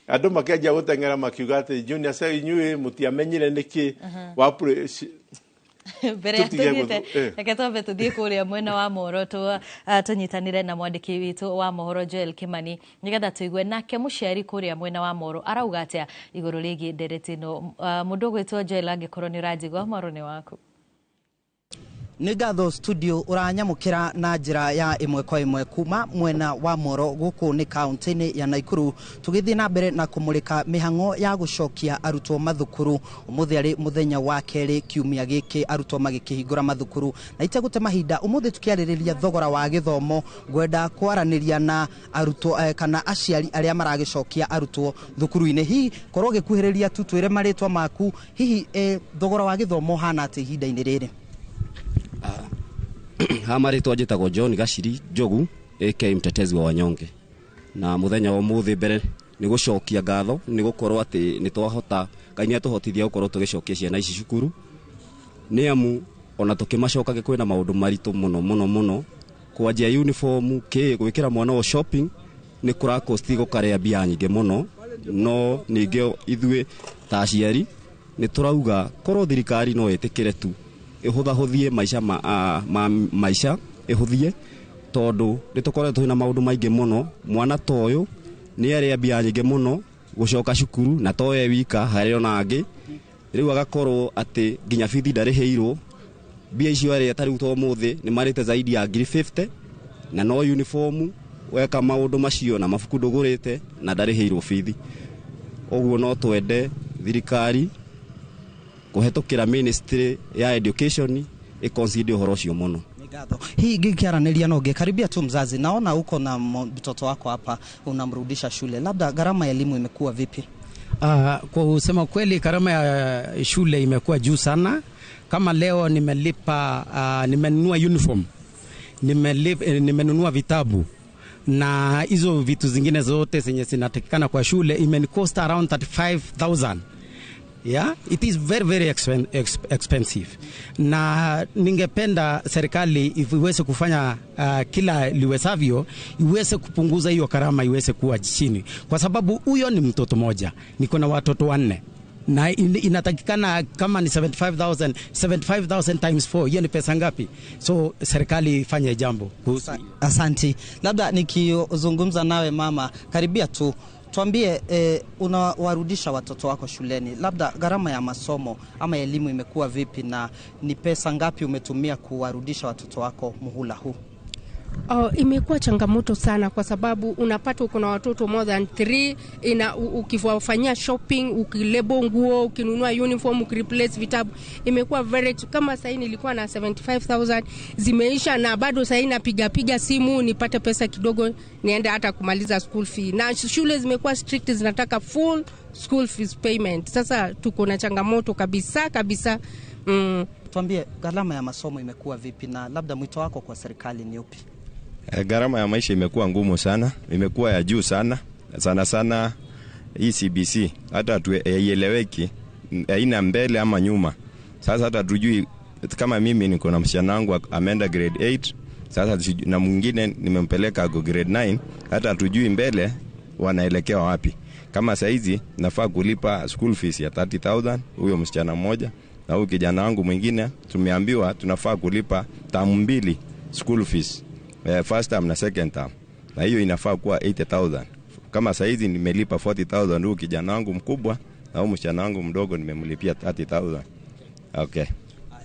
andũ makĩanjia gũteng'era makiuga atĩ junior se inyuĩ mũtiamenyire nĩkĩ wa Mbere ya tũtige tũthiĩte, reke twambe tũthiĩ kũrĩa mwena wa mohoro, tũnyitanĩre na mwandĩki witũ wa mohoro Joel Kimani, nĩgetha tũigue nake mũciari kũrĩa mwena wa mohoro arauga atĩa igũrũ rĩgiĩ ndereti ĩno. Mũndũ ũgwĩtwo Joel, angĩkorwo nĩ ũranjigua, mohoro nĩ waku. Nĩ ngatho studio. Ũranyamũkĩra na njĩra ya ĩmwe kwa ĩmwe kuma mwena wa Moro, gũkũ nĩ kaunti-inĩ ya Naikuru, tũgĩthiĩ na mbere na kũmũrĩka mĩhang'o ya gũcokia arutwo mathukuru. Ũmũthĩ arĩ mũthenya wa kerĩ kiumia gĩkĩ arutwo magĩkĩhingũra mathukuru, na itegũte mahinda, ũmũthĩ tũkĩarĩrĩria thogora wa gĩthomo, ngwenda kwaranĩria na arutwo kana aciari arĩa maragĩcokia arutwo thukuru-inĩ. Hihi korwo ũgĩkuhĩrĩria tu, twĩre marĩtwa maku. Hihi thogora wa gĩthomo ũhana atĩ ihinda-inĩ rĩrĩ? Ha marĩtwa njĩtagwo John Gaciri Njogu, aka mtetezi wa wanyonge. Na mũthenya wa ũmũthĩ, mbere nĩ gũcokia ngatho nĩ gũkorwo atĩ nĩ twahota, Ngai nĩ atũhotithia gũkorwo tũgĩcokia ciana ici cukuru, nĩ amu ona tũkĩmacokagia kwĩna maũndũ maritũ mũno mũno mũno, kwanjia uniform, kĩ gwĩkĩra mwana o shopping nĩ kũrakosti, gũkarĩa mbia nyingĩ mũno. No ningĩ ithuĩ ta aciari nĩ tũrauga korwo thirikari no ĩtĩkĩre tu ĩhũthahũthie maica ma maica ĩhũthie, tondũ nĩ tũkoretwo twĩna maũndũ maingĩ mũno. Mwana ta ũyũ nĩ arĩa mbia nyingĩ mũno gũcoka cukuru, na to ye wika, harĩ ona angĩ. Rĩu agakorwo atĩ nginya bithi ndarĩhĩirwo mbia icio arĩa. Ta rĩu to ũmũthĩ nĩ marĩte zaidi ya ngiri 50, na no uniform, weka maũndũ macio na mabuku ndũgũrĩte na ndarĩhĩirwo bithi. Ũguo no twende thirikari kũhetũkĩra ministry ya education ĩconsider ũhoro ũcio mũno. Hii ngĩkĩaranĩria na ũngĩ, karibia tu mzazi, naona uko na mtoto wako hapa unamrudisha shule, labda gharama ya elimu imekuwa vipi? Kwa kusema kweli, gharama ya shule imekuwa juu sana. Kama leo nimelipa, nimenunua uniform, nimenunua vitabu na hizo vitu zingine zote zenye zinatakikana kwa shule, imenicost around 35,000. Yeah, it is very very expensive, na ningependa serikali iweze kufanya kila liwezavyo iweze kupunguza hiyo gharama, iweze kuwa chini, kwa sababu huyo ni mtoto moja, niko na watoto wanne, na inatakikana kama ni 75,000, 75,000 times 4, hiyo ni pesa ngapi? So serikali ifanye jambo kuhusu. Asanti. Labda nikizungumza nawe mama, karibia tu tuambie, unawarudisha watoto wako shuleni, labda gharama ya masomo ama elimu imekuwa vipi na ni pesa ngapi umetumia kuwarudisha watoto wako muhula huu? Oh, imekuwa changamoto sana kwa sababu unapata uko na watoto more than 3, ukiwafanyia shopping, ukilebo nguo, ukinunua uniform, ukireplace vitabu, imekuwa very. Kama sahii nilikuwa na 75,000 zimeisha, na bado sahii napiga piga simu nipate pesa kidogo niende hata kumaliza school fee. Na shule zimekuwa strict, zinataka full school fees payment. Sasa tuko na changamoto kabisa kabisa. Tuambie, gharama ya masomo imekuwa vipi na labda mwito wako kwa serikali ni upi? Gharama ya maisha imekuwa ngumu sana, imekuwa ya juu sana sana sana. Hii CBC hata haieleweki, haina mbele ama nyuma. Sasa hata tujui, kama mimi niko na msichana wangu ameenda grade 8 sasa, na mwingine nimempeleka ako grade 9, hata hatujui mbele wanaelekea wapi. Kama saizi nafaa kulipa school fees ya 30,000 huyo msichana mmoja, na huyu kijana wangu mwingine tumeambiwa tunafaa kulipa term mbili school fees, first term na second term, na hiyo inafaa kuwa 80,000. Kama saizi nimelipa 40,000 huyu kijana wangu mkubwa, na huyu msichana wangu mdogo nimemlipia 30,000. Okay.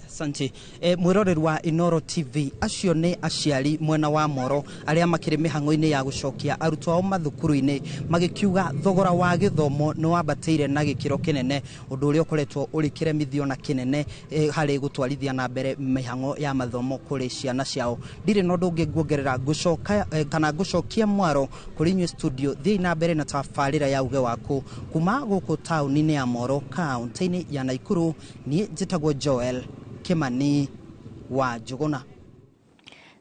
Asante. Mwiroreri wa Inoro TV, acio nĩ aciari mwena wa Moro arĩa makĩrĩ mĩhang'o-inĩ ya gũcokia arutwo ao mathukuru-inĩ, magĩkiuga thogora wa gĩthomo nĩ wambatĩire na gĩkĩro kĩnene, ũndũ ũrĩa ũkoretwo ũrĩ kĩremithio na kĩnene harĩ gũtwarithia na mbere mĩhang'o ya mathomo kũrĩ ciana ciao. Ndirĩ na ũndũ ũngĩ nguongerera, ngũcoka kana ngũcokia mwaro kũrĩ inyuĩ studio. Thiĩi na mbere na tabarĩra ya Uge Waku kuma gũkũ taũni-inĩ ya Moro, kaunti-inĩ ya Naikuru. Niĩ njĩtagwo Joel Kimani wa Njuguna.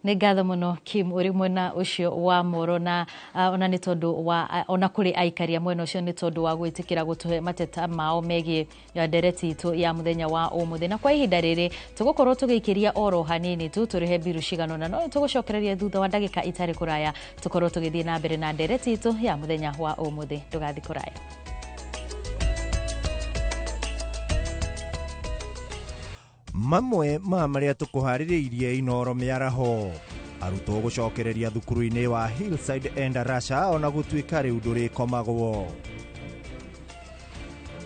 Nĩ ngatho mũno Kim ũrĩ mwena ũcio wa Moro na ona nĩ tondũ wa ona kũrĩ aikari a mwena ũcio nĩ tondũ wa gwĩtĩkĩra gũtũhe mateta mao megiĩ ndereti itũ ya mũthenya wa ũmũthĩ. Na kwa ihinda rĩrĩ tũgũkorwo tũgĩikĩria oro hanini tu tũrĩhe mbiru cigana ũna, no tũgũcokereria thutha wa ndagĩka itarĩ kũraya tũkorwo tũgĩthiĩ na mbere na ndereti itũ ya mũthenya wa ũmũthĩ. Ndũgathiĩ kũraya. Mamwe ma marĩa tũkũharĩrĩirie Inoro mĩaraho: arutwo gũcokereria thukuru-inĩ wa Hillside Endarasha ona gũtuĩka rĩu ndũrĩkomagwo;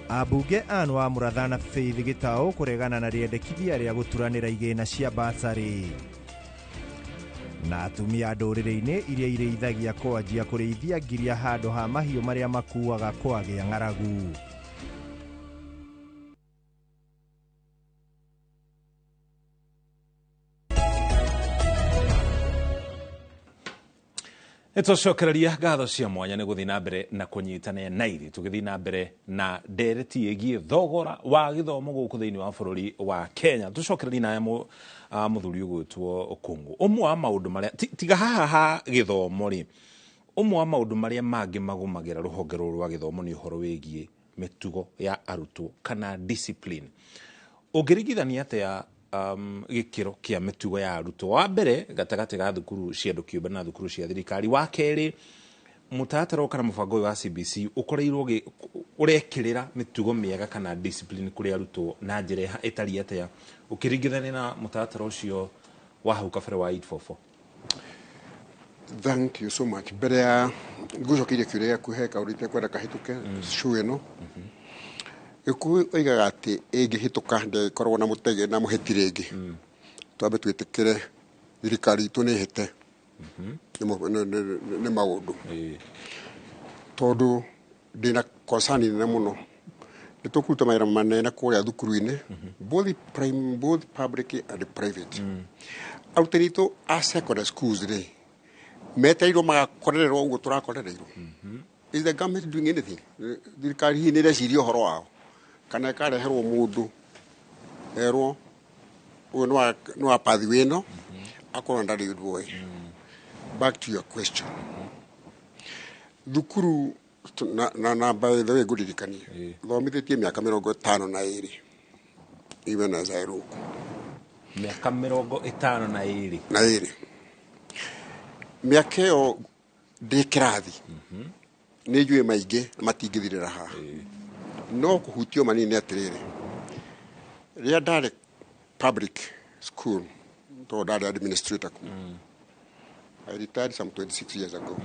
ambunge Anne wa Mũratha na Faith Gĩtaũ kũregana na rĩendekithia rĩa gũturanĩra igĩna cia basarĩ; na atumia ndũrĩrĩ-inĩ iria irĩithagia kwanjia kũrĩithia ngiria handũ ha mahiũ marĩa makuaga kwagĩa ng'aragu. Nĩtwacokereria ngatho cia mwanya nĩ gũthiĩ na mbere na kũnyitanĩra na ithuĩ tũgĩthiĩ na mbere na ndereti ĩgiĩ thogora wa gĩthomo gũkũ thĩinĩ wa bũrũri wa Kenya. Tũcokererie nawe mũthuri ũgwĩtwo Kũngũ. Ũmwe wa maũndũ marĩa tiga haha ha gĩthomo rĩ, ũmwe wa maũndũ marĩa mangĩ magũmagĩra rũhonge rũrũ rwa gĩthomo nĩ ũhoro wĩgiĩ mĩtugo ya arutwo kana discipline. Ũngĩringithania atĩa gĩkĩro kĩa mĩtugo ya arutwo wa mbere gatagatĩ ga thukuru cia andũ kĩũmbe na thukuru cia thirikari? Wa kerĩ, mũtaratara kana mũbango ũyũ wa CBC ũkoreirwo ũrekĩrĩra mĩtugo mĩega kana discipline kũrĩ arutwo na njĩra ĩtariĩ atĩa ũkĩringithania na mũtaratara ũcio wa hau kabere wa 844? Thank you so much. Mbere ya ngũcokeire kĩũria gĩaku, he kaũndũ itekwenda kahĩtũke show ĩno. Gĩkuũ oigaga atĩ ĩngĩhĩtũka ndĩkoragwo na mũtege na mũhĩti rĩngĩ. Twambe twĩtĩkĩre thirikari itũ nĩ ĩhĩte nĩ maũndũ, tondũ ndĩna concern nene mũno. Nĩ tũkũruta mawĩra manene kũrĩa thukuru-inĩ, both prime, both public and private. Arutani aitũ a secondary schools rĩ, metereirwo magakorererwo ũguo tũrakorereirwo. Is the government doing anything? Thirikari hihi nĩ ĩreciria ũhoro wao kana ĩkareherwo mũndũ erwo ũyũ nĩ wa pathway ĩno akorwo ndarĩ ũndũ oĩ? Back to your question, thukuru na by the way ngũririkanie thomithĩtie mĩaka 52 even as I look. Mĩaka 52. Na ĩrĩ. Mĩaka ĩyo ndĩ kĩrathi nĩ njũĩ maingĩ na matingĩthirĩra haha, no kũhutio manini nĩ atĩrĩrĩ, rĩrĩa ndarĩ public school, tondũ ndarĩ administrator kuo, I retired some 26 years ago,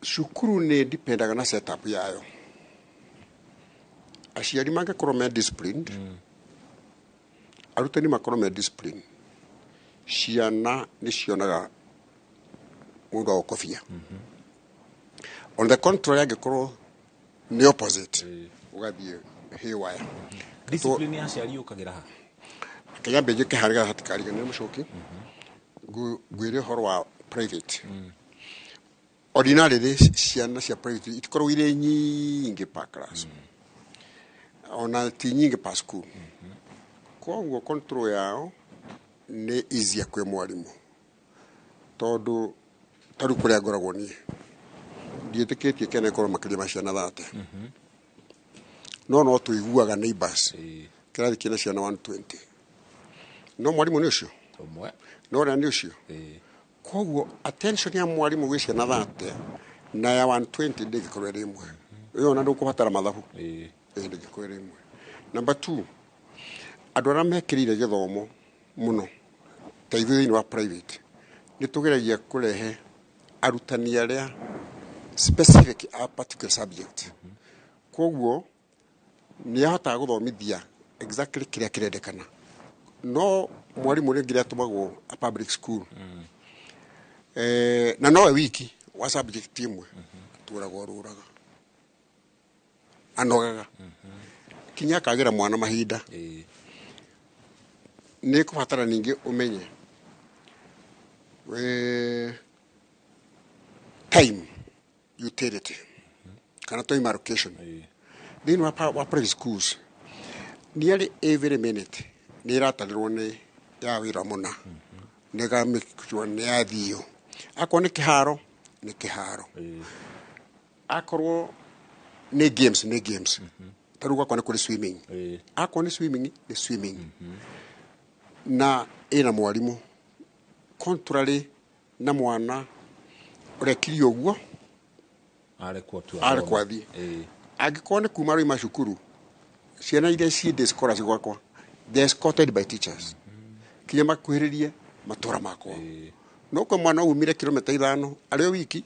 cukuru nĩ dipendaga na setup yayo. Aciari mangĩkorwo me disciplined, arutani makorwo me disciplined, ciana nĩ cionaga mũndũ wa gũkobia. On the contrary, angĩkorwo nĩ opposite, ũgathiĩ haywire. Discipline ya aciari yũkagĩra ha? Kanyambe njĩke harĩa hatikariganĩre mũcoki. Ngwĩre ũhoro wa private. Ordinarily ciana cia private itikoragwo irĩ nyingĩ per class, ona ti nyingĩ per school, koguo control yao nĩ easier kwĩ mwarimũ, tondũ ta rĩu kũrĩa ngoragwo niĩ ndiĩtĩkĩtie kĩana ĩkorwo makĩria ma ciana 30, no tũiguaga neighbors kĩrathi kĩna ciana 120, no mwarimũ nĩ ũcio ũmwe, no ũrĩa nĩ ũcio. Koguo attention ya mwarimũ gwĩ ciana 30 na ya 120 ndĩngĩkorwo ĩrĩ ĩmwe. Ĩyo ona ndũkũbatara mathabu, ĩĩ, ndĩngĩkorwo ĩrĩ ĩmwe. Number two, andũ arĩa mekĩrĩire gĩthomo mũno ta ithuĩ thĩinĩ wa private nĩ tũgeragia kũrehe arutani arĩa specific a particular subject, koguo nĩ ahotaga gũthomithia exactly kĩrĩa kĩrendekana. No mwarimũ rĩngĩ rĩa atũmagwo a public school na nowe wiki wa subject ĩmwe, atũraga orũraga, anogaga kinya akagĩra mwana mahinda. Nĩ kũbatara ningĩ ũmenye time utility kana time allocation thĩinĩ wa private schools. Nearly every minute nĩ ĩratarĩrwo nĩ Ya wĩra mũna nĩ make sure nĩ yathio. Akorwo nĩ kĩharo, nĩ kĩharo. Akorwo nĩ games, nĩ games. Ta rĩu gwakorwo nĩ kũrĩ swimming, akorwo nĩ swimming, nĩ swimming, na ĩna mwarimũ contrary na mwana ũrekirie ũguo. Arekwo tu. Arekwo athiĩ. Angĩkorwo nĩ kuma rĩu macukuru, ciana iria ciĩ day scholars gwakwa, they are escorted by teachers kinya makuhĩrĩrie matũra makwa. No kwĩ mwana umire kilomita 5 arĩ o wiki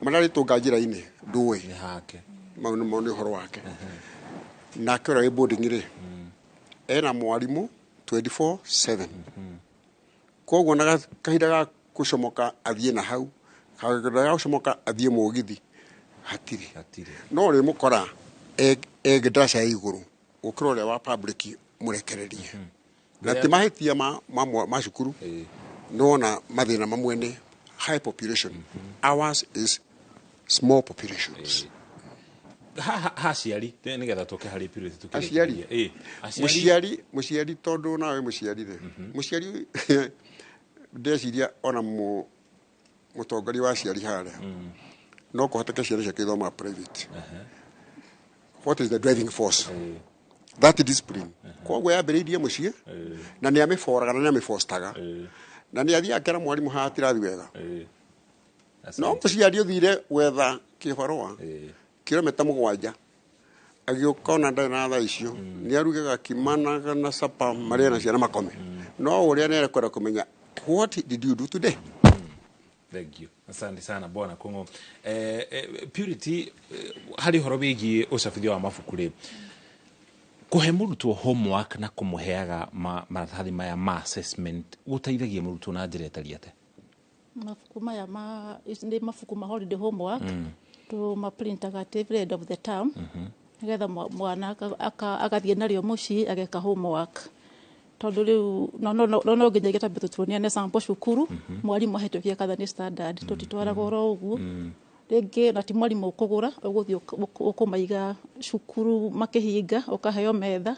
mararĩtũnga njĩra-inĩ, ndũĩ. Nĩ hake. Mau nĩ mau nĩ ũhoro wake. Nake ũrĩa wĩ boarding rĩ, ena mwarimũ 24/7. Koguo na kahinda ga gũcomoka athiĩ na hau, kahinda ga gũcomoka athiĩ mũgithi hatirĩ. Hatirĩ. No ũrĩmũkora e ndaraca ya igũrũ gũkĩra ũrĩa wa public mũrekererie. Na ti mahĩtia ma cukuru. Nĩwona mathĩna mamwe nĩ high population, ours is small populations. Ha aciari, nĩgetha tũke harĩ Purity aciari. Tũkĩrĩkĩrĩria. Aciari. Mũciari, tondũ nawe mũciari rĩ, mũciari ndeciria ona mũtongoria wa aciari harĩa, no kũhoteke ciana ciake ithomaga private. What is the driving force? That discipline. Koguo yambĩrĩirie mũciĩ, na nĩ amĩboraga na nĩ amĩbostaga na nĩ athiaga akera mwarimũ haha tirathi wega. No mũciari ũthire gwetha kĩbarũa kilomita 7, agĩũka ona ndarĩ na thaa icio, nĩ aruge gakima na capa marĩe na ciana makome. No ũrĩa nĩ arekwenda kũmenya, what did you do today? Thank you. Asante sana, bwana Kung'o. Purity, harĩ ũhoro wĩgiĩ ũcabithia wa mabuku rĩ, kũhe mũrutwo homework na kũmũheaga maratathi maya ma assessment gũteithagia mũrutwo na njĩra ĩtariĩ atĩa? Mabuku maya ma nĩ mabuku ma holiday homework. Tũmaprintaga at every end of the term nĩgetha mwana agathiĩ narĩo mũciĩ ageka homework, tondũ rĩu no nginyagia tambe tũtuoniane sample cukuru, mwarimũ ahĩtũkie katha nĩ standard. Tũtitwaraga oro ũguo rĩngĩ, na ti mwarimũ ũkũgũra, ũgũthiĩ ũkũmaiga cukuru makĩhinga, ũkaheo metha,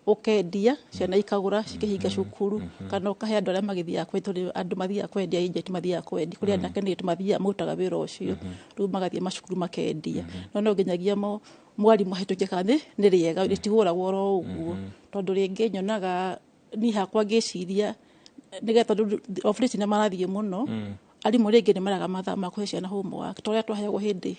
ũkendia, ciana ikagũra cikĩhinga cukuru, kana ũkahe andũ arĩa magĩthiaga kwendia, tondũ andũ mathiaga kwendia, agent mathiaga kwendia kũrĩ anake nĩ mathiaga marutaga wĩra ũcio, rĩu magathiĩ macukuru makendia. No nginyagia mwarimũ ahĩtũkie kana nĩ rĩega, rĩtigũragwo oro ũguo, tondũ rĩngĩ nyonaga niĩ hakwa ngĩciria nĩgetha, tondũ of late nĩ marathiĩ mũno, arimũ rĩngĩ nĩ maraga mathaa ma kũhe ciana homework ta ũrĩa twaheagwo hĩndĩ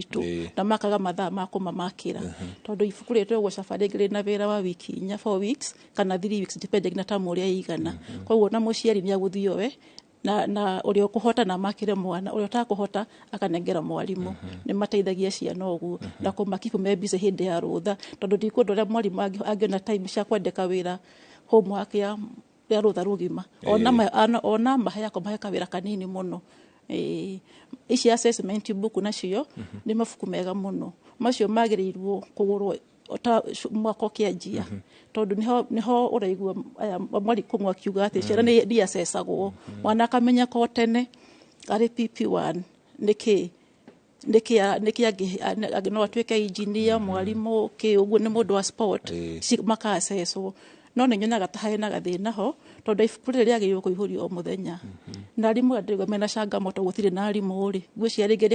itũ, na makaga mathaa ma kũmamakĩra, tondũ ibuku rĩrĩ tũgũcaba rĩngĩ rĩna wĩra wa wiki 4, 4 weeks kana 3 weeks, depending na tamu ũrĩa ĩigana. Koguo na mũciari nĩ agũthiĩ oe na ũrĩa ũkũhota na makĩre mwana, ũrĩa ũtakũhota akanengera mwarimũ. Nĩ mateithagia ciana ũguo na kũmakipu me busy hĩndĩ ya rũtha, tondũ ndikuenda ũrĩa mwarimũ angĩona time cia kwandĩka wĩra homework ya rũtha rũgima ona ona maheako mahe kawĩra kanini mũno. Ici assessment book nacio nĩ mabuku mega mũno, macio magĩrĩirwo kũgũrwo ta mwaka ũkĩanjia, tondũ nĩho ũraigua aya mwari kũng'wa akiuga atĩ ciana nĩ assessagwo, mwana akamenya ko tene arĩ PP1 nĩkĩ no atuĩke engineer, mwarimũ, kĩ ũguo, nĩ mũndũ wa sport, maka-assesswo. No nĩ nyonaga ta harĩ na gathĩna ho, tondũ ibuku rĩrĩ rĩagĩrĩirwo kũihũrio o mũthenya, na arimũ aya ndĩraigua mena changamoto, gũtirĩ na arimũ rĩ, ngwĩciria rĩngĩ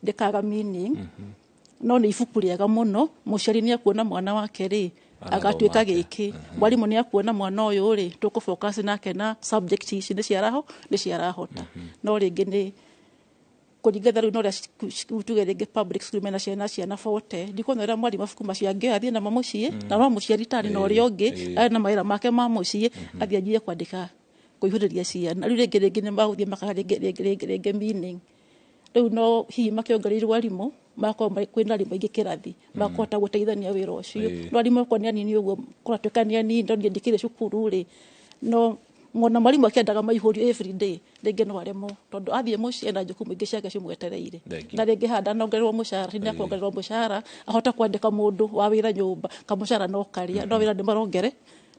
rĩkaga meaning. No nĩ ibuku rĩega mũno. Mũciari nĩ akuona mwana wake rĩ agatuĩka gĩkĩ, mwarimũ nĩ akuona mwana ũyũ rĩ, tũkũ focus nake na subject ici nĩ ciarahota. No rĩngĩ nĩ kũringana rĩu na ũrĩa tuge rĩngĩ public school mena ciana 40, ndikuona ũrĩa mwarimũ mabuku macio angĩoya athiĩ namo mũciĩ, na no mũciari tarĩ na ũrĩa ũngĩ arĩ na mawĩra make ma mũciĩ, athiĩ anjie kwandĩka kũihũrĩria ciana. Rĩu rĩngĩ nĩ magũthiĩ makaga rĩngĩ meaning. Rĩu no hihi makĩongereirwo arimũ, makorwo kwĩna arimũ aingĩ kĩrathi makũhota gũteithania wĩra ũcio. No arimũ okorwo nĩ anini ũguo, kũratuĩka nĩ anini, tondũ niĩ ndikĩrĩ cukuru rĩ, no mona mwarimũ akĩendaga maihũrio every day, rĩngĩ no aremwo, tondũ athiĩ mũciĩ ena jukumu ingĩ ciake cimwetereire. Thank you. Na rĩngĩ haha ndanongererwo mũcara, nĩ akongererwo mũcara ahote kwandĩka mũndũ wa wĩra nyũmba, kamũcara no karĩa no wĩra nĩ marongere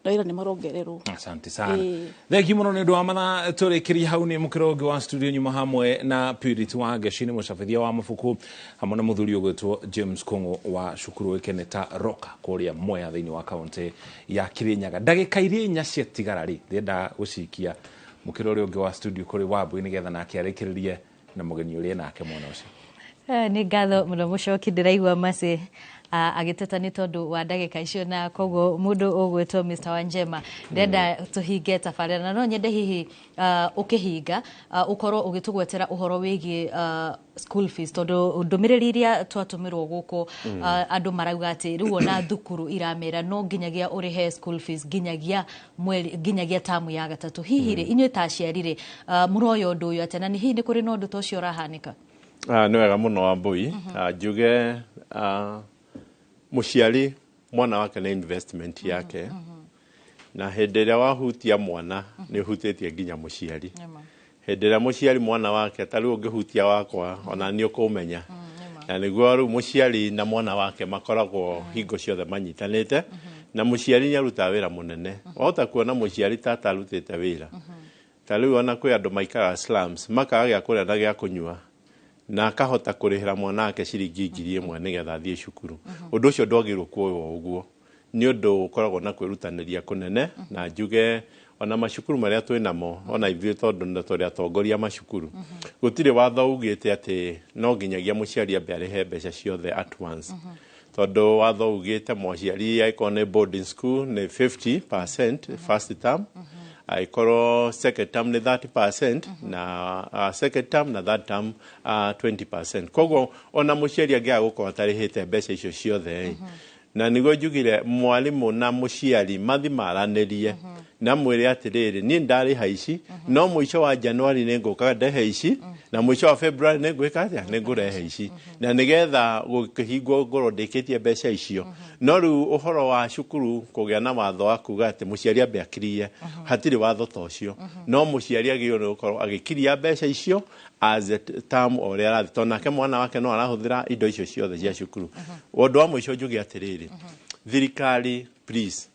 Na wĩra nĩ marongererwo. Asante sana. Thengi mũno nĩ ũndũ wa mathaa. Tũrĩkĩria hau nĩ mũkĩro ũngĩ wa studio nyuma hamwe na Purity wa Ngeci, nĩ mũcabithia wa mabuku, hamwe na mũthuri ũgwĩtwo James Kũng'ũ wa cukuru ũĩkaine ta Roka kũrĩa Mwea thĩinĩ wa kaũntĩ ya Kirinyaga. Ndagĩka iria 4 ciatigara rĩ, ndĩrenda gũcikia mũkĩro ũrĩa ũngĩ wa studio kũrĩ Wambui nĩgetha nake arĩkĩrĩrie na mũgeni ũrĩa nake mwena ũcio. Nĩ ngatho mũno mũcoki. Ndĩraigua Mercy agĩteta nĩ tondũ wa ndagĩka icio, na koguo mũndũ ũgwĩtwo Mr. Wanjema, ndenda tũhinge tabarĩra, na no nyende hihi ũkĩhinga ũkorwo ũgĩtũgwetera ũhoro wĩgiĩ school fees, tondũ ndũmĩrĩri iria twatũmĩrwo gũkũ, andũ marauga atĩ rĩu ona thukuru iramera no nginyagia ũrĩhe school fees nginyagia mweri, nginyagia tamu ya gatatũ. Hihi rĩ, inyuĩ ta aciari rĩ, mũroya ũndũ ũyũ atĩa, na nĩ hihi nĩ kũrĩ na ũndũ ta ũcio ũrahanĩka? Nĩ wega mũno Wambui. Njuge mũciari mwana wake nĩ investment yake, na hĩndĩ ĩrĩa wahutia mwana nĩ ũhutĩtie nginya mũciari. Hĩndĩ ĩrĩa mũciari mwana wake, ta rĩu ũngĩhutia wakwa, ona nĩ ũkũmenya, na nĩguo rĩu mũciari na mwana wake makoragwo hingo ciothe manyitanĩte, na mũciari nĩ arutaga wĩra mũnene. Wahota kuona mũciari tata arutĩte wĩra, ta rĩu ona kwĩ andũ maikaraga slums, makaga gĩa kũrĩa na gĩa kũnyua, na akahota kũrĩhĩra mwana wake ciringi 1,000 nĩgetha athiĩ cukuru. Ũndũ ũcio ndwagĩrĩirwo kuoywo ũguo, nĩ ũndũ ũkoragwo na kwĩrutanĩria kũnene. Na njuge ona macukuru marĩa twĩ namo, ona ithuĩ tondũ nĩ tũrĩ atongoria macukuru, gũtirĩ watho ugĩte atĩ no nginyagia mũciari ambe arĩhe mbeca ciothe at once, tondũ watho ugĩte mũciari angĩkorwo nĩ boarding school nĩ 50% first term, angĩkorwo second term nĩ 30%, na second term na third term 20%. Koguo ona mũciari angĩaga gũkorwo atarĩhĩte mbeca icio ciothe, na nĩguo njugire mwarimũ na mũciari mathi maranĩrie na mwĩre atĩrĩrĩ, niĩ ndarĩha ici, no mũico wa January nĩ ngũka ndehe ici, na mũico wa February nĩ ngwĩka atĩa, nĩ ngũrehe ici, na nĩgetha gũkĩhingwo ngorwo ndĩkĩtie mbeca icio. No rĩu ũhoro wa cukuru kũgĩa na watho wa kuga atĩ mũciari ambe akirie, hatirĩ watho ta ũcio, no mũciari agĩrĩirwo nĩ gũkorwo agĩkiria mbeca icio as a term o ũrĩa arathiĩ, tondũ nake mwana wake no arahũthĩra indo icio ciothe cia cukuru. Ũndũ wa mũico njuge atĩrĩrĩ, thirikari, please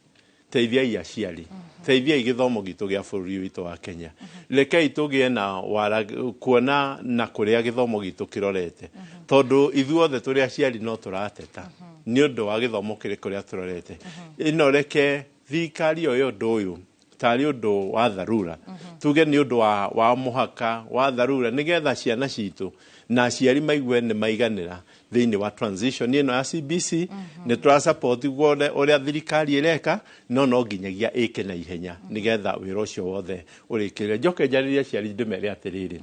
teithiai aciari, teithiai gĩthomo gitũ gĩa bũrũri witũ wa Kenya. Rekei tũgĩe na wara kuona na kũrĩa gĩthomo gitũ kĩrorete, tondũ ithuothe tũrĩ aciari no tũrateta nĩ ũndũ wa gĩthomo kĩrĩ kũrĩa tũrorete. Ĩno reke thirikari yoye ũndũ ũyũ tarĩ ũndũ wa dharura, tuge nĩ ũndũ wa mũhaka wa dharura, nĩgetha ciana citũ na aciari maigue nĩ maiganĩra thĩinĩ wa transition ĩno ya CBC. Nĩ tũra support guothe ũrĩa thirikari ĩreka, no nginyagia ĩke na ihenya nĩgetha wĩra ũcio wothe ũrĩkĩrĩre. Njoke njarĩrie aciari ndĩmere atĩrĩrĩ,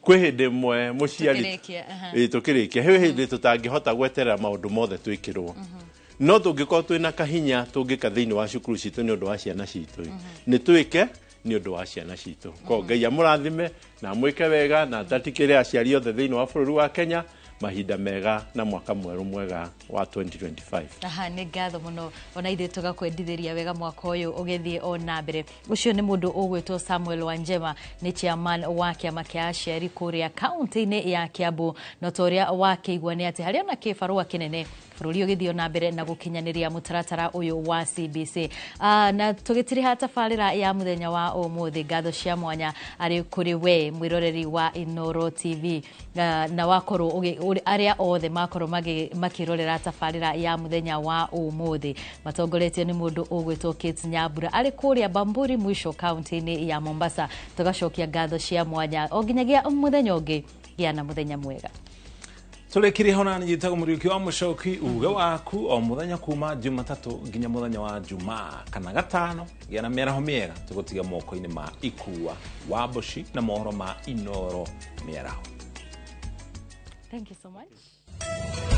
kwĩ hĩndĩ ĩmwe mũciari Tũkĩrĩkia, aha. Ĩĩ, tũkĩrĩkia, he hĩndĩ tũtangĩhota gweterera maũndũ mothe twĩkĩrwo, no tũngĩkorwo twĩna kahinya tũngĩka thĩinĩ wa cukuru citũ nĩ ũndũ wa ciana citũ, nĩ twĩke nĩ ũndũ wa ciana citũ. Ko Ngai amũrathime na amwĩke wega, na tatikĩre aciari othe thĩinĩ wa bũrũri wa Kenya mahinda mega na mwaka mwerũ mwega wa 2025. Aha, nĩ ngatho mũno, ona ithuĩ tũgakwendithĩria wega mwaka ũyũ ũgĩthiĩ o na mbere. Ũcio nĩ mũndũ ũgwĩtwo Samuel Wanjema, nĩ chairman wa kĩama kĩa aciari kũrĩa kaunti-inĩ ya Kiambu. No ta ũrĩa wakĩigua nĩ atĩ harĩ ona kĩbarũa kĩnene bũrũri ũgĩthiĩ na mbere na gũkinyanĩria mũtaratara ũyũ wa CBC. Na tũgĩtiriha tabarĩra ya mũthenya wa ũmũthĩ, ngatho cia mwanya arĩ kũrĩ we mwĩroreri wa Inooro TV, na wakorwo arĩa othe makorwo makĩrorera tabarĩra ya mũthenya wa ũmũthĩ matongoretio nĩ mũndũ ũgwĩtwo Kate Nyambura arĩ kũrĩa Bamburi Mwisho kaunti-inĩ ya Mombasa. Tũgacokia ngatho cia mwanya o nginyagia mũthenya ũngĩ. Gĩa na mũthenya mwega. Tũrĩkĩrie hau na njĩtagwo Mũriũki wa Mũcoki. Uge waku o mũthenya kuma Jumatatũ nginya mũthenya wa Jumaa kana gatano. Gĩa na mĩaraho mĩega, tũgũtiga moko-inĩ ma Ikua wa Mboci na mohoro ma Inooro mĩaraho. Thank you so much.